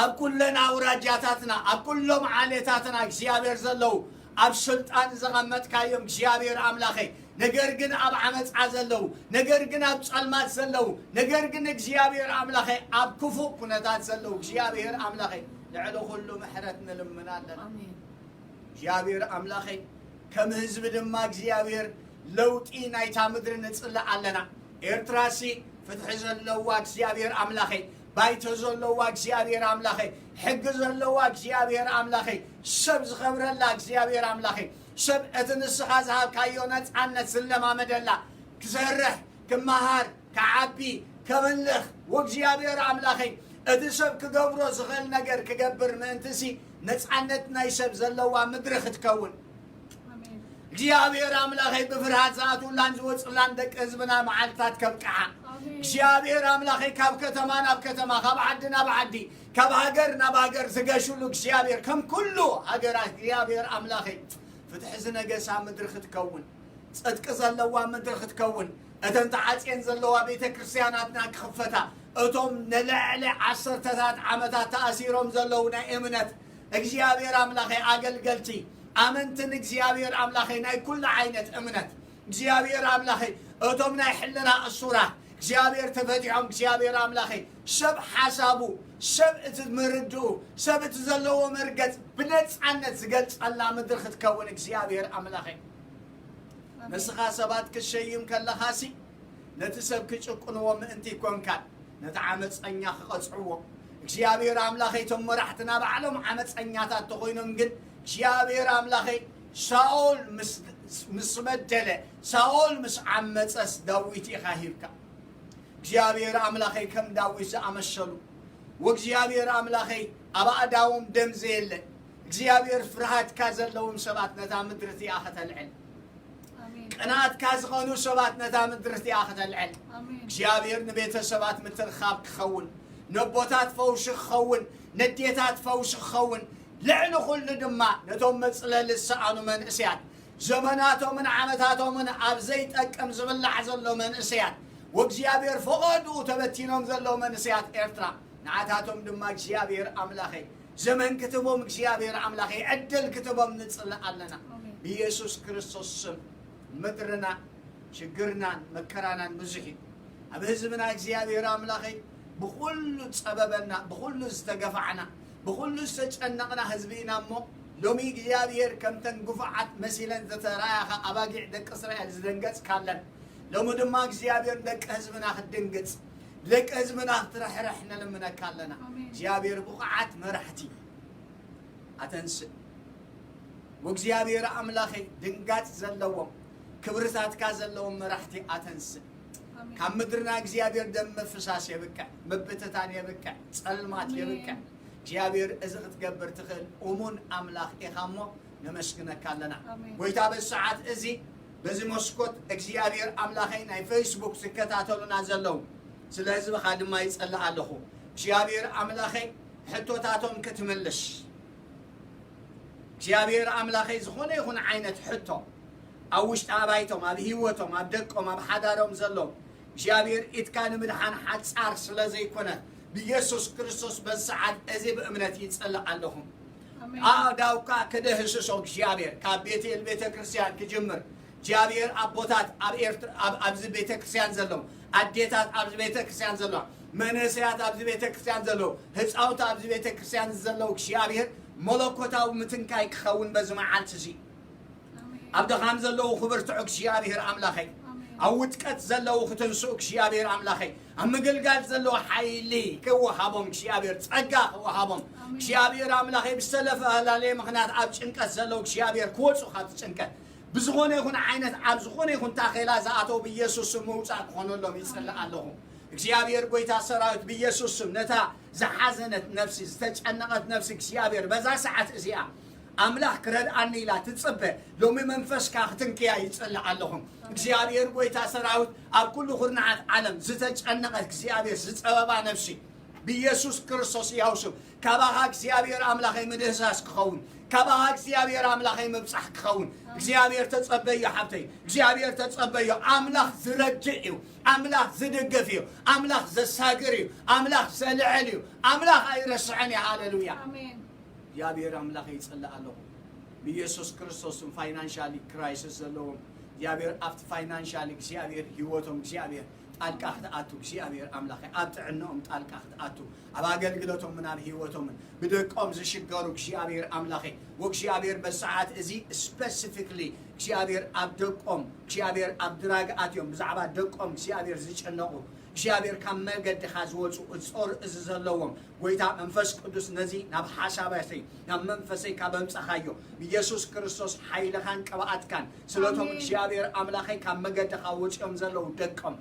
ኣብ ኩለን ኣውራጃታትና ኣብ ኩሎም ዓሌታትና እግዚኣብሔር ዘለዉ ኣብ ስልጣን ዘቐመጥካዮም እግዚኣብሔር ኣምላኸይ ነገር ግን ኣብ ዓመፃ ዘለዉ ነገር ግን ኣብ ፀልማት ዘለዉ ነገር ግን እግዚኣብሔር ኣምላኸይ ኣብ ክፉእ ኩነታት ዘለዉ እግዚኣብሔር ኣምላኸይ ልዕሊ ኩሉ ምሕረት ንልምን ኣለና ኣሜን። እግዚኣብሔር ኣምላኸይ ከም ህዝቢ ድማ እግዚኣብሔር ለውጢ ናይታ ምድሪ ንፅላእ ኣለና ኤርትራሲ ፍትሒ ዘለዋ እግዚኣብሔር ኣምላኸይ ባይቶ ዘለዋ እግዚኣብሔር ኣምላኸይ ሕጊ ዘለዋ እግዚኣብሔር ኣምላኸይ ሰብ ዝኸብረላ እግዚኣብሔር ኣምላኸይ ሰብ እቲ ንስኻ ዝሃብካዮ ነፃነት ዝለማመደላ ክሰርሕ ክመሃር ክዓቢ ከምልኽ ወእግዚኣብሔር ኣምላኸይ እቲ ሰብ ክገብሮ ዝኽእል ነገር ክገብር ምእንትሲ ነፃነት ናይ ሰብ ዘለዋ ምድሪ ክትከውን እግዚኣብሔር ኣምላኸይ ብፍርሃት ዝኣትውላን ዝወፅላን ደቂ ህዝብና መዓልታት ከብቅዓ እግዚኣብሔር ኣምላኸይ ካብ ከተማ ናብ ከተማ ካብ ዓዲ ናብ ዓዲ ካብ ሃገር ናብ ሃገር ዝገሽሉ እግዚኣብሔር ከም ኩሉ ሃገራት እግዚኣብሔር ኣምላኸይ ፍትሒ ዝነገሳ ምድሪ ክትከውን ፅድቂ ዘለዋ ምድሪ ክትከውን እተን ተዓፅየን ዘለዋ ቤተ ክርስቲያናትና ክኽፈታ እቶም ንልዕሊ ዓሰርተታት ዓመታት ተኣሲሮም ዘለዉ ናይ እምነት እግዚኣብሔር ኣምላኸይ ኣገልገልቲ ኣመንትን እግዚኣብሔር ኣምላኸይ ናይ ኩሉ ዓይነት እምነት እግዚኣብሔር ኣምላኸይ እቶም ናይ ሕልና እሱራት እግዚኣብሔር ተፈቲሖም እግዚኣብሔር ኣምላኸይ ሰብ ሓሳቡ ሰብ እቲ ምርድኡ ሰብ እቲ ዘለዎ መርገፅ ብነፃነት ዝገልፀላ ምድሪ ክትከውን እግዚኣብሔር ኣምላኸይ ንስኻ ሰባት ክትሸይም ከለኻሲ ነቲ ሰብ ክጭቁንዎ ምእንቲ ይኮንካን ነቲ ዓመፀኛ ክቐፅዕዎ እግዚኣብሔር ኣምላኸይ እቶም መራሕትና ባዕሎም ዓመፀኛታት ተኾይኖም ግን እግዚኣብሔር ኣምላኸይ ሳኦል ምስ በደለ ሳኦል ምስ ዓመፀስ ዳዊት ኢኻ ሂብካ እግዚኣብሔር ኣምላኸይ ከም ዳዊት ዝኣመሰሉ ወእግዚኣብሔር ኣምላኸይ ኣብ ኣእዳዎም ደም ዘየለ እግዚኣብሔር ፍርሃትካ ዘለዎም ሰባት ነታ ምድሪ እቲኣ ከተልዕል ቅንኣትካ ዝኾኑ ሰባት ነታ ምድሪ እቲኣ ከተልዕል እግዚኣብሔር ንቤተሰባት ምትእኻብ ክኸውን ነቦታት ፈውሲ ክኸውን ነዴታት ፈውሲ ክኸውን ልዕሊ ኩሉ ድማ ነቶም መፅለሊ ዝሰኣኑ መንእስያት ዘመናቶምን ዓመታቶምን ኣብ ዘይጠቅም ዝብላዕ ዘሎ መንእስያት ወእግዚኣብሔር ፈቐድኡ ተበቲኖም ዘለዉ መንእስያት ኤርትራ ንዓታቶም ድማ እግዚኣብሔር ኣምላኸይ ዘመን ክትቦም እግዚኣብሔር ኣምላኸይ ዕድል ክትቦም ንጽልእ ኣለና ብኢየሱስ ክርስቶስ ስም ምድርና ሽግርናን መከራናን ብዙሕ እዩ ኣብ ህዝብና እግዚኣብሔር ኣምላኸይ ብኹሉ ጸበበና ብኹሉ ዝተገፋዕና ብኹሉ ዝተጨነቕና ህዝቢ ኢና እሞ ሎሚ እግዚኣብሔር ከምተን ግፉዓት መሲለን ዝተራያኻ ኣባጊዕ ደቂ እስራኤል ዝደንገጽካለን ሎሚ ድማ እግዚኣብሔር ደቂ ህዝብና ክትድንግጽ ደቂ ህዝብና ክትረሕረሕ ንልምነካ ኣለና እግዚኣብሔር ብቑዓት መራሕቲ ኣተንስእ ወእግዚኣብሔር ኣምላኸይ ድንጋጽ ዘለዎም ክብርታትካ ዘለዎም መራሕቲ ኣተንስእ ካብ ምድርና እግዚኣብሔር ደም ምፍሳስ የብቅዕ ምብትታን የብቅዕ ጸልማት የብቅዕ እግዚኣብሔር እዚ ክትገብር ትኽእል እሙን ኣምላኽ ኢኻ እሞ ነመስግነካ ኣለና ጎይታ በዚ ሰዓት እዚ በዚ መስኮት እግዚኣብሔር ኣምላኸይ ናይ ፌስቡክ ዝከታተሉና ዘለዉ ስለ ህዝብኻ ድማ ይጸልእ ኣለኹ እግዚኣብሔር ኣምላኸይ ሕቶታቶም ክትምልስ እግዚኣብሔር ኣምላኸይ ዝኾነ ይኹን ዓይነት ሕቶ ኣብ ውሽጢ ኣባይቶም ኣብ ህይወቶም ኣብ ደቆም ኣብ ሓዳሮም ዘሎ እግዚኣብሔር ኢድካ ንምድሓን ሓጻር ስለ ዘይኮነ ብኢየሱስ ክርስቶስ በዚ ሰዓት እዚ ብእምነት ይጸልእ ኣለኹ ኣእዳውካ ክድህስሶ እግዚኣብሔር ካብ ቤቴል ቤተ ክርስቲያን ክጅምር እግዚኣብሔር ኣቦታት ኣብ ኤርትራ ኣብ- ኣብዚ ቤተ ክርስቲያን ዘለዉ ኣዴታት ኣብዚ ቤተ ክርስቲያን ዘለዋ መንእሰያት ኣብዚ ቤተ ክርስቲያን ዘለዉ ህፃውንቲ ኣብዚ ቤተ ክርስቲያን ዘለዉ እግዚኣብሔር መለኮታዊ ምትንካይ ክኸውን በዚ መዓልቲ እዚ ኣብ ድኻም ዘለዉ ክብርትዑ እግዚኣብሔር ኣምላኸይ ኣብ ውድቀት ዘለዉ ክትንስኡ እግዚኣብሔር ኣምላኸይ ኣብ ምግልጋል ዘለዉ ሓይሊ ክወሃቦም እግዚኣብሔር ጸጋ ክወሃቦም እግዚኣብሔር ኣምላኸይ ብዝተፈላለየ ምኽንያት ኣብ ጭንቀት ዘለዉ እግዚኣብሔር ክወፁ ካብቲ ጭንቀት ብዝኾነ ይኹን ዓይነት ኣብ ዝኾነ ይኹን ታኼላ ዝኣተው ብኢየሱስ ስም ምውፃእ ክኾነሎም ይፅልእ ኣለኹ እግዚኣብሔር ጎይታ ሰራዊት ብኢየሱስ ስም ነታ ዝሓዘነት ነፍሲ ዝተጨነቐት ነፍሲ እግዚኣብሔር በዛ ሰዓት እዚኣ ኣምላኽ ክረድኣኒ ኢላ ትጽበ ሎሚ መንፈስካ ክትንክያ ይጽልእ ኣለኹም እግዚኣብሔር ጎይታ ሰራዊት ኣብ ኩሉ ኩርናዓት ዓለም ዝተጨነቐት እግዚኣብሔር ዝጸበባ ነፍሲ ብኢየሱስ ክርስቶስ ያውስም ካባኻ እግዚኣብሔር ኣምላኸይ ምድህሳስ ክኸውን ካባኻ እግዚኣብሔር ኣምላኸይ ምብጻሕ ክኸውን እግዚኣብሔር ተጸበዮ ሓብተይ እግዚኣብሔር ተጸበዮ ኣምላኽ ዝረድእ እዩ ኣምላኽ ዝድግፍ እዩ ኣምላኽ ዘሳግር እዩ ኣምላኽ ዘልዕል እዩ ኣምላኽ ኣይረስዐን እዩ ሃለሉያ እግዚኣብሔር ኣምላኽ ይጽልእ ኣለኹ ብኢየሱስ ክርስቶስን ፋይናንሻሊ ክራይሲስ ዘለዎም እግዚኣብሔር ኣብቲ ፋይናንሻሊ እግዚኣብሔር ህይወቶም እግዚኣብሔር ጣልቃ ክትኣቱ እግዚኣብሔር ኣምላኸ ኣብ ጥዕንኦም ጣልቃ ክትኣቱ ኣብ ኣገልግሎቶምን ኣብ ህይወቶምን ብደቆም ዝሽገሩ እግዚኣብሔር ኣምላኸ ወእግዚኣብሔር በሰዓት እዚ ስፐሲፊክሊ እግዚኣብሔር ኣብ ደቆም እግዚኣብሔር ኣብ ድራግ ኣትዮም ብዛዕባ ደቆም እግዚኣብሔር ዝጨነቑ እግዚኣብሔር ካብ መገድኻ ዝወፁ እጾር እዚ ዘለዎም ጎይታ መንፈስ ቅዱስ ነዚ ናብ ሓሳባተይ ናብ መንፈሰይ ካብ ኣምፀኻዮ ብኢየሱስ ክርስቶስ ሓይልኻን ቅብኣትካን ስለቶም እግዚኣብሔር ኣምላኸይ ካብ መገድኻ ወፂኦም ዘለዉ ደቆም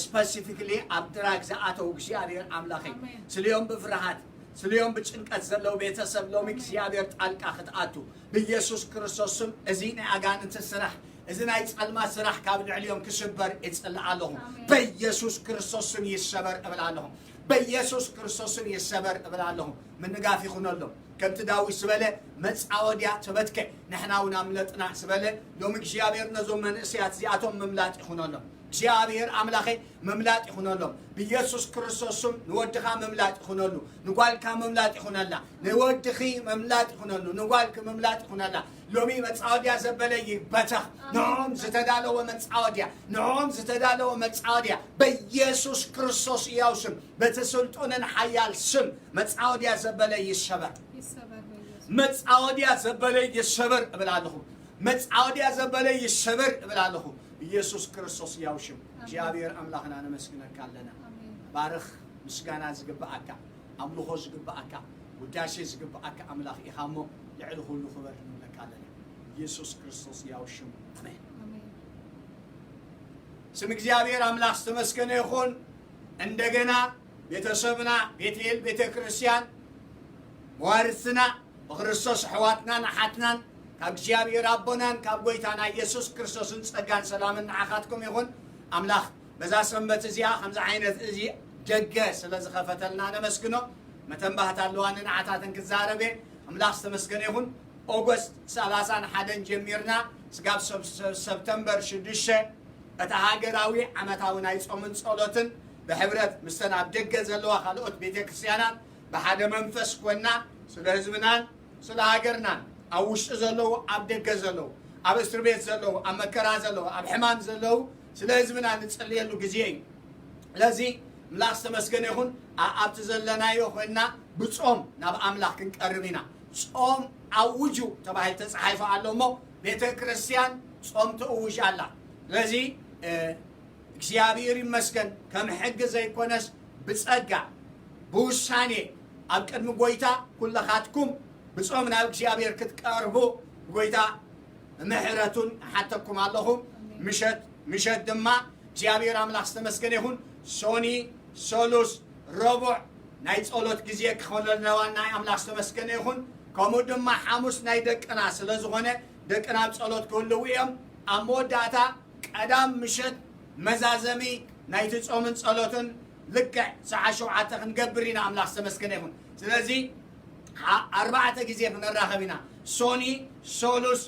ስፐሲፊክሊ ኣብ ድራግ ዝኣተው እግዚኣብሔር ኣምላኸይ ስልዮም ብፍርሃት ስልዮም ብጭንቀት ዘለዉ ቤተሰብ ሎሚ እግዚኣብሔር ጣልቃ ክትኣቱ ብኢየሱስ ክርስቶስ ስም እዚ ናይ ኣጋንንቲ ስራሕ እዚ ናይ ጸልማት ስራሕ ካብ ልዕሊኦም ክስበር ይጽልእ ኣለኹ በኢየሱስ ክርስቶስ ስም ይሰበር እብል ኣለኹ በኢየሱስ ክርስቶስ ስም ይሰበር እብል ኣለኹ ምንጋፍ ይኹነሎም ከምቲ ዳዊት ዝበለ መጻወድያ ተበትከ ንሕና እውን ኣምለጥና ዝበለ ሎም እግዚኣብሔር ነዞም መንእሰያት እዚኣቶም ምምላጥ ይኹነሎም እግዚኣብሔር ኣምላኸይ ምምላጥ ይኹነሎም ብኢየሱስ ክርስቶስ ስም ንወድኻ ምምላጥ ይኹነሉ ንጓልካ ምምላጥ ይኹነላ ንወድኺ ምምላጥ ይኹነሉ ንጓልኪ ምምላጥ ይኹነላ ሎሚ መጻወድያ ዘበለ ይበተኽ ንዕኦም ዝተዳለወ መጻወድያ ንዕኦም ዝተዳለወ መጻወድያ በኢየሱስ ክርስቶስ እያው ስም በቲ ስልጡንን ሓያል ስም መጻወድያ ዘበለ ይሰበር መጻወድያ ዘበለ ይሰበር እብል ኣለኹ መጻወድያ ዘበለ ይሰበር እብል ኣለኹ ኢየሱስ ክርስቶስ ያው ሽም እግዚኣብሔር ኣምላኽና ነመስግነካ ኣለና ባርኽ ምስጋና ዝግብኣካ ኣምልኾ ዝግብኣካ ውዳሴ ዝግብኣካ ኣምላኽ ኢኻ እሞ ልዕሊ ኩሉ ክበር ንብለካ ኣለና ኢየሱስ ክርስቶስ ያው ሽም ኣሜን ስም እግዚኣብሔር ኣምላኽ ዝተመስገነ ይኹን እንደገና ቤተሰብና ቤትኤል ቤተ ክርስቲያን መዋርስትና ብክርስቶስ ኣሕዋትናን ኣሓትናን ካብ እግዚኣብሔር ኣቦናን ካብ ጎይታና ኢየሱስ ክርስቶስን ጸጋን ሰላምን ንዓኻትኩም ይኹን ኣምላኽ በዛ ሰንበት እዚኣ ከምዚ ዓይነት እዚ ደገ ስለ ዝኸፈተልና ነመስግኖ መተንባህታ ኣለዋ ንንዓታትን ክዛረበ ኣምላኽ ዝተመስገነ ይኹን ኦገስት ሰላሳን ሓደን ጀሚርና ስጋብ ሰብተምበር ሽዱሽተ እቲ ሃገራዊ ዓመታዊ ናይ ጾምን ጸሎትን ብሕብረት ምስተን ኣብ ደገ ዘለዋ ካልኦት ቤተ ክርስቲያናት ብሓደ መንፈስ ኮና ስለ ህዝብናን ስለ ሃገርናን ኣብ ውሽጢ ዘለዉ ኣብ ደገ ዘለዉ ኣብ እስር ቤት ዘለዉ ኣብ መከራ ዘለዉ ኣብ ሕማም ዘለዉ ስለ ህዝብና ንጽልየሉ ግዜ እዩ ስለዚ ምላኽ ዝተመስገነ ይኹን ኣብቲ ዘለናዮ ኮይንና ብጾም ናብ ኣምላኽ ክንቀርብ ኢና ጾም ኣውጁ ተባሂል ተጻሒፉ ኣሎ እሞ ቤተ ክርስቲያን ጾም ትእውጅ ኣላ ስለዚ እግዚኣብሔር ይመስገን ከም ሕጊ ዘይኮነስ ብጸጋ ብውሳኔ ኣብ ቅድሚ ጎይታ ኩለኻትኩም ብጾም ናብ እግዚኣብሔር ክትቀርቡ ጎይታ ምሕረቱን ሓተኩም ኣለኹ ምሸት ምሸት ድማ እግዚኣብሔር ኣምላኽ ዝተመስገነ ይኹን ሶኒ ሰሉስ ረቡዕ ናይ ጸሎት ግዜ ክኾነልና ዋና ኣምላኽ ዝተመስገነ ይኹን ከምኡ ድማ ሓሙስ ናይ ደቅና ስለ ዝኾነ ደቅና ኣብ ጸሎት ክህልው እዮም ኣብ መወዳእታ ቀዳም ምሸት መዛዘሚ ናይቲ ጾምን ጸሎትን ልክዕ ሰዓ ሸውዓተ ክንገብር ኢና ኣምላኽ ዝተመስገነ ይኹን ስለዚ ኣርባዕተ ግዜ ክንራኸብ ኢና ሶኒ ሶሉስ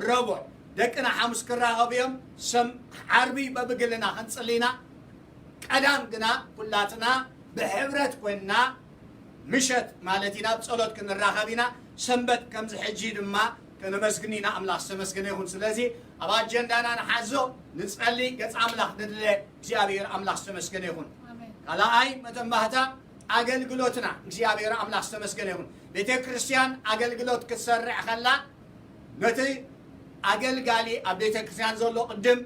ረቡዕ ደቅና ሓሙስ ክራኸቡ እዮም ሰም ዓርቢ በብግልና ክንጽሊ ኢና ቀዳም ግና ኩላትና ብሕብረት ኮይንና ምሸት ማለት ኢና ብጸሎት ክንራኸብ ኢና ሰንበት ከምዚ ሕጂ ድማ ከነመስግን ኢና። ኣምላኽ ዝተመስገነ ይኹን። ስለዚ ኣብ ኣጀንዳና ንሓዞ፣ ንጸሊ፣ ገጽ ኣምላኽ ንድለ። እግዚኣብሔር ኣምላኽ ዝተመስገነ ይኹን። ኣሜን። ካልኣይ መተንባህታ ኣገልግሎትና እግዚኣብሔር ኣምላኽ ዝተመስገነ ይኹን። ቤተ ክርስቲያን ኣገልግሎት ክትሰርዕ ከላ ነቲ ኣገልጋሊ ኣብ ቤተ ክርስቲያን ዘሎ ቅድም፣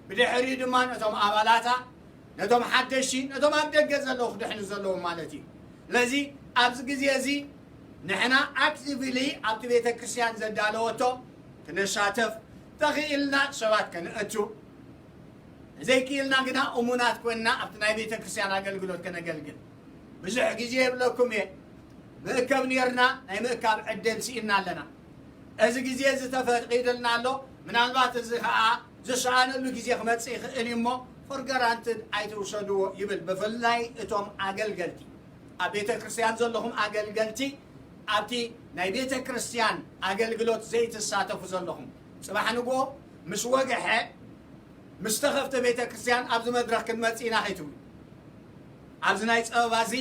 ብድሕሪኡ ድማ ነቶም ኣባላታ፣ ነቶም ሓደሽቲ፣ ነቶም ኣብ ደገ ዘለዉ ክድሕኑ ዘለዎም ማለት እዩ። ስለዚ ኣብዚ ግዜ እዚ ንሕና ኣክቲቭሊ ኣብቲ ቤተ ክርስቲያን ዘዳለወቶ ክነሳተፍ፣ ተኽኢልና ሰባት ከነእቱ፣ ዘይክኢልና ግና እሙናት ኮይንና ኣብቲ ናይ ቤተ ክርስቲያን ኣገልግሎት ከነገልግል። ብዙሕ ግዜ ይብለኩም እየ፣ ምእከብ ነርና፣ ናይ ምእካብ ዕድል ስኢንና ኣለና። እዚ ግዜ እዚ ተፈቂድልና ኣሎ። ምናልባት እዚ ከዓ ዝሰኣነሉ ግዜ ክመጽእ ይኽእል እዩ እሞ፣ ፎር ጋራንትድ ኣይትውሰድዎ ይብል። ብፍላይ እቶም ኣገልገልቲ፣ ኣብ ቤተ ክርስቲያን ዘለኹም ኣገልገልቲ፣ ኣብቲ ናይ ቤተ ክርስቲያን ኣገልግሎት ዘይትሳተፉ ዘለኹም፣ ጽባሕ ንግሆ ምስ ወግሐ፣ ምስ ተኸፍተ ቤተ ክርስቲያን ኣብዚ መድረኽ ክንመጽእ ኢና ከይትብሉ፣ ኣብዚ ናይ ጸበባ እዚ፣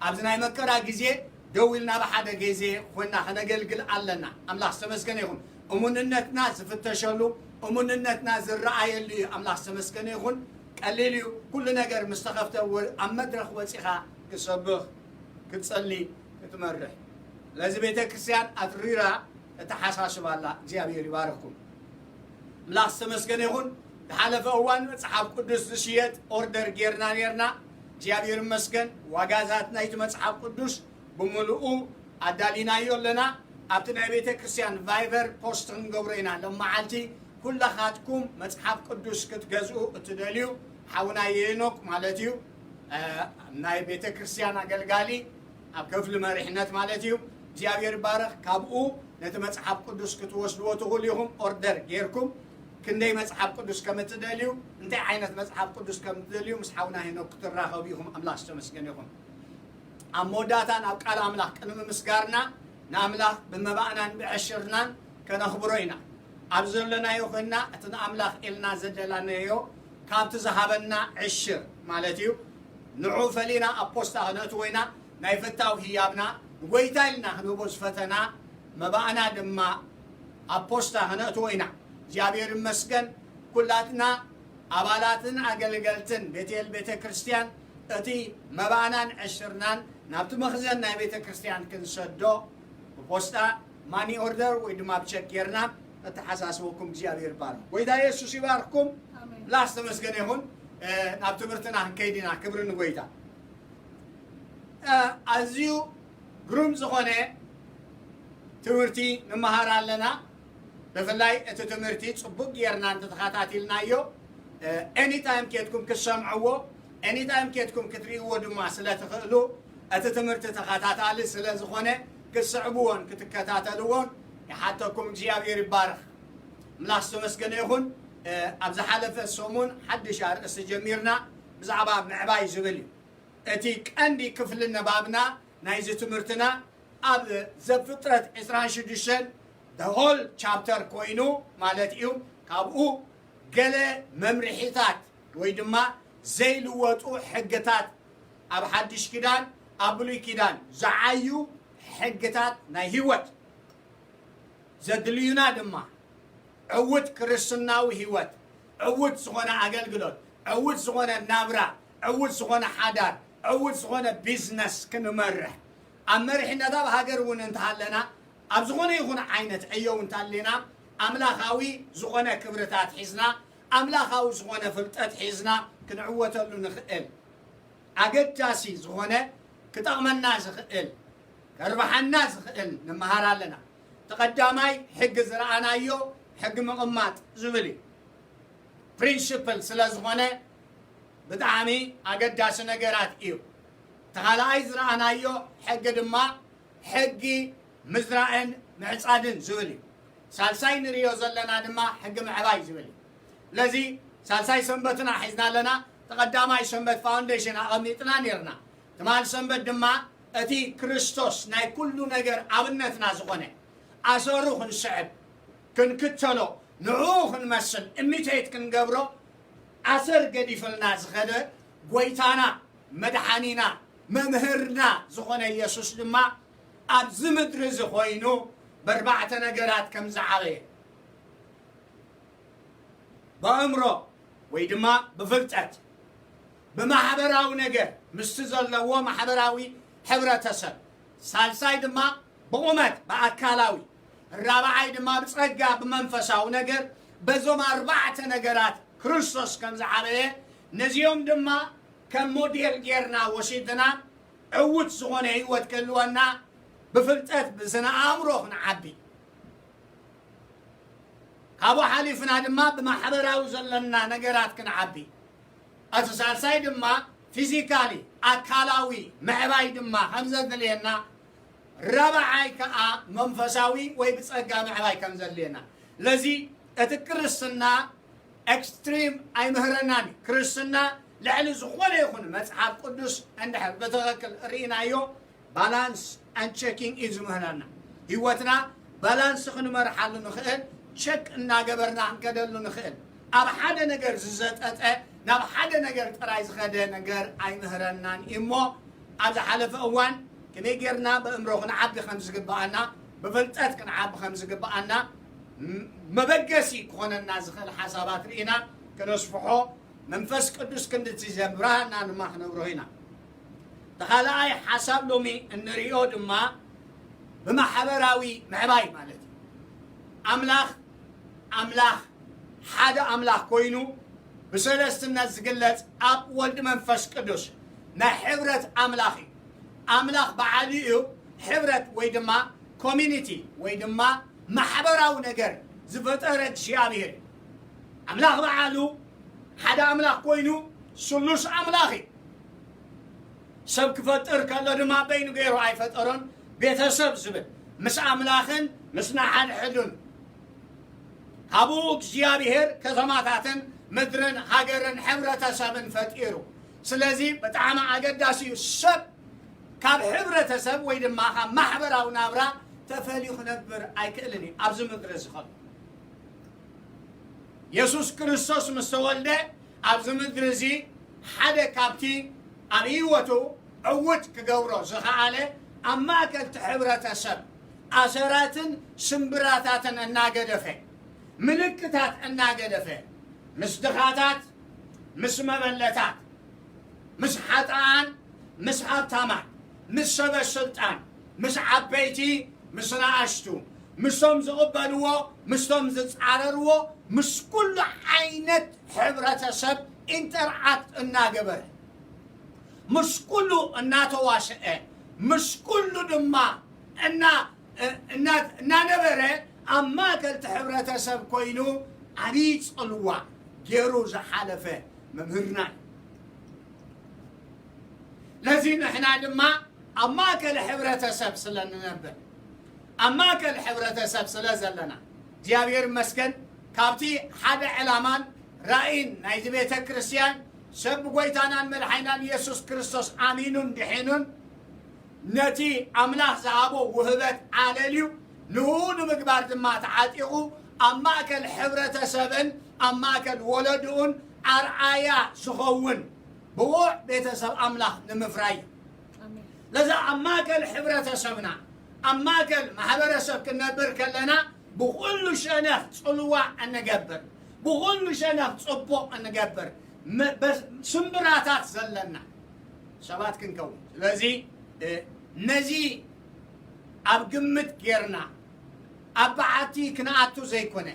ኣብዚ ናይ መከራ ግዜ ደው ኢልና ብሓደ ግዜ ኮይና ከነገልግል ኣለና። ኣምላኽ ዝተመስገነ ይኹን። እሙንነትና ዝፍተሸሉ፣ እሙንነትና ዝረኣየሉ እዩ። ኣምላኽ ዝተመስገነ ይኹን። ቀሊል እዩ። ኩሉ ነገር ምስ ተኸፍተ ወ-፣ ኣብ መድረኽ ወጺኻ ክሰብኽ፣ ክትጸሊ፣ ክትመርሕ። ስለዚ ቤተ ክርስቲያን ኣትሪራ ተተሓሳስብ ኣላ። እግዚኣብሔር ይባርኽኩም። ኣምላኽ ዝተመስገነ ይኹን። ዝሓለፈ እዋን መጽሓፍ ቅዱስ ዝሽየጥ ኦርደር ጌርና ኔርና። እግዚኣብሔር ይመስገን። ዋጋታት ናይቲ መጽሓፍ ቅዱስ ብምሉኡ ኣዳሊናዮ ኣለና። ኣብቲ ናይ ቤተ ክርስቲያን ቫይበር ፖስት ክንገብሮ ኢና። ሎም መዓልቲ ኩላኻትኩም መጽሓፍ ቅዱስ ክትገዝኡ እትደልዩ፣ ሓውና የኖክ ማለት እዩ፣ እ፣ ናይ ቤተ ክርስቲያን ኣገልጋሊ ኣብ ክፍሊ መሪሕነት ማለት እዩ። እግዚኣብሔር ይባረኽ። ካብኡ ነቲ መጽሓፍ ቅዱስ ክትወስድዎ ትኽእሉ ኢኹም። ኦርደር ጌርኩም ክንደይ መጽሓፍ ቅዱስ ከም እትደልዩ፣ እንታይ ዓይነት መጽሓፍ ቅዱስ ከም እትደልዩ ምስ ሓውና ሄኖክ ክትራኸቡ ኢኹም። ኣምላኽ ዝተመስገነ ይኹን። ኣብ መወዳእታ ናብ ቃል ኣምላኽ ቅድሚ ምስጋርና ንኣምላኽ ብመባእናን ብዕሽርናን ከነኽብሮ ኢና። ኣብ ዘለናዮ ኮይንና እቲ ንኣምላኽ ኢልና ዘደላናዮ ካብቲ ዝሃበና ዕሽር ማለት እዩ። ንዑ ፈሊና ኣብ ፖስታ ክነእትዎ ኢና። ናይ ፍታው ህያብና ንጎይታ ኢልና ክንህቦ ዝፈተና መባእና ድማ ኣብ ፖስታ ክነእትዎ ኢና። እግዚኣብሔር ይመስገን። ኩላትና ኣባላትን ኣገልገልትን ቤቴል ቤተ ክርስቲያን እቲ መባእናን ዕሽርናን ናብቲ መኽዘን ናይ ቤተ ክርስቲያን ክንሰዶ ብፖስታ ማኒ ኦርደር ወይ ድማ ብቸክ ጌርና ነተሓሳስበኩም። እግዚኣብሔር ይባርኽ። ጎይታ የሱስ ይባርኽኩም። ኣሜን። ላስ ተመስገን ይኹን። እ፣ ናብ ትምህርትና ክንከይድ ኢና። ክብሪ ንጎይታ። እ፣ ኣዝዩ ግሩም ዝኾነ ትምህርቲ ንመሃር ኣለና። ብፍላይ እቲ ትምህርቲ ጽቡቅ ጌርና እንተተኸታቲልናዮ፣ እ፣ ኤኒታይም ኬድኩም ክትሰምዕዎ፣ ኤኒታይም ኬድኩም ክትርእይዎ ድማ ስለ ትኽእሉ፣ እቲ ትምህርቲ ተኸታታሊ ስለ ዝኾነ ክትስዕብዎን ክትከታተልዎን ይሓተኩም። እግዚኣብሔር ይባረኽ። ኣምላኽ ዝተመስገነ ይኹን። እ፣ ኣብ ዝሓለፈ ሰሙን ሓድሽ ኣርእስቲ ጀሚርና፣ ብዛዕባ ምዕባይ ዝብል እዩ። እቲ ቀንዲ ክፍሊ ንባብና ናይዚ ትምህርትና ኣብ ዘፍጥረት ዕስራን ሽዱሽተን the whole chapter ኮይኑ ማለት እዩ። ካብኡ ገለ መምርሒታት ወይ ድማ ዘይልወጡ ሕግታት ኣብ ሓድሽ ኪዳን፣ ኣብ ብሉይ ኪዳን ዝዓዩ ሕግታት ናይ ህይወት ዘድልዩና ድማ ዕዉት ክርስትናዊ ህይወት፣ ዕዉት ዝኾነ ኣገልግሎት፣ ዕዉት ዝኾነ ናብራ፣ ዕዉት ዝኾነ ሓዳር፣ ዕዉት ዝኾነ ቢዝነስ ክንመርሕ፣ ኣብ መሪሕነት ኣብ ሃገር እውን እንተሃለና፣ ኣብ ዝኾነ ይኹን ዓይነት ዕዮ እውን እንተሃሊና፣ ኣምላኻዊ ዝኾነ ክብርታት ሒዝና፣ ኣምላኻዊ ዝኾነ ፍልጠት ሒዝና ክንዕወተሉ ንኽእል። ኣገዳሲ ዝኾነ ክጠቕመና ዝኽእል፣ ከርብሓና ዝኽእል ንመሃር ኣለና። እቲ ቀዳማይ ሕጊ ዝረኣናዮ ሕጊ ምቕማጥ ዝብል እዩ። ፕሪንሲፕል ስለ ዝኾነ ብጣዕሚ ኣገዳሲ ነገራት እዩ። እቲ ካልኣይ ዝረኣናዮ ሕጊ ድማ ሕጊ ምዝራእን ምዕጻድን ዝብል እዩ። ሳልሳይ ንርእዮ ዘለና ድማ ሕጊ ምዕባይ ዝብል እዩ። ስለዚ ሳልሳይ ሰንበትና ሒዝና ኣለና። ተቐዳማይ ሰንበት ፋውንዴሽን ኣቐሚጥና ኔርና። ትማል ሰንበት ድማ እቲ ክርስቶስ ናይ ኩሉ ነገር ኣብነትና ዝኾነ ኣሰሩ ክንስዕብ፣ ክንክተሎ፣ ንዕኡ ክንመስል፣ ኢሚቴት ክንገብሮ ኣሰር ገዲፍልና ዝኸደ ጎይታና፣ መድሓኒና፣ መምህርና ዝኾነ ኢየሱስ ድማ ኣብዚ ምድሪ እዚ ኮይኑ ብኣርባዕተ ነገራት ከም ዝዓበየ፣ ብኣእምሮ ወይ ድማ ብፍልጠት፣ ብማሕበራዊ ነገር ምስቲ ዘለዎ ማሕበራዊ ሕብረተሰብ፣ ሳልሳይ ድማ ብቑመት ብኣካላዊ፣ ራብዓይ ድማ ብጸጋ ብመንፈሳዊ ነገር። በዞም ኣርባዕተ ነገራት ክርስቶስ ከም ዝዓበየ፣ ነዚኦም ድማ ከም ሞዴል ጌርና ወሲድና ዕዉት ዝኾነ ህይወት ክህልወና ብፍልጠት ብስነ ኣእምሮ ክንዓቢ፣ ካብኡ ሓሊፍና ድማ ብማሕበራዊ ዘለና ነገራት ክንዓቢ፣ እቲ ሳልሳይ ድማ ፊዚካሊ ኣካላዊ ምዕባይ ድማ ከም ዘድልየና፣ ራብዓይ ከኣ መንፈሳዊ ወይ ብጸጋ ምዕባይ ከም ዘድልየና። ለዚ እቲ ክርስትና ኤክስትሪም ኣይምህረናን እዩ። ክርስትና ልዕሊ ዝኾነ ይኹን መጽሓፍ ቅዱስ እንድሕር ብትኽክል ርኢናዮ፣ ባላንስ ኣን ቸኪንግ እዩ ዝምህረና። ህይወትና ባላንስ ክንመርሓሉ ንኽእል፣ ቸክ እናገበርና ክንከደሉ ንኽእል። ኣብ ሓደ ነገር ዝዘጠጠ፣ ናብ ሓደ ነገር ጥራይ ዝኸደ ነገር ኣይምህረናን እዩ። እሞ ኣብ ዝሓለፈ እዋን ከመይ ጌርና ብእምሮ ክንዓቢ ከም ዝግብኣና፣ ብፍልጠት ክንዓቢ ከም ዝግብኣና፣ ም- መበገሲ ክኾነና ዝኽእል ሓሳባት ርኢና ክነስፍሖ መንፈስ ቅዱስ ክንድቲ ዘብርሃና ድማ ክነብሮ ኢና። እቲ ካልኣይ ሓሳብ ሎሚ እንርእዮ ድማ ብማሕበራዊ ምዕባይ ማለት እዩ። ኣምላኽ ኣምላኽ ሓደ ኣምላኽ ኮይኑ ብሰለስትነት ዝግለጽ ኣብ ወልድ መንፈስ ቅዱስ ናይ ሕብረት ኣምላኽ እዩ። ኣምላኽ በዓሉ እዩ ሕብረት ወይ ድማ ኮሚኒቲ ወይ ድማ ማሕበራዊ ነገር ዝፈጠረ እግዚኣብሔር እዩ። ኣምላኽ በዓሉ ሓደ ኣምላኽ ኮይኑ ስሉስ ኣምላኽ እዩ። ሰብ ክፈጥር ከሎ ድማ በይኑ ገይሩ ኣይፈጠሮን። ቤተሰብ ዝብል ምስ ኣምላኽን ምስ ንሓድሕዱን ካብኡ እግዚኣብሔር ከተማታትን ምድርን ሃገርን ሕብረተሰብን ፈጢሩ። ስለዚ ብጣዕሚ ኣገዳሲ እዩ። ሰብ ካብ ሕብረተሰብ ወይ ድማ ካብ ማሕበራዊ ናብራ ተፈልዩ ክነብር ኣይክእልን እዩ ኣብዚ ምድሪ እዚ ከሎ። የሱስ ክርስቶስ ምስ ተወልደ ኣብዚ ምድሪ እዚ ሓደ ካብቲ ኣብ ህይወቱ ዕዉት ክገብሮ ዝኸኣለ ኣብ ማእከል እቲ ሕብረተሰብ ኣሰራትን ስምብራታትን እናገደፈ፣ ምልክታት እናገደፈ፣ ምስ ድኻታት፣ ምስ መበለታት፣ ምስ ሓጥኣን፣ ምስ ሃብታማት፣ ምስ ሰበ ስልጣን፣ ምስ ዓበይቲ፣ ምስ ንኣሽቱ፣ ምስቶም ዝቕበልዎ፣ ምስቶም ዝጻረርዎ፣ ምስ ኩሉ ዓይነት ሕብረተሰብ ኢንተርኣክት እናገበረ፣ ምስ ኩሉ እናተዋስአ፣ ምስ ኩሉ ድማ እና-፣ እ-፣ እና-፣ እናነበረ ኣብ ማእከል እቲ ሕብረተሰብ ኮይኑ ዓብዪ ጽልዋ ገይሩ ዝሓለፈ መምህርና እዩ። ነዚ ንሕና ድማ ኣብ ማእከል ሕብረተሰብ ስለ ንነብር፣ ኣብ ማእከል ሕብረተሰብ ስለ ዘለና፣ እግዚኣብሔር ይመስገን፣ ካብቲ ሓደ ዕላማን ራእይን ናይዚ ቤተ ክርስቲያን ሰብ ብጎይታናን መድሓኒናን ኢየሱስ ክርስቶስ ኣሚኑን ድሒኑን ነቲ ኣምላኽ ዝሃቦ ውህበት ኣለልዩ ንኡ ንምግባር ድማ ተዓጢቑ ኣብ ማእከል ሕብረተሰብን ኣብ ማእከል ወለድኡን ኣርኣያ ዝኸውን ብቑዕ ቤተሰብ ኣምላኽ ንምፍራይ እዩ። ኣሜን። ለዛ ኣብ ማእከል ሕብረተሰብና ኣብ ማእከል ማሕበረሰብ ክንነብር ከለና ብኹሉ ሸነኽ ጽልዋ እንገብር፣ ብኹሉ ሸነኽ ጽቡቕ እንገብር፣ መ-፣ በስ-፣ ስምብራታት ዘለና ሰባት ክንከውን። ስለዚ፣ እ፣ ነዚ ኣብ ግምት ጌርና ኣብ በዓቲ ክንኣቱ ዘይኮነ፣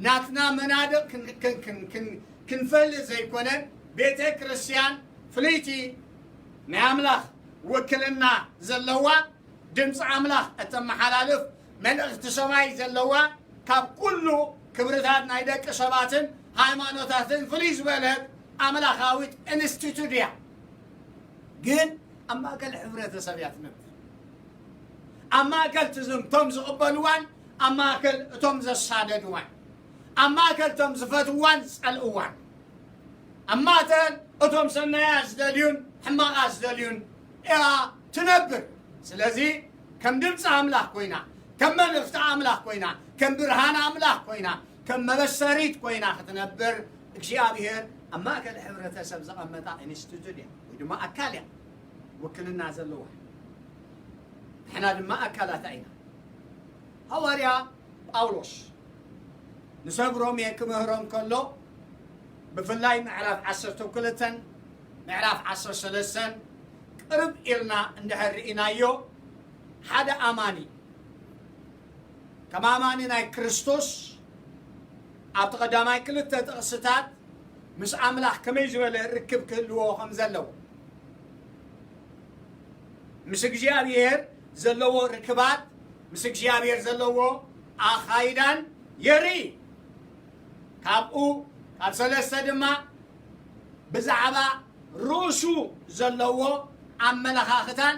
ናትና መናድቕ ክን-፣ ክን-፣ ክን-፣ ክን-፣ ክንፈልጥ ዘይኮነ፣ ቤተ ክርስቲያን ፍልይቲ ናይ ኣምላኽ ውክልና ዘለዋ፣ ድምፂ ኣምላኽ እተመሓላልፍ፣ መልእኽቲ ሰማይ ዘለዋ፣ ካብ ኩሉ ክብርታት ናይ ደቂ ሰባትን ሃይማኖታትን ፍልይ ዝበለት ኣምላኻዊት ኢንስቲቱት እያ። ግን ኣብ ማእከል ሕብረተሰብ እያ ትነብር። ኣብ ማእከል ትዝም-፣ እቶም ዝቕበልዋን ኣብ ማእከል እቶም ዘሳደድዋን፣ ኣብ ማእከል እቶም ዝፈትዋን ዝጸልእዋን፣ ኣብ ማእከል እቶም ሰናያ ዝደልዩን ሕማቓ ዝደልዩን እያ ትነብር። ስለዚ ከም ድምፂ ኣምላኽ ኮይና፣ ከም መልእኽቲ ኣምላኽ ኮይና፣ ከም ብርሃን ኣምላኽ ኮይና፣ ከም መበሰሪት ኮይና ክትነብር እግዚኣብሔር ኣብ ማእከል ሕብረተሰብ ዘቐመጣ ኢንስቲቱት እያ ወይ ድማ ኣካል እያ ውክልና ዘለዋ። ንሕና ድማ ኣካላታ ኢና። ሃዋርያ ጳውሎስ ንሰብ ሮሜ ክምህሮም ከሎ፣ ብፍላይ ምዕራፍ ዓሰርተ ክልተን ምዕራፍ ዓሰርተ ሰለስተን ቅርብ ኢልና እንድሕር ርኢናዮ፣ ሓደ ኣማኒ ከም ኣማኒ ናይ ክርስቶስ ኣብቲ ቀዳማይ ክልተ ጥቕስታት ምስ ኣምላኽ ከመይ ዝበለ ርክብ ክህልዎ ከም ዘለዎ፣ ምስ እግዚኣብሔር ዘለዎ ርክባት፣ ምስ እግዚኣብሔር ዘለዎ ኣኻይዳን የርኢ። ካብኡ ካብ ሰለስተ ድማ ብዛዕባ ርእሱ ዘለዎ ኣመለኻኽታን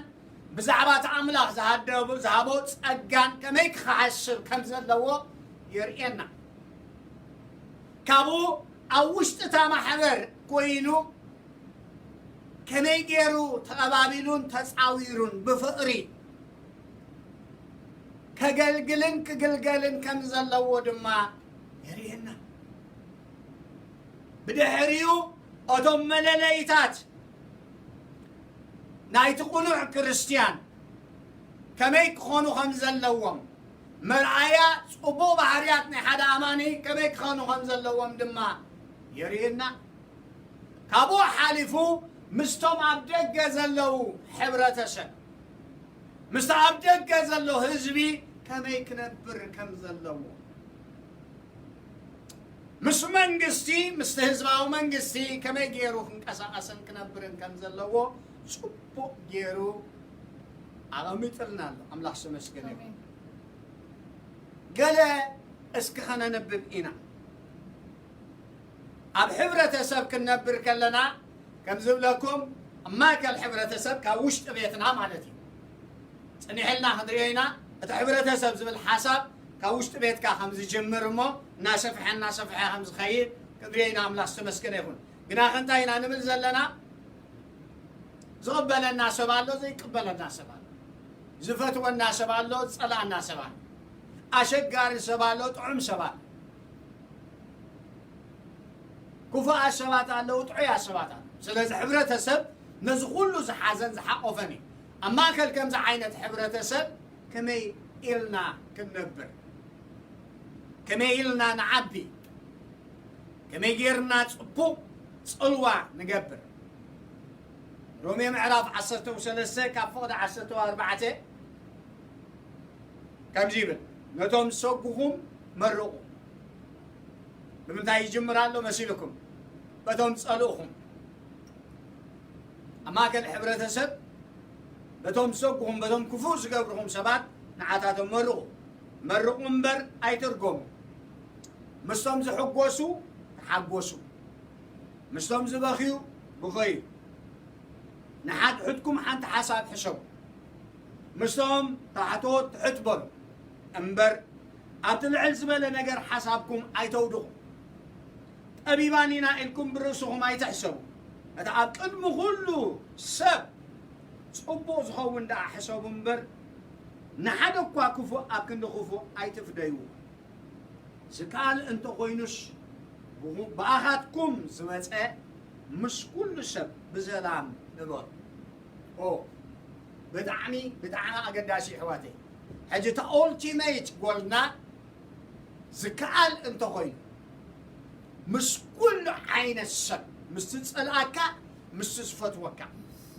ብዛዕባ እቲ ኣምላኽ ዝሃደቡ ዝሃቦ ጸጋን ከመይ ክሓስብ ከም ዘለዎ የርእየና። ካብኡ ኣብ ውሽጢ እታ ማሕበር ኮይኑ ከመይ ገይሩ ተቐባቢሉን ተጻዊሩን ብፍቕሪ ከገልግልን ክግልገልን ከም ዘለዎ ድማ የርእየና። ብድሕሪኡ እቶም መለለይታት ናይቲ ቅኑዕ ክርስትያን ከመይ ክኾኑ ከም ዘለዎም፣ መርኣያ ጽቡቕ ባህርያት ናይ ሓደ ኣማኒ ከመይ ክኾኑ ከም ዘለዎም ድማ የርእየና። ካብኡ ሓሊፉ ምስቶም ኣብ ደገ ዘለዉ ሕብረተሰብ፣ ምስቲ ኣብ ደገ ዘሎ ህዝቢ ከመይ ክነብር ከም ዘለዎ፣ ምስ መንግስቲ፣ ምስቲ ህዝባዊ መንግስቲ ከመይ ገይሩ ክንቀሳቐስን ክነብርን ከም ዘለዎ ጽቡቕ ገይሩ ኣቐሚጥልና ኣሎ። ኣምላኽ ዝተመስገነ ይኹን። ኣሜን። ገለ እስኪ ከነንብብ ኢና። ኣብ ሕብረተሰብ ክንነብር ከለና፣ ከም ዝብለኩም፣ ኣብ ማእከል ሕብረተሰብ ካብ ውሽጢ ቤትና ማለት እዩ። ጽኒሕልና ክንሪኦ ኢና። እቲ ሕብረተሰብ ዝብል ሓሳብ ካብ ውሽጢ ቤትካ ከም ዝጅምር እሞ እናሰፍሐ እናሰፍሐ ከም ዝኸይድ ክንሪኦ ኢና። ኣምላኽ ዝተመስገነ ይኹን። ግና ከ እንታይ ኢና ንብል ዘለና? ዝቕበለና ሰብ ኣሎ፣ ዘይቅበለና ሰብ ኣሎ። ዝፈትወና ሰብ ኣሎ፣ ዝጸላእና ሰብ ኣሎ። ኣሸጋሪ ሰብ ኣሎ፣ ጥዑም ሰብ ኣሎ። ክፉኣት ሰባት ኣለዉ፣ ጥዑያት ሰባት ኣለዉ። ስለዚ ሕብረተሰብ ነዚ ኩሉ ዝሓዘን ዝሓቆፈን እዩ። ኣብ ማእከል ከምዚ ዓይነት ሕብረተሰብ ከመይ ኢልና ክንነብር? ከመይ ኢልና ንዓቢ? ከመይ ጌርና ጽቡቕ ጽልዋ ንገብር? ሮሜ ምዕራፍ ዓሰርተ ሰለስተ ካብ ፍቕዲ ዓሰርተ ኣርባዕተ ከምዚ ይብል፣ ነቶም ዝሰጉኹም መርቑ። ብምንታይ ይጅምር ኣሎ መሲልኩም? በቶም ዝጸልኡኹም። ኣብ ማእከል ሕብረተሰብ በቶም ዝሰጉኹም፣ በቶም ክፉእ ዝገብርኹም ሰባት ንዓታቶም መርቑ። መርቑ እምበር ኣይትርገሙ። ምስቶም ዝሕጎሱ ተሓጎሱ፣ ምስቶም ዝበኽዩ ብኸዩ። ንሓድሕድኩም ሓንቲ ሓሳብ ሕሰቡ። ምስቶም ታሕቶት ትሕት በሉ እምበር፣ ኣብቲ ልዕል ዝበለ ነገር ሓሳብኩም ኣይተውድቑ። ጠቢባን ኢና ኢልኩም ብርእስኹም ኣይትሕሰቡ። እቲ ኣብ ቅድሚ ኩሉ ሰብ ጽቡቕ ዝኸውን ደኣ ሕሰቡ እምበር፣ ንሓደ እኳ ክፉእ ኣብ ክንዲ ክፉእ ኣይትፍደይዎ። ዝከኣል እንተኾይኑስ፣ ብኹ-፣ ብኣኻትኩም ዝመጸ ምስ ኩሉ ሰብ ብሰላም ንበሩ። ኦ፣ ብጣዕሚ፣ ብጣዕሚ ኣገዳሲ፣ ኣሕዋተይ። ሕጂ፣ እታ ኦልቲሜት ጎልና ዝከኣል እንተኾይኑ፣ ምስ ኩሉ ዓይነት ሰብ፣ ምስቲ ዝጸልኣካ፣ ምስቲ ዝፈትወካ፣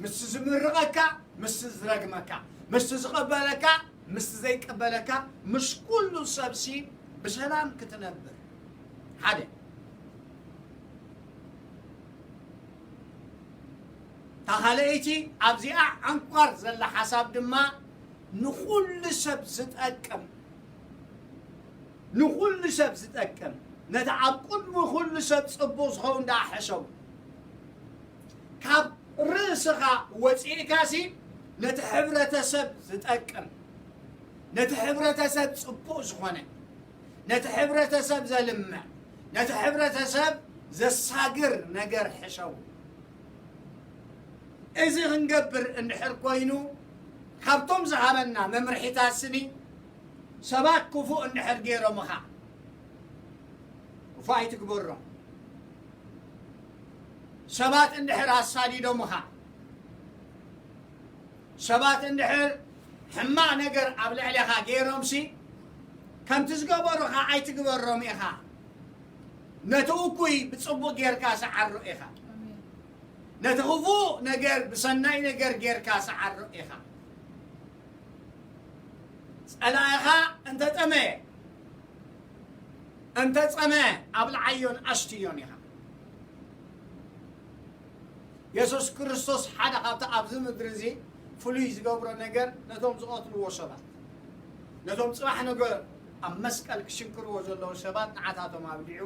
ምስቲ ዝምርቐካ፣ ምስቲ ዝረግመካ፣ ምስቲ ዝቐበለካ፣ ምስቲ ዘይቀበለካ፣ ምስ ኩሉ ሰብሲ ብሰላም ክትነብር። ሓደ። እታ ካልኣይቲ ኣብዚኣ ዓንኳር ዘላ ሓሳብ ድማ ንኹሉ ሰብ ዝጠቅም፣ ንኹሉ ሰብ ዝጠቅም፣ ነቲ ኣብ ቅድሚ ኩሉ ሰብ ጽቡቕ ዝኸውን ደኣ ሕሰቡ። ካብ ርእስኻ ወጺእካሲ ነቲ ሕብረተሰብ ዝጠቅም፣ ነቲ ሕብረተሰብ ጽቡቕ ዝኾነ፣ ነቲ ሕብረተሰብ ዘልምዕ፣ ነቲ ሕብረተሰብ ዘሳግር ነገር ሕሰቡ። እዚ ክንገብር እንድሕር ኮይኑ፣ ካብቶም ዝሃበና መምርሒታት ስኒ፣ ሰባት ክፉእ እንድሕር ገይሮምኻ፣ ክፉእ ኣይትግበሮም። ሰባት እንድሕር ኣሳዲዶምኻ፣ ሰባት እንድሕር ሕማቕ ነገር ኣብ ልዕሌኻ ገይሮምሲ፣ ከምቲ ዝገበሩኻ ኣይትግበሮም ኢኻ። ነቲ እኩይ ብጽቡቕ ጌርካ ሰዓሮ ኢኻ። ኣሜን። ነቲ ክፉእ ነገር ብሰናይ ነገር ጌርካ ሰዓሮ ኢኻ። ጸላኢኻ እንተጠመየ፣ እንተጸመየ ኣብልዓዮን ኣስትዮን ኢኻ። የሱስ ክርስቶስ ሓደ ካብቲ ኣብዚ ምድሪ እዚ ፍሉይ ዝገብሮ ነገር፣ ነቶም ዝቐትልዎ ሰባት፣ ነቶም ጽባሕ ነገ ኣብ መስቀል ክሽንክርዎ ዘለዉ ሰባት ንዓታቶም ኣብሊዑ፣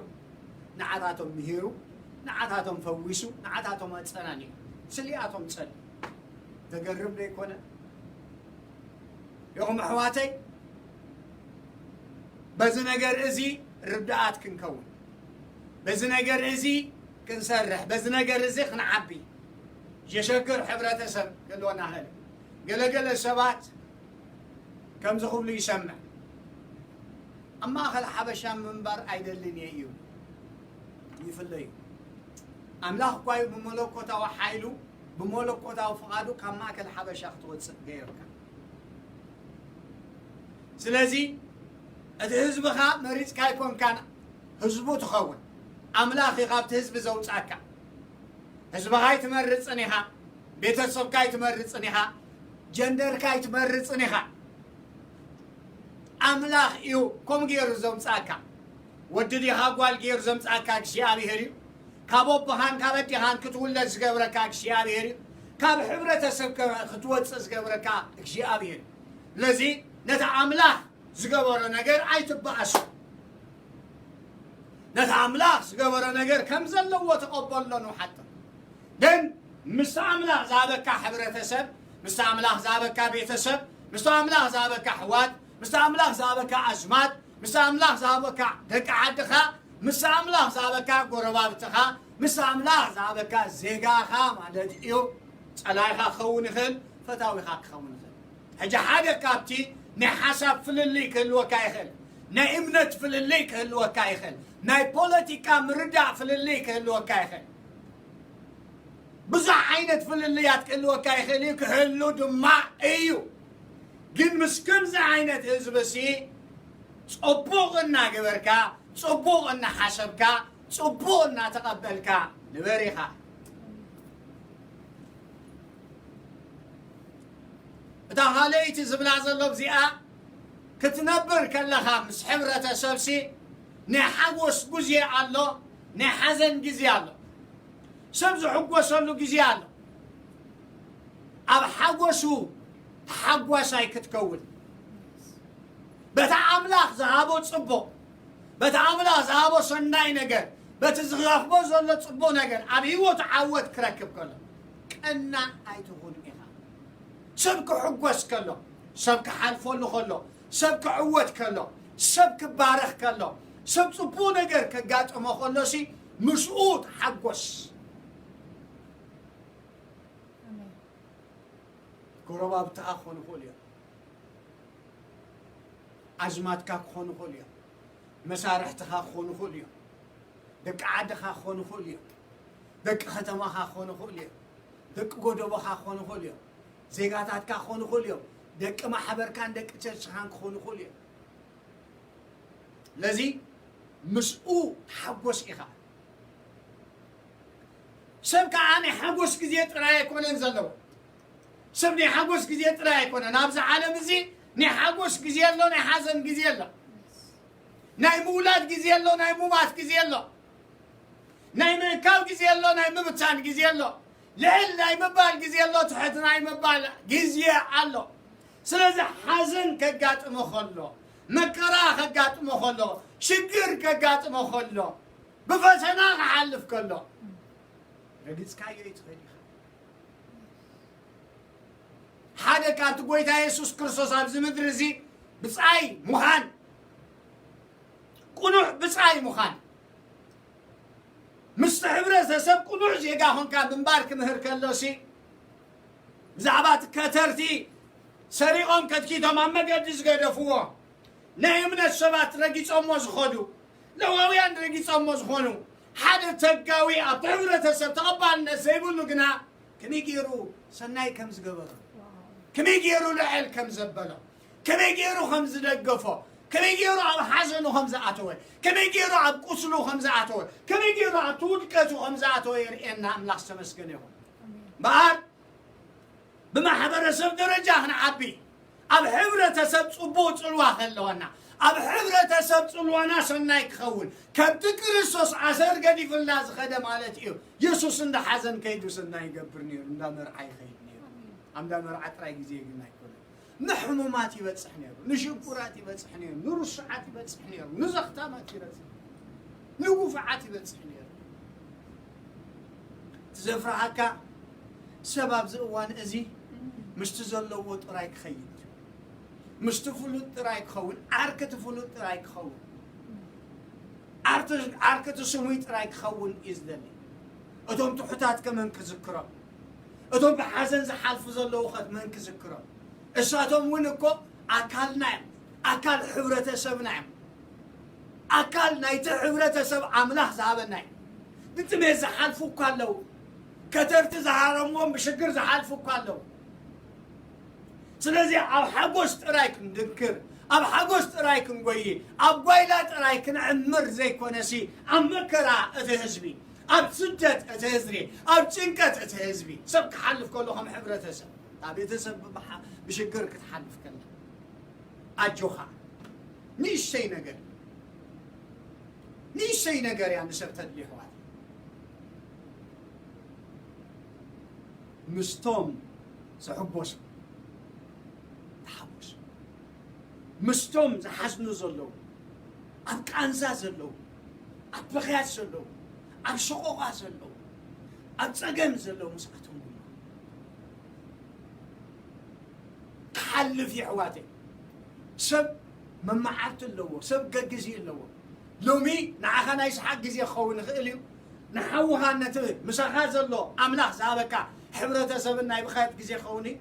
ንዓታቶም ምሂሩ፣ ንዓታቶም ፈዊሱ፣ ንዓታቶም ኣጸናኒዑ። ስሊኣቶም ጸሊ። ዘገርም ዶ ኣይኮነ? ኢኹም ኣሕዋተይ፣ በዚ ነገር እዚ ርዳኣት ክንከውን፣ በዚ ነገር እዚ ክንሰርሕ፣ በዚ ነገር እዚ ክንዓቢ፣ ዘሸግር ሕብረተሰብ ክህልወና ይኽእል። ገለገለ ሰባት ከምዚ ክብሉ ይሰምዕ፣ ኣብ ማእኸል ሓበሻ ምንባር ኣይደልን እየ እዩ። ይፍለዩ። ኣምላኽ እኳ እዩ ብመለኮታዊ ሓይሉ፣ ብመለኮታዊ ፍቓዱ ካብ ማእከል ሓበሻ ክትወጽእ ገይርካ። ስለዚ እቲ ህዝብኻ መሪጽካ ኣይኮንካን ህዝቡ ትኸውን። ኣምላኽ እዩ ካብቲ ህዝቢ ዘውጻካ። ህዝብኻ ኣይትመርጽን ኢኻ፣ ቤተሰብካ ኣይትመርጽን ኢኻ፣ ጀንደርካ ኣይትመርጽን ኢኻ። ኣምላኽ እዩ ከምኡ ገይሩ ዘምጻእካ። ወዲ ዲኻ ጓል ገይሩ ዘምጻእካ እግዚኣብሄር እዩ። ካብ ኣቦኻን ካብ ኣዴኻን ክትውለድ ዝገብረካ እግዚኣብሄር እዩ። ካብ ሕብረተሰብ ከ-፣ ክትወጽእ ዝገብረካ እግዚኣብሄር እዩ። ስለዚ ነቲ ኣምላኽ ዝገበሮ ነገር ኣይትበኣሶ። ነቲ ኣምላኽ ዝገበሮ ነገር ከም ዘለዎ ተቐበሎ ንውሓቶ። ግን ምስቲ ኣምላኽ ዝሃበካ ሕብረተሰብ፣ ምስቲ ኣምላኽ ዝሃበካ ቤተሰብ፣ ምስቲ ኣምላኽ ዝሃበካ ኣሕዋት፣ ምስቲ ኣምላኽ ዝሃበካ ኣዝማድ፣ ምስቲ ኣምላኽ ዝሃበካ ደቂ ዓድኻ፣ ምስቲ ኣምላኽ ዝሃበካ ጎረባብትኻ፣ ምስቲ ኣምላኽ ዝሃበካ ዜጋኻ ማለት እዩ። ጸላኢኻ ክኸውን ይኽእል፣ ፈታዊኻ ክኸውን ይኽእል። ሕጂ ሓደ ካብቲ ናይ ሓሳብ ፍልልይ ክህልወካ ይኽእል፣ ናይ እምነት ፍልልይ ክህልወካ ይኽእል፣ ናይ ፖለቲካ ምርዳእ ፍልልይ ክህልወካ ይኽእል። ብዙሕ ዓይነት ፍልልያት ክህልወካ ይኽእል እዩ፣ ክህሉ ድማ እዩ። ግን ምስ ከምዚ ዓይነት ህዝብሲ ጽቡቕ እናገበርካ፣ ጽቡቕ እናሓሰብካ፣ ጽቡቕ እናተቐበልካ ንበር ኢኻ። እታ ካልኣይቲ ዝብላ ዘሎ እዚኣ፣ ክትነብር ከለኻ ምስ ሕብረተሰብሲ ናይ ሓጎስ ግዜ ኣሎ፣ ናይ ሓዘን ግዜ ኣሎ። ሰብ ዝሕጎሰሉ ግዜ ኣሎ። ኣብ ሓጎሱ ተሓጓሳይ ክትከውን፣ በቲ ኣምላኽ ዝሃቦ ጽቡቕ፣ በቲ ኣምላኽ ዝሃቦ ሰናይ ነገር፣ በቲ ዝረኽቦ ዘሎ ጽቡቕ ነገር ኣብ ህይወቱ ዓወት ክረክብ ከሎ፣ ቀናእ ኣይትኹን ኢኻ። ሰብ ክሕጎስ ከሎ፣ ሰብ ክሓልፈሉ ከሎ፣ ሰብ ክዕወት ከሎ፣ ሰብ ክባረኽ ከሎ፣ ሰብ ጽቡቕ ነገር ከጋጥሞ ከሎሲ ምስኡ ተሓጎስ። ኣሜን። ጎረባብትኻ ክኾኑ ይኽእሉ እዮም። ኣዝማድካ ክኾኑ ይኽእሉ እዮም። መሳርሕትኻ ክኾኑ ይኽእሉ እዮም። ደቂ ዓድኻ ክኾኑ ይኽእሉ እዮም። ደቂ ከተማኻ ክኾኑ ይኽእሉ እዮም። ደቂ ጎደቦኻ ክኾኑ ይኽእሉ እዮም። ዜጋታትካ ክኾኑ ይኽእሉ እዮም። ደቂ ማሕበርካን ደቂ ቸርችኻን ክኾኑ ይኽእሉ እዮም። ስለዚ ምስኡ ተሓጎስ ኢኻ። ሰብ ከዓ ናይ ሓጎስ ግዜ ጥራይ ኣይኮነን ዘለዎ። ሰብ ናይ ሓጎስ ግዜ ጥራይ ኣይኮነን። ኣብዚ ዓለም እዚ ናይ ሓጎስ ግዜ ኣሎ፣ ናይ ሓዘን ግዜ ኣሎ። ናይ ምውላድ ግዜ ኣሎ፣ ናይ ሙማት ግዜ ኣሎ። ናይ ምእካብ ግዜ ኣሎ፣ ናይ ምብታን ግዜ ኣሎ። ልዕል ናይ ምባል ግዜ ኣሎ፣ ትሕት ናይ ምባል ግዜ ኣሎ። ስለዚ ሓዘን ከጋጥሞ ከሎ፣ መከራ ከጋጥሞ ከሎ፣ ሽግር ከጋጥሞ ከሎ፣ ብፈተና ክሓልፍ ከሎ፣ ረጊጽካዮ ኣይትኽእል ኢኻ። ሓደ ካብቲ ጎይታ የሱስ ክርስቶስ ኣብዚ ምድሪ እዚ ብጻይ ምዃን፣ ቅኑዕ ብጻይ ምዃን፣ ምስቲ ሕብረተሰብ ቅኑዕ ዜጋ ኾንካ ምንባር ክምህር ከሎሲ፣ ብዛዕባ እቲ ከተርቲ ሰሪቖም ከትኪቶም ኣብ መገዲ ዝገደፍዎ፣ ናይ እምነት ሰባት ረጊጾሞ ዝኸዱ፣ ለዋውያን ረጊጾሞ ዝኾኑ፣ ሓደ ተጋዊ ኣብቲ ሕብረተሰብ ተቐባልነት ዘይብሉ ግና ከመይ ገይሩ ሰናይ ከም ዝገበረ፣ ከመይ ገይሩ ልዕል ከም ዘበሎ፣ ከመይ ገይሩ ከም ዝደገፎ፣ ከመይ ገይሩ ኣብ ሓዘኑ ከም ዝኣተወ፣ ከመይ ገይሩ ኣብ ቁስሉ ከም ዝኣተወ፣ ከመይ ገይሩ ኣብቲ ውድቀቱ ከም ዝኣተወ የርእየና። ኣምላኽ ዝተመስገነ ይኹን። እምበኣር ብማሕበረሰብ ደረጃ ክንዓቢ፣ ኣብ ሕብረተሰብ ጽቡቕ ጽልዋ ከለወና፣ ኣብ ሕብረተሰብ ጽልዋና ሰናይ ክኸውን፣ ከምቲ ክርስቶስ ኣሰር ገዲፍልና ዝኸደ ማለት እዩ። የሱስ እንዳ ሓዘን ከይዱ ሰናይ ይገብር ነይሩ፣ እንዳ መርዓ ይኸይድ ነይሩ። ኣብ እንዳ መርዓ ጥራይ ግዜ ግን ኣይኮነን። ንሕሙማት ይበጽሕ ነይሩ፣ ንሽጉራት ይበጽሕ ነይሩ፣ ንርሱዓት ይበጽሕ ነይሩ፣ ንዘኽታማት ይበጽሕ፣ ንጉፉዓት ይበጽሕ ነይሩ። እቲ ዘፍርሃካ ሰብ ኣብዚ እዋን እዚ ምስቲ ዘለዎ ጥራይ ክኸይድ፣ ምስቲ ፍሉጥ ጥራይ ክኸውን፣ ዓርኪ እቲ ፍሉጥ ጥራይ ክኸውን፣ ዓርኪ ዓርኪ እቲ ስሙይ ጥራይ ክኸውን እዩ ዝደሊ። እቶም ትሑታት ከ መን ክዝክሮም? እቶም ብሓዘን ዝሓልፉ ዘለዉ ኸ መን ክዝክሮም? እሳቶም እውን እኮ ኣካልና እዮም፣ ኣካል ሕብረተሰብና እዮም። ኣካል ናይቲ ሕብረተሰብ ኣምላኽ ዝሃበና እዩ። ብጥሜት ዝሓልፉ እኳ ኣለዉ፣ ከተርቲ ዝሃረምዎም ብሽግር ዝሓልፉ እኳ ኣለዉ። ስለዚ ኣብ ሓጎስ ጥራይ ክንድንክር፣ ኣብ ሓጎስ ጥራይ ክንጎይ፣ ኣብ ጓይላ ጥራይ ክንዕምር ዘይኮነሲ፣ ኣብ መከራ እቲ ህዝቢ፣ ኣብ ስደት እቲ ህዝቢ፣ ኣብ ጭንቀት እቲ ህዝቢ፣ ሰብ ክሓልፍ ከሎ ከም ሕብረተሰብ፣ ኣብ ቤተሰብ ብሓ-፣ ብሽግር ክትሓልፍ ከላ ኣጆኻ። ንእሽተይ ነገር፣ ንእሽተይ ነገር እያ ንሰብ ተድሊ ኣሕዋት። ምስቶም ዝሕጎሱ ተሓጎሱ። ምስቶም ዝሓዝኑ ዘለዉ፣ ኣብ ቃንዛ ዘለዉ፣ ኣብ ብኽያት ዘለዉ፣ ኣብ ሰቆቓ ዘለዉ፣ ኣብ ጸገም ዘለዉ ምስኣቶም ድማ ክሓልፍ እዩ ኣሕዋተይ። ሰብ መመዓልቲ ኣለዎ፣ ሰብ ገግዜ ኣለዎ። ሎሚ ንዓኻ ናይ ሰሓቕ ግዜ ክኸውን ይኽእል እዩ። ንሓውኻ ነቲ ምሳኻ ዘሎ ኣምላኽ ዝሃበካ ሕብረተሰብን ናይ ብኽያት ግዜ ክኸውን እዩ።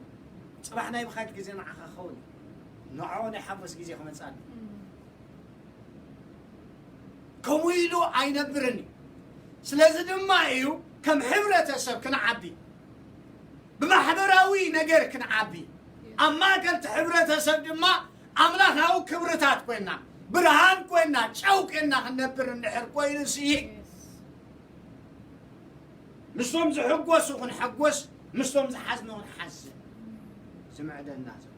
ጽባሕ ናይ ብኽያት ግዜ ንዓኻ ክኸውን እዩ። ንዕኡ ናይ ሓጎስ ግዜ ክመጽኣሉ። ከምኡ ኢሉ ኣይነብርን እዩ። ስለዚ ድማ እዩ ከም ሕብረተሰብ ክንዓቢ፣ ብማሕበራዊ ነገር ክንዓቢ፣ ኣብ ማእከል እቲ ሕብረተሰብ ድማ ኣምላኻዊ ክብርታት ኮይና፣ ብርሃን ኮይና፣ ጨው ኮይና ክንነብር እንድሕር ኮይኑ ሲ፣ ምስቶም ዝሕጎሱ ክንሕጎስ፣ ምስቶም ዝሓዝኑ ክንሓዝን ዝምዕደና ዘሎ።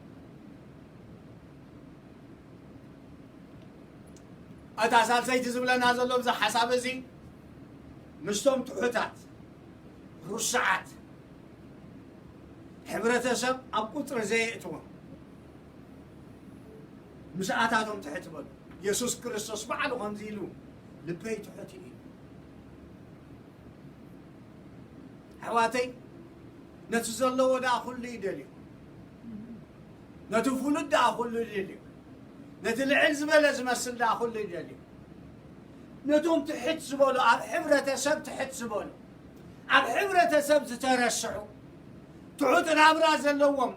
እታ ሳልሰይቲ ዝብለና ዘሎ ብዛ ሓሳብ እዚ፣ ምስቶም ትሑታት፣ ርሱዓት፣ ሕብረተሰብ ኣብ ቁጽሪ ዘየእትዎም፣ ምስኣታቶም ትሕት በሉ። የሱስ ክርስቶስ ባዕሉ ከምዚ ኢሉ፣ "ልበይ ትሑት እዩ" ኢሉ። ኣሕዋተይ፣ ነቲ ዘለዎ ደኣ ኩሉ ይደልዮ። ነቲ ፍሉጥ ደኣ ኩሉ ይደልዮ። ነቲ ልዕል ዝበለ ዝመስል ደኣ ኩሉ ይደልዮ። ነቶም ትሕት ዝበሉ፣ ኣብ ሕብረተሰብ ትሕት ዝበሉ፣ ኣብ ሕብረተሰብ ዝተረስዑ፣ ትሑት ናብራ ዘለዎም፣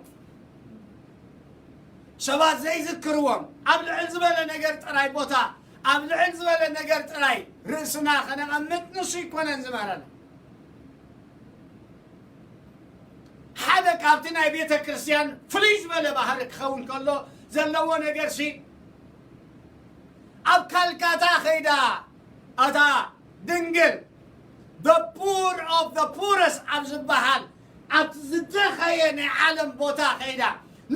ሰባት ዘይዝክርዎም፣ ኣብ ልዕል ዝበለ ነገር ጥራይ ቦታ፣ ኣብ ልዕል ዝበለ ነገር ጥራይ ርእስና ከነቐምጥ ንሱ ኣይኮነን ዝምህረና። ሓደ ካብቲ ናይ ቤተ ክርስቲያን ፍልይ ዝበለ ባህሪ ክኸውን ከሎ ዘለዎ ነገርሲ፣ ኣብ ካልካታ ኸይዳ፣ እታ ድንግል፣ the poor of the poorest ኣብ ዝበሃል፣ ኣብቲ ዝደኸየ ናይ ዓለም ቦታ ኸይዳ፣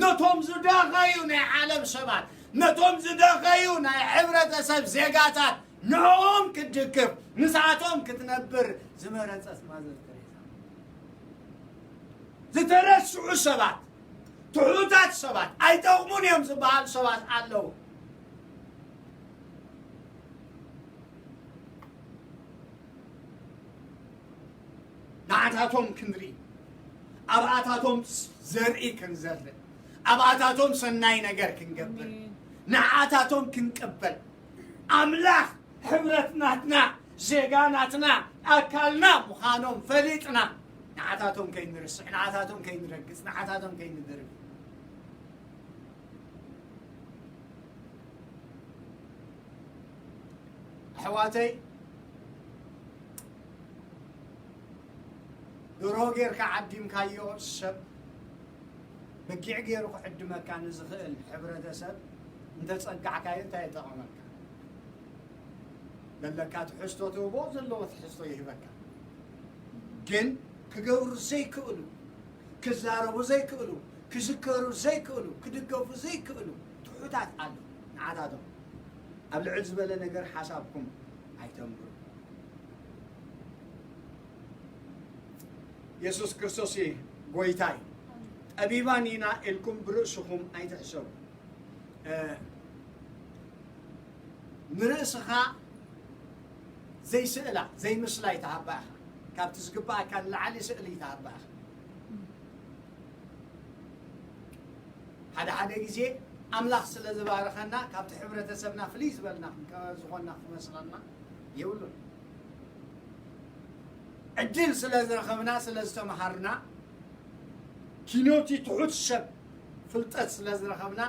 ነቶም ዝደኸዩ ናይ ዓለም ሰባት፣ ነቶም ዝደኸዩ ናይ ሕብረተሰብ ዜጋታት፣ ንዕኦም ክትድግፍ፣ ምስኣቶም ክትነብር ዝመረጸት ማዘር ተሬዛ። ዝተረስዑ ሰባት፣ ትሑታት ሰባት፣ ኣይጠቕሙን እዮም ዝበሃሉ ሰባት ኣለዉ። ንዓታቶም ክንርኢ፣ ኣብኣታቶም ዘርኢ ክንዘርእ፣ ኣብኣታቶም ሰናይ ነገር ክንገብር፣ ኣሜን። ንዓታቶም ክንቅበል፣ ኣምላኽ ሕብረት ናትና፣ ዜጋ ናትና፣ ኣካልና ምዃኖም ፈሊጥና፣ ንዓታቶም ከይንርስዕ፣ ንዓታቶም ከይንረግጽ፣ ንዓታቶም ከይንድርብ። ኣሕዋተይ፣ ደርሆ ጌርካ ዓዲምካዮ ሰብ በጊዕ ገይሩ ክዕድመካ ንዝኽእል ሕብረተሰብ እንተጸጋዕካዮ እንታይ ይጠቐመካ? ዘለካ ትሕዝቶ ትህቦ፣ ዘለዎ ትሕዝቶ ይህበካ። ግን ክገብሩ ዘይክእሉ፣ ክዛረቡ ዘይክእሉ፣ ክዝከሩ ዘይክእሉ፣ ክድገፉ ዘይክእሉ ትሑታት ኣለዉ። ንዓታቶም ኣብ ልዕል ዝበለ ነገር ሓሳብኩም ኣይተንብሩ። የሱስ ክርስቶስ እዩ ጎይታ እዩ። ጠቢባን ኢና ኢልኩም ብርእስኹም ኣይትሕሰቡ። እ፣ ንርእስኻ ዘይስእላ ዘይምስላ ይትሃባ ኢኻ። ካብቲ ዝግባኣካ ንላዕሊ ስእሊ ይትሃባ ኢኻ። ሓደ ሓደ ግዜ ኣምላኽ ስለ ዝባረኸና ካብቲ ሕብረተሰብና ፍልይ ዝበልና ዝኾንና ክመስለና የብሉን። ዕድል ስለ ዝረኸብና ስለ ዝተምሃርና ኪኖቲ ትሑት ሰብ ፍልጠት ስለ ዝረኸብና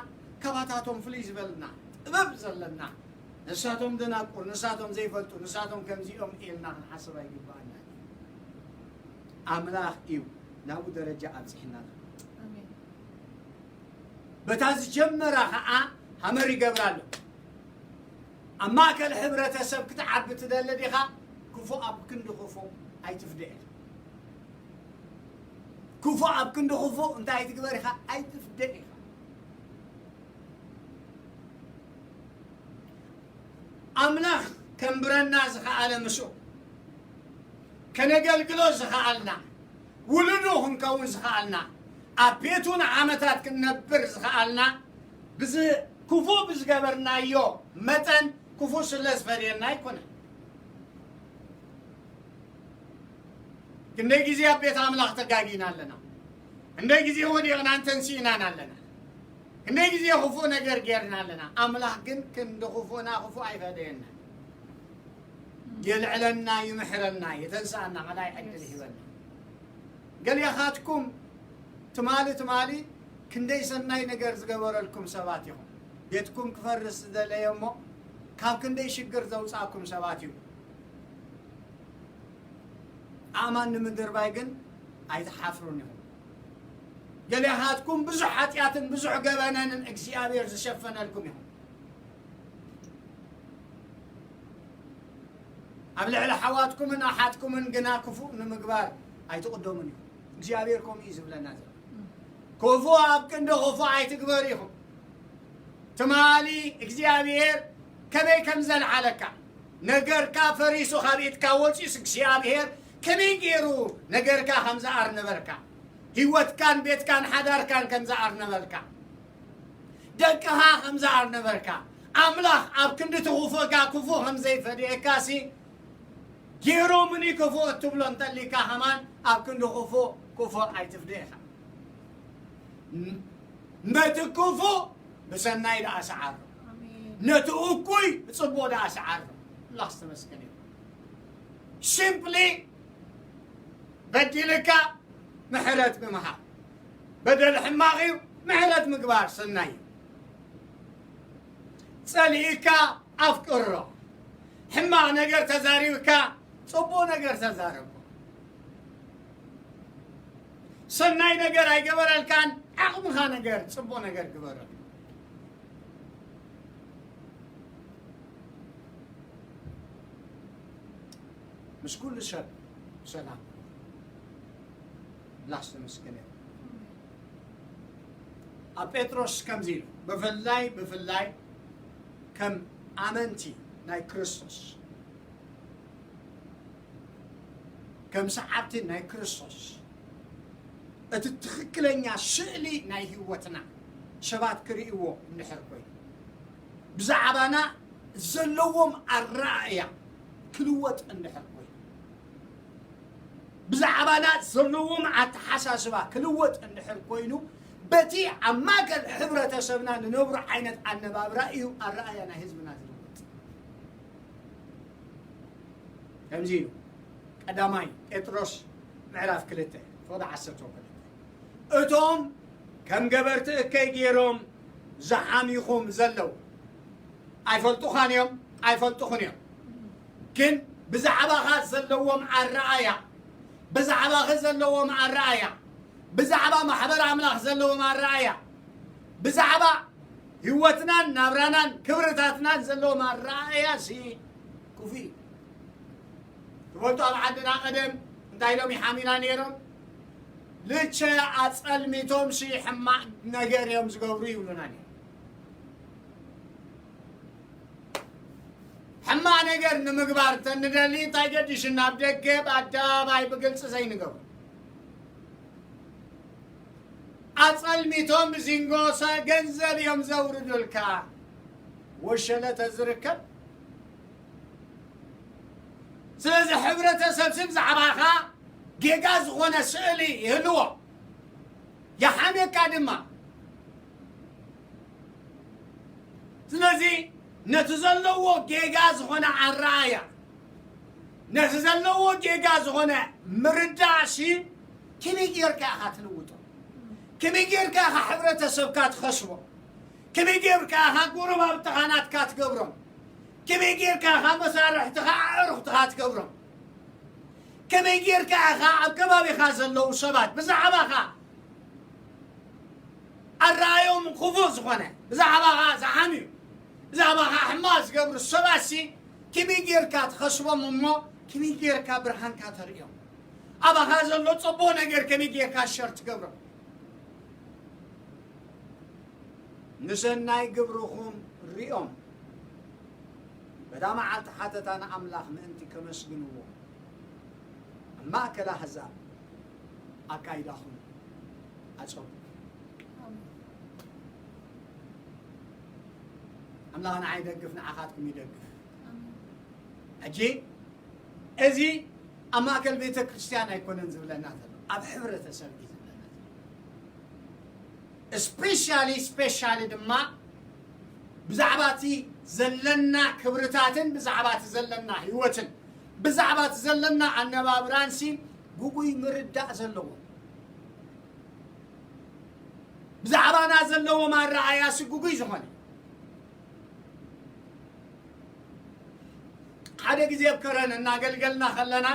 ካባታቶም ፍልይ ዝበልና ጥበብ ዘለና ንሳቶም ደናቁር ንሳቶም ዘይፈልጡ ንሳቶም ከምዚኦም ኢልና ክንሓስብ ኣይግባኣና። ኣምላኽ እዩ ናብኡ ደረጃ ኣብፅሕና ዘሎ። በታ ዝጀመራ ኸዓ ሃመር ይገብራ ኣሎ። ኣብ ማእከል ሕብረተሰብ ክትዓቢ ትደሊ ዲኻ? ክፉእ ኣብ ክንዲ ክፉእ ኣይትፍደ ኢኻ። ክፉእ ኣብ ክንዲ ክፉእ እንታይ ኣይትግበር ኢኻ? ኣይትፍደ ኢኻ። ኣምላኽ ከንብረና ዝኸኣለ ምስኡ ከነገልግሎ ዝኸኣልና ውሉዱ ክንከውን ዝኸኣልና ኣብ ቤቱ ንዓመታት ክንነብር ዝኸኣልና ብዚ ክፉእ ብዝገበርናዮ መጠን ክፉእ ስለ ዝፈርየና ኣይኮነን። ክንደይ ግዜ ኣብ ቤት ኣምላኽ ተጋጊና ኣለና። ክንደይ ግዜ ወዲቕናን ተንሲእናን ኣለና። ክንደይ ግዜ ክፉእ ነገር ጌርና ኣለና። ኣምላኽ ግን ክንዲ ክፉእና ክፉእ ኣይፈደየና። የልዕለና፣ ይምሕረና፣ የተንስኣና፣ ካልኣይ ዕድል ይህበና። ገሊኣኻትኩም ትማሊ ትማሊ ክንደይ ሰናይ ነገር ዝገበረልኩም ሰባት ኢኹም። ቤትኩም ክፈርስ ዝደለየ እሞ ካብ ክንደይ ሽግር ዘውፃእኩም ሰባት እዩ። ኣማን ንምድርባይ ግን ኣይትሓፍሩን ኢኹም። ገሊኣኻትኩም ብዙሕ ሓጢኣትን ብዙሕ ገበነንን እግዚኣብሔር ዝሸፈነልኩም ኢኹም። ኣብ ልዕሊ ሓዋትኩምን ኣሓትኩምን ግና ክፉእ ንምግባር ኣይትቕደሙን ኢኹም። እግዚኣብሔር ከምኡ እዩ ዝብለና ዘሎ። ክፉእ ኣብ ክንዲ ክፉእ ኣይትግበሩ ኢኹም። ትማሊ እግዚኣብሔር ከመይ ከም ዘልዓለካ፣ ነገርካ ፈሪሱ ካብ ኢድካ ወፂኡስ እግዚኣብሔር ከመይ ገይሩ ነገርካ ከም ዝኣርነበልካ፣ ህይወትካን ቤትካን ሓዳርካን ከም ዝኣርነበልካ፣ ደቅኻ ከም ዝኣርነበልካ፣ ኣምላኽ ኣብ ክንዲ ትኽፉእካ ክፉእ ከም ዘይፈድየካሲ ገይሮምኒ ክፉእ እትብሎ እንተሊካ ከማን ኣብ ክንዲ ክፉእ ክፉእ ኣይትፍደ ኢኻ። ነቲ ክፉእ ብሰናይ ደኣ ሰዓሮ፣ ኣሜን። ነቲ እኩይ ብጽቡቕ ደኣ ሰዓሮ። ኣምላኽ ዝተመስገነ ይኹን። ሲምፕሊ በዲልካ ምሕረት ብምሃብ። በደል ሕማቕ እዩ፣ ምሕረት ምግባር ሰናይ እዩ። ጸሊእካ ኣፍቅሮ። ሕማቕ ነገር ተዛሪብካ ጽቡቕ ነገር ተዛረቦ። ሰናይ ነገር ኣይገበረልካን፣ ዓቕምኻ ነገር፣ ጽቡቕ ነገር ግበረሉ። ምስ ኩሉ ሰብ ሰላም። ኣምላኽ ዝተመስገነ ይኹን። ኣብ ጴጥሮስ ከምዚ ኢሉ፣ ብፍላይ፣ ብፍላይ ከም ኣመንቲ ናይ ክርስቶስ፣ ከም ሰዓብቲ ናይ ክርስቶስ፣ እቲ ትኽክለኛ ስእሊ ናይ ህይወትና ሰባት ክርእይዎ እንድሕር ኮይኑ፣ ብዛዕባና ዘለዎም ኣረኣእያ ክልወጥ እንድሕር ኮይኑ፣ ብዛዕባና ዘለዎም ኣተሓሳስባ ክልወጥ እንድሕር ኮይኑ፣ በቲ ኣብ ማእከል ሕብረተሰብና ንነብሮ ዓይነት ኣነባብራ እዩ ኣረኣእያ ናይ ህዝብና ዝልወጥ። ከምዚ ኢሉ ቀዳማይ ጴጥሮስ ምዕራፍ ክልተ ፍቕዲ ዓሰርተ ክልተ፣ እቶም ከም ገበርቲ እከይ ገይሮም ዝሓምዩኹም ዘለዉ ኣይፈልጡኻን እዮም፣ ኣይፈልጡኹን እዮም። ግን ብዛዕባኻ ዘለዎም ኣረኣያ፣ ብዛዕባኺ ዘለዎም ኣረኣያ፣ ብዛዕባ ማሕበር ኣምላኽ ዘለዎም ኣረኣእያ፣ ብዛዕባ ህይወትናን ናብራናን ክብርታትናን ዘለዎም ኣረኣእያ ሲ ክፉእ እዩ። ትፈልጡ ኣብ ዓድና ቀደም እንታይ ኢሎም ይሓሚና ነይሮም? ልቸ ኣጸልሚቶም ሲ ሕማቕ ነገር እዮም ዝገብሩ ይብሉና ነይሮም። ሕማቕ ነገር ንምግባር እንተንደሊ እንታይ ገዲሽና ኣብ ደገ ብኣደባባይ ብግልጺ ዘይንገብሮ? ኣጸልሚቶም ብዚንጎ ገንዘብ እዮም ዘውርዱልካ። ወሸለ ተዝርከብ። ስለዚ ሕብረተሰብ ሲ ብዛዕባኻ ጌጋ ዝኾነ ስእሊ ይህልዎ፣ ይሓምየካ ድማ። ስለዚ ነቲ ዘለዎ ጌጋ ዝኾነ ኣረኣእያ፣ ነቲ ዘለዎ ጌጋ ዝኾነ ምርዳእሲ ከመይ ጌርካ ኢኻ ትልውጦ? ከመይ ጌርካ ኢኻ ሕብረተሰብካ ትኸስቦ? ከመይ ጌርካ ኢኻ ጎረባብትኻ ናትካ ትገብሮም? ከመይ ጌርካ ኢኻ መሳርሕትኻ ኣዕሩኽትኻ ትገብሮም? ከመይ ጌርካ ኢኻ ኣብ ከባቢኻ ዘለዉ ሰባት ብዛዕባኻ ኣረኣዮም ክፉእ ዝኾነ፣ ብዛዕባኻ ዝሓምዩ፣ ብዛዕባኻ ሕማቕ ዝገብሩ ሰባትሲ ከመይ ጌርካ ትኸስቦም እሞ ከመይ ጌርካ ብርሃንካ ተርእዮም? ኣባኻ ዘሎ ጽቡቕ ነገር ከመይ ጌርካ ሸር ትገብሮም? ንሰናይ ግብርኹም ርእዮም። በታ መዓልቲ ሓተታ ንኣምላኽ ምእንቲ ከመስግንዎ ኣብ ማእከል ኣህዛብ ኣካይዳኹም ኣጸብቑ። ኣሜን። ኣምላኽ ንዓይ ይደግፍ፣ ንዓኻትኩም ይደግፍ። ኣሜን። ሕጂ እዚ ኣብ ማእከል ቤተ ክርስቲያን ኣይኮነን ዝብለና ዘሎ፣ ኣብ ሕብረተሰብ እዩ ዝብለና ዘሎ። ስፔሻሊ ስፔሻሊ ድማ ብዛዕባ እቲ ዘለና ክብርታትን ብዛዕባ እቲ ዘለና ህይወትን ብዛዕባ እቲ ዘለና ኣነባብራንሲ ግጉይ ምርዳእ ዘለዎ፣ ብዛዕባና ዘለዎም ኣረኣእያሲ ግጉይ ዝኾነ። ሓደ ግዜ ኣብ ከረን እናገልገልና ከለና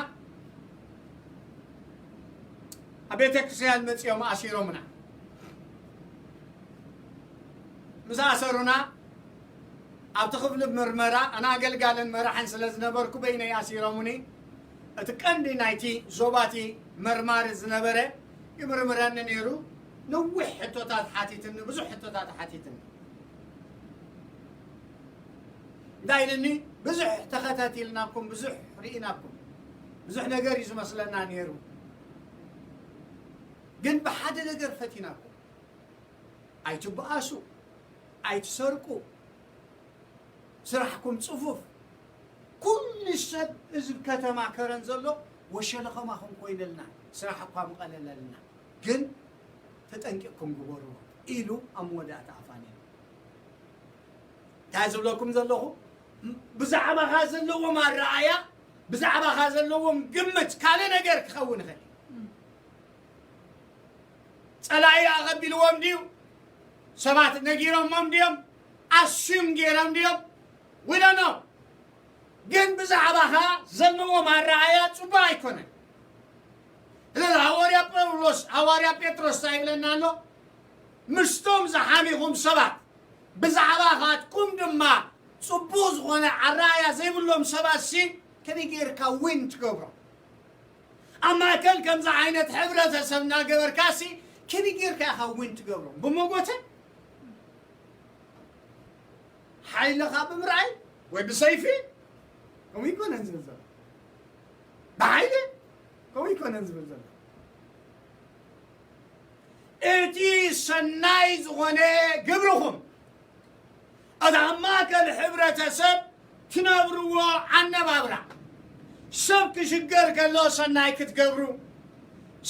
ኣብ ቤተ ክርስቲያን መጺኦም ኣሲሮምና። ምስ ኣሰሩና ኣብቲ ክፍሊ ምርመራ ኣነ ኣገልጋልን መራሕን ስለ ዝነበርኩ በይነይ ኣሲሮምኒ። እቲ ቀንዲ ናይቲ ዞባቲ መርማሪ ዝነበረ ይምርምረኒ ነይሩ። ነዊሕ ሕቶታት ሓቲትኒ፣ ብዙሕ ሕቶታት ሓቲትኒ። እንታይ ኢልኒ? ብዙሕ ተኸታቲልናኩም፣ ብዙሕ ርኢናኩም፣ ብዙሕ ነገር እዩ ዝመስለና ነይሩ። ግን ብሓደ ነገር ፈቲናኩም። ኣይትበኣሱ፣ ኣይትሰርቁ፣ ስራሕኩም ጽፉፍ። ኩሉ ሰብ እዚ ከተማ ከረን ዘሎ ወሸለ ከማኹም ኮይነልና፣ ስራሕ እኳ ምቐለለልና፣ ግን ተጠንቂቕኩም ግበርዎ ኢሉ ኣብ መወዳእታ ኣፋንዩ። እንታይ ዝብለኩም ዘለኹ? ብዛዕባኻ ዘለዎም ኣረኣእያ፣ ብዛዕባኻ ዘለዎም ግምት ካልእ ነገር ክኸውን ይኽእል እዩ። ጸላኢ ኣቐቢልዎም ድዩ? ሰባት ነጊሮሞም ድዮም? ኣስዩም ገይሮም ድዮም? We don't know። ግን ብዛዕባኻ ዘለዎም ኣረኣእያ ጽቡቕ ኣይኮነን። ስለዚ ሃዋርያ ጳውሎስ፣ ሃዋርያ ጴጥሮስ እንታይ ይብለና ኣሎ? ምስቶም ዝሓሚኹም ሰባት ብዛዕባኻትኩም ድማ ጽቡቕ ዝኾነ ኣረኣእያ ዘይብሎም ሰባትሲ ከመይ ጌርካ ዊን ትገብሮም? ኣብ ማእከል ከምዚ ዓይነት ሕብረተሰብ እናገበርካሲ ከመይ ጌርካ ኢኻ ዊን ትገብሮም? ብመጎተ? ሓይልኻ ብምርኣይ ወይ ብሰይፊ? ከምኡ ይኮነን ዝብል ዘሎ። ብሓይሊ? ከምኡ ይኮነን ዝብል ዘሎ። እቲ ሰናይ ዝኾነ ግብርኹም፣ እቲ ኣብ ማእከል ሕብረተሰብ ትነብርዎ ኣነባብራ፣ ሰብ ክሽገር ከሎ ሰናይ ክትገብሩ፣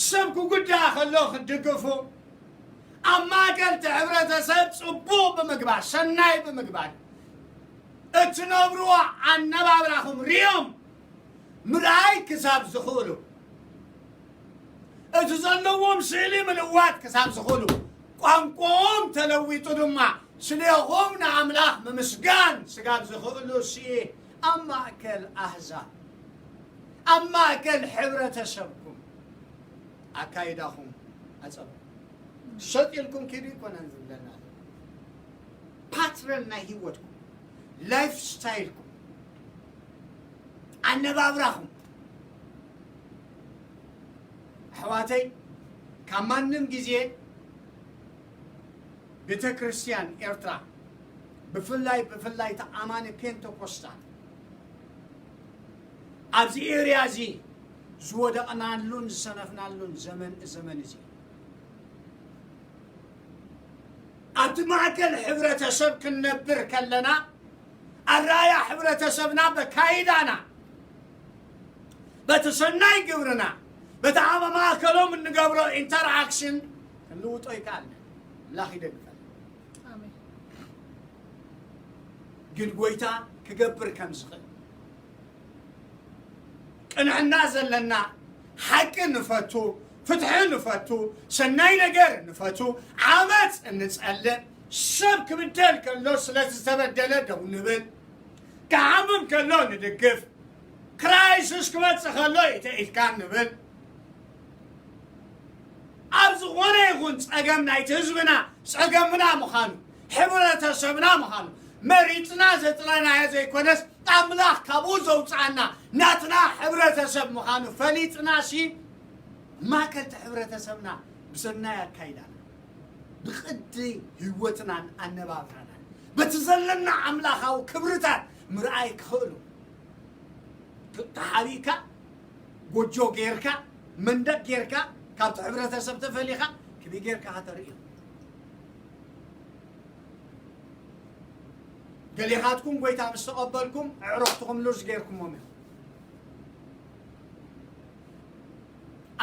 ሰብ ክጉዳእ ከሎ ክትድግፉ፣ ኣብ ማእከል እቲ ሕብረተሰብ ጽቡቕ ብምግባር፣ ሰናይ ብምግባር፣ እትነብርዎ ኣነባብራኹም ሪኦም ምርኣይ ክሳብ ዝኽእሉ፣ እቲ ዘለዎም ስእሊ ምልዋጥ ክሳብ ዝኽእሉ፣ ቋንቋኦም ተለዊጡ ድማ ስሌኹም ንኣምላኽ ምምስጋን ስጋብ ዝኽእሉ ሲ ኣብ ማእከል ኣህዛብ፣ ኣብ ማእከል ሕብረተሰብኩም ኣካይዳኹም ኣጸብዑ። ሸጥ ኢልኩም ኪዱ ኣይኮነን ዝብለና ዘሎ። ፓትረን ናይ ህይወትኩም፣ ላይፍ ስታይልኩም፣ ኣነባብራኹም። ኣሕዋተይ፣ ካብ ማንም ግዜ ቤተ ክርስቲያን ኤርትራ፣ ብፍላይ፣ ብፍላይ ተኣማኒ ፔንተኮስታል፣ ኣብዚ ኤርያ እዚ ዝወደቕናሉን ዝሰነፍናሉን ዘመን፣ ዘመን እዚ። ኣብቲ ማእከል ሕብረተሰብ ክንነብር ከለና፣ ኣረኣያ ሕብረተሰብና በካይዳና፣ በቲ ሰናይ ግብርና፣ በቲ ኣብ ማእከሎም እንገብሮ ኢንተርኣክሽን ክንልውጦ ይከኣልና። ኣምላኽ ይደግፈና። ኣሜን። ግን ጎይታ ክገብር ከም ዝኽእል፣ ቅንዕና ዘለና፣ ሓቂ ንፈቱ፣ ፍትሒ ንፈቱ፣ ሰናይ ነገር ንፈቱ፣ ዓመፅ እንጸልእ፣ ሰብ ክብደል ከሎ ስለ ዝተበደለ ደው ንብል፣ ክሓምም ከሎ ንድግፍ፣ ክራይስስ ክመጽእ ከሎ ኢተ ኢልካ ንብል። ኣብ ዝኾነ ይኹን ጸገም ናይቲ ህዝብና ጸገምና ምዃኑ፣ ሕብረተሰብና ምዃኑ፣ መሪጽና ዘጥረናዮ ዘይኮነስ ኣምላኽ ካብኡ ዘውጽኣና ናትና ሕብረተሰብ ምዃኑ ፈሊጥና ሲ ማእከልቲ ሕብረተሰብና ብሰናይ ኣካይዳና፣ ብቕዲ ህይወትናን ኣነባብራናን፣ በቲ ዘለና ኣምላኻዊ ክብርታት ምርኣይ ክኽእሉ፣ ተሓቢእካ፣ ጎጆ ጌርካ፣ መንደቕ ጌርካ፣ ካብቲ ሕብረተሰብ ተፈሊኻ፣ ከመይ ጌርካ ከተርእዮ? ገሊኻትኩም ጎይታ ምስ ተቐበልኩም፣ ኣዕሩኽትኹም ሉዝ ጌርኩሞም እዮም።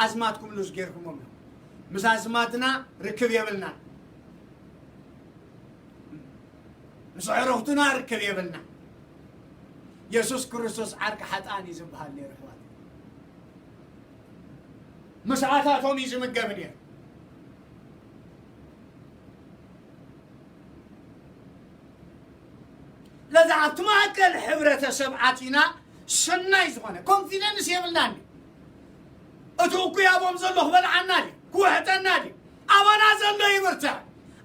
ኣዝማድኩም ሉዝ ጌርኩሞም እዮም። ምስ ኣዝማድና ርክብ የብልናን። ምስ ኣዕሩኽትና ርክብ የብልና። የሱስ ክርስቶስ ዓርኪ ሓጥኣን እዩ ዝበሃል ነይሩ፣ ኣሕዋት። ምስኣታቶም እዩ ዝምገብ ነይሩ። ለዛ ኣብቲ ማእከል ሕብረተሰብ ኣቲና ሰናይ ዝኾነ ኮንፊደንስ የብልናን እዩ። እቲ እኩይ ኣብኦም ዘሎ ክበልዓና ድዩ? ክውሕጠና ድዩ? ኣባና ዘሎ ይብርትዕ፣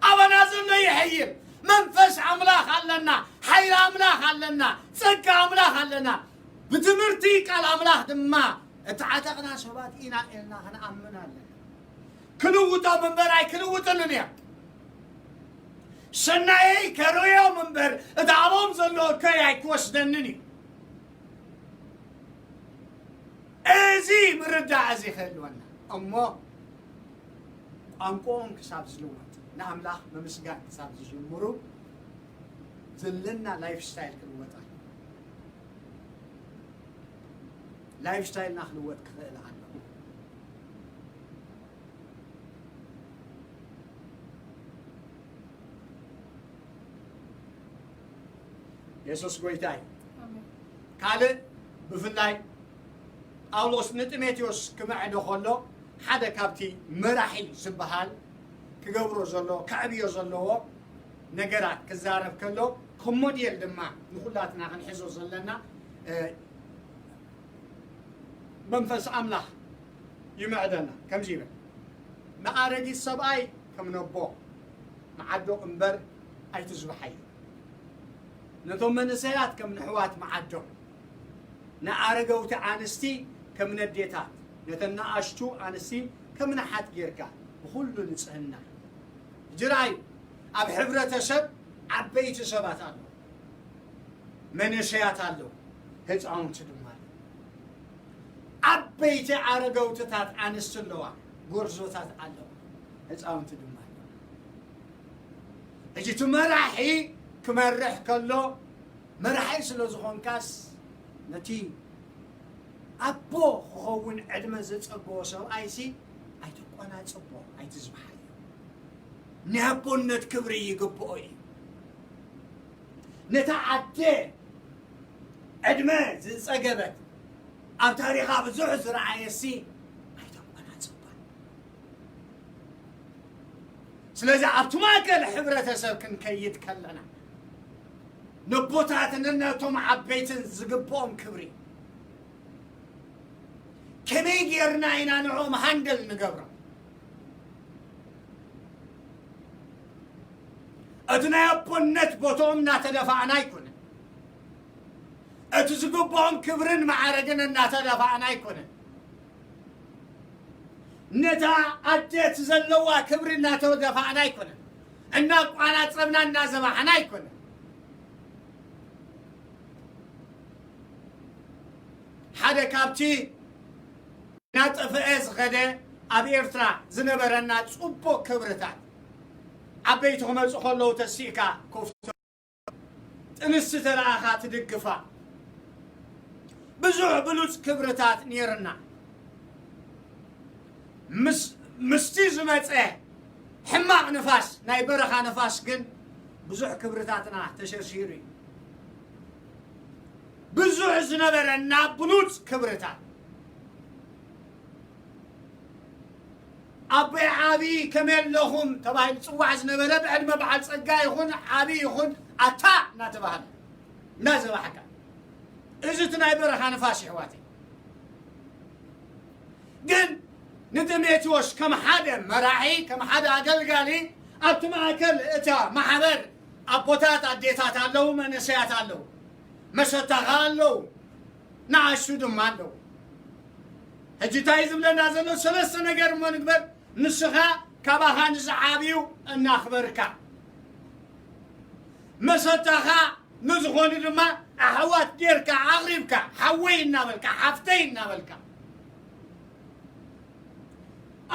ኣባና ዘሎ ይሕይል። መንፈስ ኣምላኽ ኣለና፣ ሓይሊ ኣምላኽ ኣለና፣ ጸጋ ኣምላኽ ኣለና። ብትምህርቲ ቃል ኣምላኽ ድማ እተዓጠቕና ሰባት ኢና ኢልና ክንኣምን ኣለና። ክልውጦም እምበር ኣይክልውጥንን እዮም። ሰናየይ ከርእዮም እምበር እቲ ኣብኦም ዘሎ እከይ ኣይክወስደንን እዩ። እዚ ምርዳእ እዚ ክህልወና እሞ ቋንቋኦም ክሳብ ዝልወጥ ንኣምላኽ ምምስጋን ክሳብ ዝጅምሩ ዘለና ላይፍ ስታይል ክልወጥ ኣሎ። ላይፍ ስታይልና ክልወጥ ክኽእል ኣለዎ። የሱስ ጎይታ እዩ። ካልእ ብፍላይ ጳውሎስ ንጢሞቴዎስ ክምዕዶ ከሎ ሓደ ካብቲ መራሒ ዝበሃል ክገብሮ ዘለዎ ከዕብዮ ዘለዎ ነገራት ክዛረብ ከሎ ከም ሞዴል ድማ ንኹላትና ክንሕዞ ዘለና መንፈስ ኣምላኽ ይምዕደና። ከምዚ ይብል፣ ንኣረጊት ሰብኣይ ከም ነቦ መዓዶ እምበር ኣይትዝብሓዮ። ነቶም መንእሰያት ከም ንሕዋት መዓዶም፣ ንኣረገውቲ ኣንስቲ ከም ነዴታት፣ ነተን ንኣሽቱ ኣንስቲ ከም ንሓት ጌርካ ብኹሉ ንጽህና። ሕጂ ረኣዩ፣ ኣብ ሕብረተሰብ ዓበይቲ ሰባት ኣለዉ፣ መንእሰያት ኣለዉ፣ ህፃውንቲ ድማ ኣለዉ። ዓበይቲ ኣረገውትታት ኣንስቲ ኣለዋ፣ ጎርዞታት ኣለዋ፣ ህፃውንቲ ድማ ኣለዋ። ሕጂ እቲ መራሒ ክመርሕ ከሎ መራሒ ስለ ዝኾንካስ ነቲ ኣቦ ክኸውን ዕድመ ዘጸግቦ ሰብኣይሲ ኣይተቆናጽቦ፣ ኣይትዝብሓዮ። ናይ ኣቦነት ክብሪ ይግብኦ እዩ። ነታ ኣደ ዕድመ ዝጸገበት ኣብ ታሪኻ ብዙሕ ዝረኣየሲ ኣይተቆናጽባ። ስለዚ ኣብቲ ማእከል ሕብረተሰብ ክንከይድ ከለና ነቦታትን ነቶም ዓበይትን ዝግብኦም ክብሪ ከመይ ጌርና ኢና ንዕኦም ሃንደል ንገብሮም? እቲ ናይ ኣቦነት ቦትኦም እናተደፋእና ኣይኮነን። እቲ ዝግብኦም ክብርን ማዕረግን እናተደፋእና ኣይኮነን። ነታ ኣደ እቲ ዘለዋ ክብሪ እናተደፋእና ኣይኮነን። እናቋናጸብና እናዘባሕና ኣይኮነን። ሓደ ካብቲ እናጠፍአ ዝኸደ ኣብ ኤርትራ ዝነበረና ጽቡቕ ክብርታት፣ ዓበይቲ ክመጹ ከለዉ ተሲእካ ኮፍ፣ ጥንሲ ተለኣኻ ትድግፋ፣ ብዙሕ ብሉጽ ክብርታት ነይርና። ምስ ምስቲ ዝመጸ ሕማቕ ንፋስ፣ ናይ በረኻ ንፋስ ግን ብዙሕ ክብርታትና ተሸርሺሩ እዩ። ብዙሕ ዝነበረና ብሉጽ ክብርታት፣ ኣቦይ ዓቢ ከመይ ኣለኹም ተባሂሉ ዝጽዋዕ ዝነበረ፣ ብዕድመ በዓል ጸጋ ይኹን ዓቢ ይኹን ኣታ እናተባህለ እናዘባሕካ፣ እዚ እቲ ናይ በረኻ ንፋስ ይሕዋተይ። ግን ንጢሞቴዎስ ከም ሓደ መራሒ፣ ከም ሓደ ኣገልጋሊ ኣብቲ ማእከል እታ ማሕበር ኣቦታት ኣዴታት ኣለዉ፣ መንእሰያት ኣለዉ፣ መሰታኻ ኣለዉ፣ ንኣሽቱ ድማ ኣለዉ። ሕጂ እንታይ ዝብለና ዘሎ? ሰለስተ ነገር እሞ ንግበር፣ ንስኻ ካባኻ ንዝዓብዩ እናኽበርካ፣ መሰታኻ ንዝኾኑ ድማ ኣሕዋት ጌርካ ኣቕሪብካ፣ ሓወይ እናበልካ፣ ሓፍተይ እናበልካ፣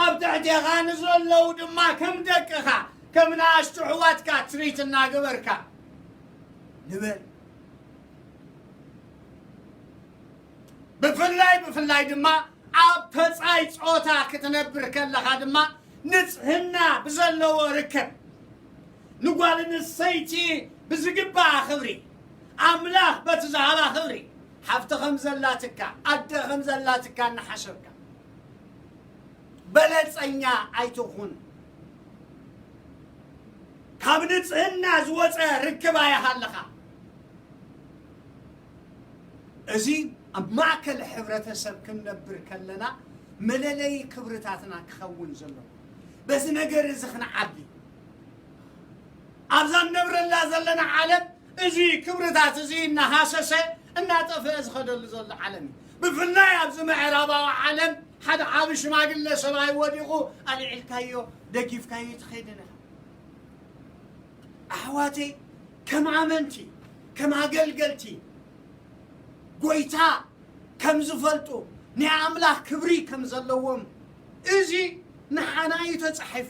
ኣብ ትሕቴኻ ንዘለዉ ድማ ከም ደቅኻ፣ ከም ንኣሽቱ ኣሕዋትካ ትሪት እናገበርካ ንበል። ብፍላይ፣ ብፍላይ ድማ ኣብ ተጻይ ጾታ ክትነብር ከለኻ ድማ ንጽህና ብዘለዎ ርከብ፣ ንጓል ኣንስተይቲ ብዝግባኣ ክብሪ፣ ኣምላኽ በቲ ዝሃባ ክብሪ፣ ሓፍቲ ከም ዘላትካ፣ ኣደ ከም ዘላትካ እናሓሰብካ፣ በለጸኛ ኣይትኹን። ካብ ንጽህና ዝወጸ ርክብ ኣይሃልኻ። እዚ ኣብ ማእከል ሕብረተሰብ ክንነብር ከለና መለለዪ ክብርታትና ክኸውን ዘለዎ። በዚ ነገር እዚ ክንዓቢ፣ ኣብዛ ንነብረላ ዘለና ዓለም እዚ ክብርታት እዚ እናሃሰሰ እናጠፍአ ዝኸደሉ ዘሎ ዓለም እዩ። ብፍላይ ኣብዚ ምዕራባዊ ዓለም ሓደ ዓቢ ሽማግለ ሰብኣይ ወዲቑ ኣልዒልካዮ፣ ደጊፍካዮ ትኸይድን ኢኻ። ኣሕዋተይ፣ ከም ኣመንቲ፣ ከም ኣገልገልቲ ጎይታ ከም ዝፈልጡ፣ ናይ ኣምላኽ ክብሪ ከም ዘለዎም፣ እዚ ንሓና እዩ ተጻሒፉ።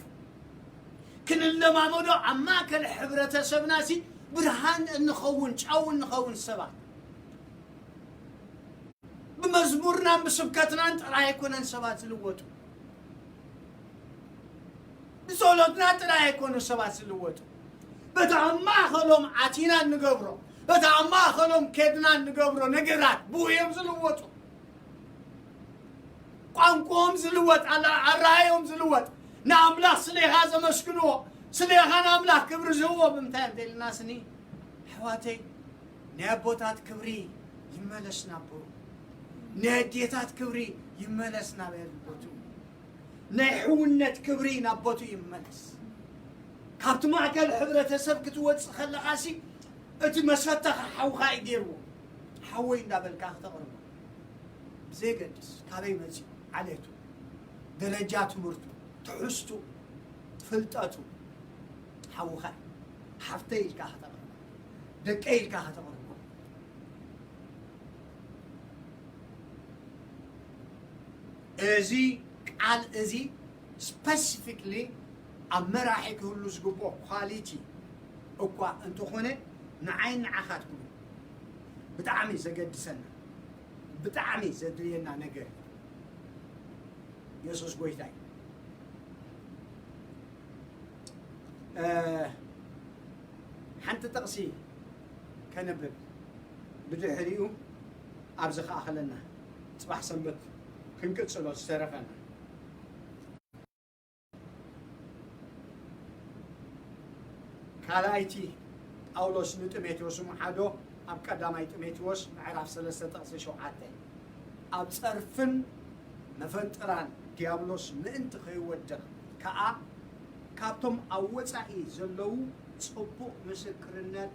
ክንለማመዶ፣ ኣብ ማእከል ሕብረተሰብና ሲ ብርሃን እንኸውን፣ ጨው እንኸውን ሰባት። ብመዝሙርናን ብስብከትናን ጥራይ ኣይኮነን ሰባት ዝልወጡ። ብጸሎትና ጥራይ ኣይኮኑ ሰባት ዝልወጡ። በቲ ኣብ ማእከሎም ኣቲና እንገብሮ፣ በቲ ኣብ ማእከሎም ኬድና እንገብሮ ነገራት ብኡ እዮም ዝልወጡ። ቋንቋኦም ዝልወጥ፣ ኣላ-፣ ኣረኣዮም ዝልወጥ፣ ንኣምላኽ ስሌኻ ዘመስግንዎ፣ ስሌኻ ንኣምላኽ ክብሪ ዝህብዎ ብምንታይ እንተኢልና ስኒ፣ ኣሕዋተይ፣ ናይ ኣቦታት ክብሪ ይመለስ ናብ ቦኡ፣ ናይ ኣዴታት ክብሪ ይመለስ ናብ ኣቦቱ፣ ናይ ሕውነት ክብሪ ናብ ቦቱ ይመለስ። ካብቲ ማእከል ሕብረተሰብ ክትወጽእ ከለኻሲ፣ እቲ መሰተኻ ሓውኻ እዩ ገይርዎ። ሓወይ እንዳበልካ ክተቕርቦ። ብዘየገድስ ካበይ መጺኡ፣ ዓሌቱ፣ ደረጃ ትምህርቱ፣ ትሕዝቱ፣ ፍልጠቱ፣ ሓውኻ እዩ። ሓፍተይ ኢልካ ከተቕርቦ፣ ደቀይ ኢልካ ከተቕርቦ። እዚ ቃል እዚ ስፐሲፊክሊ ኣብ መራሒ ክህሉ ዝግብኦ ኳሊቲ እኳ እንተኾነ፣ ንዓይን ንዓኻትኩምን ብጣዕሚ ዘገድሰና፣ ብጣዕሚ ዘድልየና ነገር እዩ። የሱስ ጎይታ እዩ። እ፣ ሓንቲ ጥቕሲ ከነብብ፣ ብድሕሪኡ ኣብዚ ከኣኽለና፣ ጽባሕ ሰንበት ክንቅጽሎ ዝተረፈና። ካልኣይቲ ጳውሎስ ንጢሞቴዎስ ምዓዶ ኣብ ቀዳማይ ጢሞቴዎስ ምዕራፍ ሰለስተ ጥቕሲ ሸውዓተ፣ ኣብ ጸርፍን መፈንጥራን ዲያብሎስ ምእንቲ ከይወድቕ ከኣ ካብቶም ኣብ ወጻኢ ዘለዉ ጽቡቕ ምስክርነት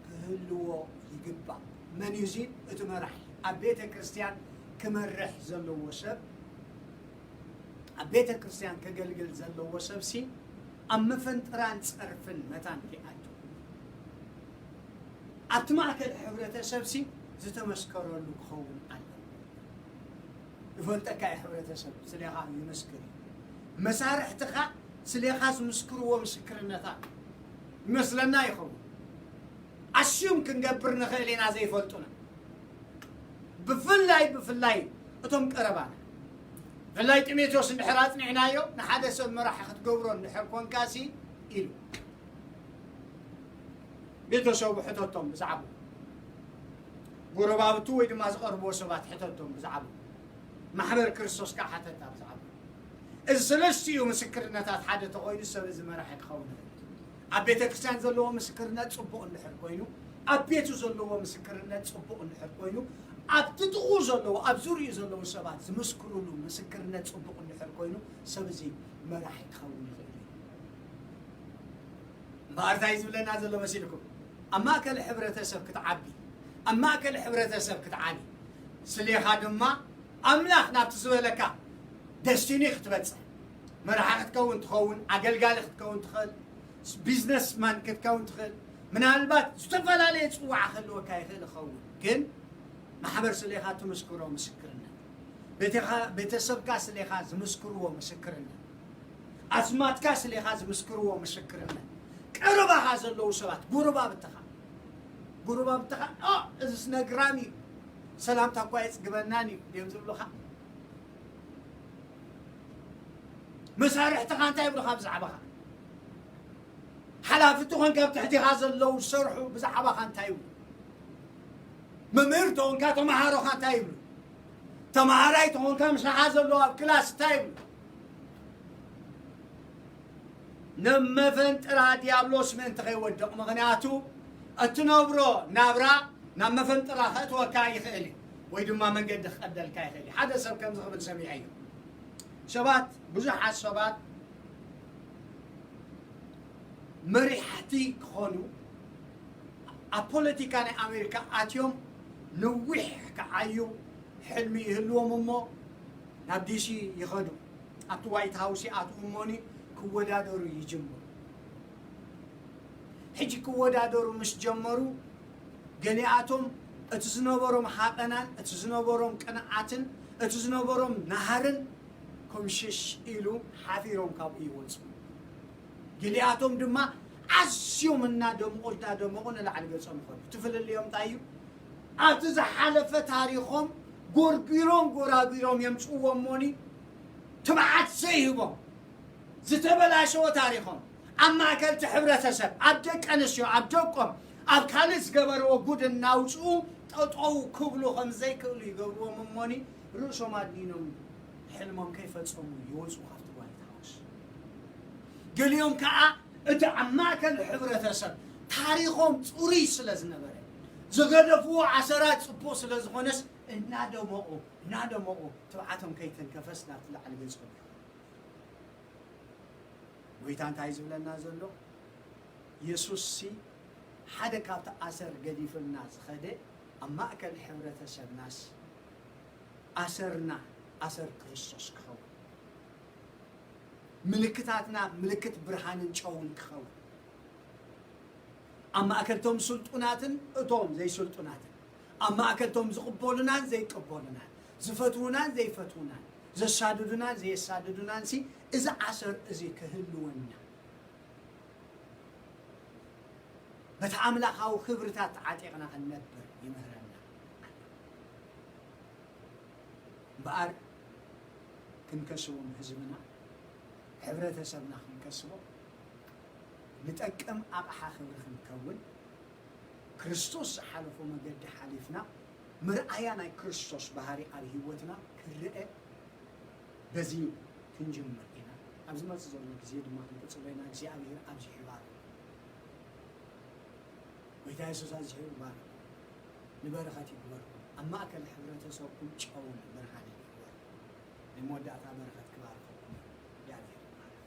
ክህልዎ ይግባእ። መን እዩ እዚ? እቲ መራሒ። ኣብ ቤተ ክርስቲያን ክመርሕ ዘለዎ ሰብ፣ ኣብ ቤተ ክርስቲያን ከገልግል ዘለዎ ሰብሲ ኣብ መፈንጥራን ጸርፍን መታን ከይኣቱ ኣብቲ ማእከል ሕብረተሰብሲ ዝተመስከረሉ ክኸውን ኣለዎ። ይፈልጠካ እዩ ሕብረተሰብ፣ ስሌኻ ይመስክር እዩ። መሳርሕትኻ ስሌኻ ዝምስክርዎ ምስክርነታት ይመስለና ይኸውን። ኣስዩም ክንገብር ንኽእል ኢና ዘይፈልጡና። ብፍላይ፣ ብፍላይ እቶም ቀረባና። ብፍላይ ጢሞቴዎስ እንድሕር ኣጽኒዕናዮ፣ ንሓደ ሰብ መራሒ ክትገብሮ እንድሕር ኮንካሲ ኢሉ። ቤተሰቡ ሕተቶም ብዛዕባኡ። ጎረባብቱ ወይ ድማ ዝቐርብዎ ሰባት ሕተቶም ብዛዕባኡ። ማሕበር ክርስቶስ ከኣ ሓተታ ብዛዕባኡ። እዚ ሰለስቲኡ ምስክርነታት ሓደ ተኾይኑ ሰብ እዚ መራሒ ክኸውን ይኽእል። ኣብ ቤተ ክርስቲያን ዘለዎ ምስክርነት ጽቡቕ እንድሕር ኮይኑ፣ ኣብ ቤቱ ዘለዎ ምስክርነት ጽቡቕ እንድሕር ኮይኑ፣ ኣብ ጥጥቑ ዘለዎ፣ ኣብ ዙሪኡ ዘለዉ ሰባት ዝምስክሩሉ ምስክርነት ጽቡቕ እንድሕር ኮይኑ፣ ሰብ እዚ መራሒ ክኸውን ይኽእል እዩ። እምበኣር እንታይ ዝብለና ዘሎ መሲልኩም? ኣብ ማእከል ሕብረተሰብ ክትዓቢ፣ ኣብ ማእከል ሕብረተሰብ ክትዓቢ፣ ስሌኻ ድማ ኣምላኽ ናብቲ ዝበለካ ደስቲኒ ክትበጽሕ፣ መራሒ ክትከውን ትኸውን፣ ኣገልጋሊ ክትከውን ትኽእል፣ ቢዝነስማን ክትከውን ትኽእል። ምናልባት ዝተፈላለየ ጽዋዕ ክህልወካ ይኽእል ይኸውን፣ ግን ማሕበር ስሌኻ ትምስክሮ ምስክርነት፣ ቤተኻ፣ ቤተሰብካ ስሌኻ ዝምስክርዎ ምስክርነት፣ ኣስማትካ ስሌኻ ዝምስክርዎ ምስክርነት፣ ቀረባኻ ዘለዉ ሰባት፣ ጎረባብትኻ፣ ጎረባብትኻ፣ "ኦ፣ እዚስ ነግራም እዩ፣ ሰላምታ እኳ የጽግበናን እዩ" ድዮም ዝብሉኻ? መሳርሕትኻ እንታይ ይብሉኻ ብዛዕባኻ? ሓላፊ ተኾንካ ኣብ ትሕቲኻ ዘለዉ ዝሰርሑ ብዛዕባኻ እንታይ ይብሉ? መምህር ተኾንካ ተምሃሮኻ እንታይ ይብሉ? ተምሃራይ ተኾንካ ምሳኻ ዘለዉ ኣብ ክላስ እንታይ ይብሉ? ናብ መፈንጥራ ዲያብሎስ ምእንቲ ከይወድቕ፣ ምኽንያቱ እትነብሮ ናብራ ናብ መፈንጥራ ከእትወካ ይኽእል እዩ፣ ወይ ድማ መንገዲ ክቐደልካ ይኽእል እዩ። ሓደ ሰብ ከምዚ ክብል ሰሚዐ እዩ። ሰባት፣ ብዙሓት ሰባት መሪሕቲ ክኾኑ ኣብ ፖለቲካ ናይ ኣሜሪካ ኣትዮም ነዊሕ ክዓዩ ሕልሚ ይህልዎም እሞ ናብ ዲሲ ይኸዱ። ኣብቲ ዋይት ሃውስ ይኣትዉ እሞኒ ክወዳደሩ ይጅምሩ። ሕጂ ክወዳደሩ ምስ ጀመሩ ገሊኣቶም እቲ ዝነበሮም ሃቐናን እቲ ዝነበሮም ቅንዓትን እቲ ዝነበሮም ናህርን ኮምሽሽ ኢሉ ሓፊሮም ካብኡ ይወፁ። ገሊኣቶም ድማ ኣዝዮም እናደምቑ እናደመቑ ንላዕሊ ገጾም ይኸዱ። እቲ ፍልልዮም እንታይ እዩ? ኣብቲ ዝሓለፈ ታሪኾም ጎርጒሮም ጎራጒሮም የምፅዎ እሞኒ ትብዓት ዘይህቦም ዝተበላሸወ ታሪኾም ኣብ ማእከል እቲ ሕብረተሰብ ኣብ ደቂ ኣንስትዮ ኣብ ደቆም ኣብ ካልእ ዝገበርዎ ጉድ እናውፅኡ ጠጠው ክብሉ ከም ዘይክእሉ ይገብርዎም እሞኒ ርእሶም ኣድኒኖም ሕልሞም ከይፈፀሙ ይወፁ ካብቲ ዋይት ሃውስ። ገሊኦም ከዓ እቲ ኣብ ማእከል ሕብረተሰብ ታሪኾም ፅሩይ ስለ ዝነበረ ዝገደፍዎ ኣሰራት ፅቡቕ ስለ ዝኾነስ እናደመቑ እናደመቑ ትብዓቶም ከይተንከፈስ ናብቲ ላዕሊ ገጾም ይኸዱ። ጎይታ እንታይ ዝብለና ዘሎ? የሱስ ሲ ሓደ ካብቲ ኣሰር ገዲፍልና ዝኸደ ኣብ ማእከል ሕብረተሰብናስ ኣሰርና ኣሰር ክርስቶስ ክኸውን፣ ምልክታትና ምልክት ብርሃንን ጨውን ክኸውን፣ ኣብ ማእከል እቶም ስልጡናትን እቶም ዘይስልጡናትን፣ ኣብ ማእከል እቶም ዝቕበሉናን ዘይቀበሉናን፣ ዝፈትዉናን ዘይፈትዉናን፣ ዘሳድዱናን ዘየሳድዱናን ሲ እዚ ኣሰር እዚ ክህልወና በቲ ኣምላኻዊ ክብርታት ተዓጢቕና ክንነብር ይምህረና። እምበኣር ክንከስቦም ህዝብና፣ ሕብረተሰብና ክንከስቦ፣ ንጠቅም ኣቕሓ ክብሪ ክንከውን፣ ክርስቶስ ዝሓለፎ መገዲ ሓሊፍና፣ ምርኣያ ናይ ክርስቶስ ባህሪ ኣብ ህይወትና ክረአ በዚ ክንጅምር ኢና። ኣብ ዝመጽእ ዘሎ ግዜ ድማ ክንቅጽሎ ኢና። እግዚኣብሔር ኣብዚሑ ይባርክ። ጎይታ የሱስ ኣብዚሑ ይባርክ። ንበረኸት ይግበርኩም። ኣብ ማእከል ሕብረተሰብኩም ጨውን ብርሃንን ይግበርኩም። ናይ መወዳእታ በረኸት ክባርኸኩም እዩ። እግዚኣብሔር ይባርክ።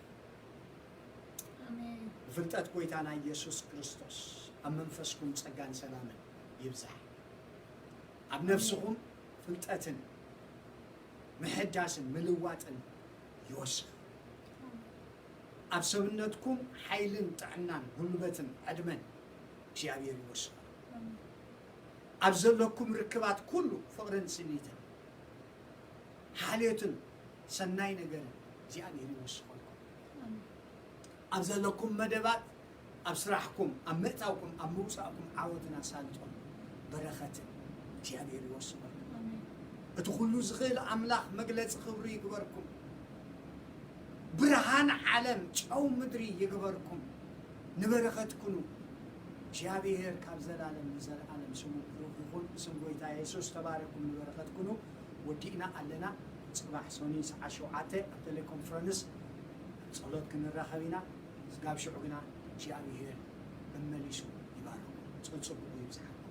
ኣሜን። ብፍልጠት ጎይታና ኢየሱስ ክርስቶስ ኣብ መንፈስኩም ጸጋን ሰላምን ይብዛሕ። ኣብ ነፍስኹም ፍልጠትን ምሕዳስን ምልዋጥን ይወስኽ። ኣብ ሰብነትኩም ሓይልን ጥዕናን ጉልበትን ዕድመን እግዚኣብሔር ይወስኽ። ኣብ ዘለኩም ርክባት ኩሉ ፍቕርን ስኒትን ሓልዮትን ሰናይ ነገርን እግዚኣብሔር ይወስኸልኩም። ኣብ ዘለኩም መደባት፣ ኣብ ስራሕኩም፣ ኣብ ምእታውኩም፣ ኣብ ምውፃእኩም ዓወትን ኣሳልጦን በረኸትን እግዚኣብሔር ይወስኸልኩም። እቲ ኩሉ ዝኽእል ኣምላኽ መግለፂ ክብሩ ይግበርኩም። ብርሃን ዓለም ጨው ምድሪ ይግበርኩም። ንበረኸት ኩኑ። እግዚኣብሔር ካብ ዘላለም ንዘላለም ስሙ ብሩኽ ይኹን። ብስም ጎይታ የሱስ ተባረኩም፣ ንበረኸት ኩኑ። ወዲእና ኣለና። ጽባሕ ሶኒ ሰዓት ሸውዓተ ኣብ ቴሌኮንፈረንስ ጸሎት ክንራኸብ ኢና። ስጋብ ሽዑ ግና እግዚኣብሔር መመሊሱ ይባርኩም። ጽጽብቑ ይብዝሓልኩም።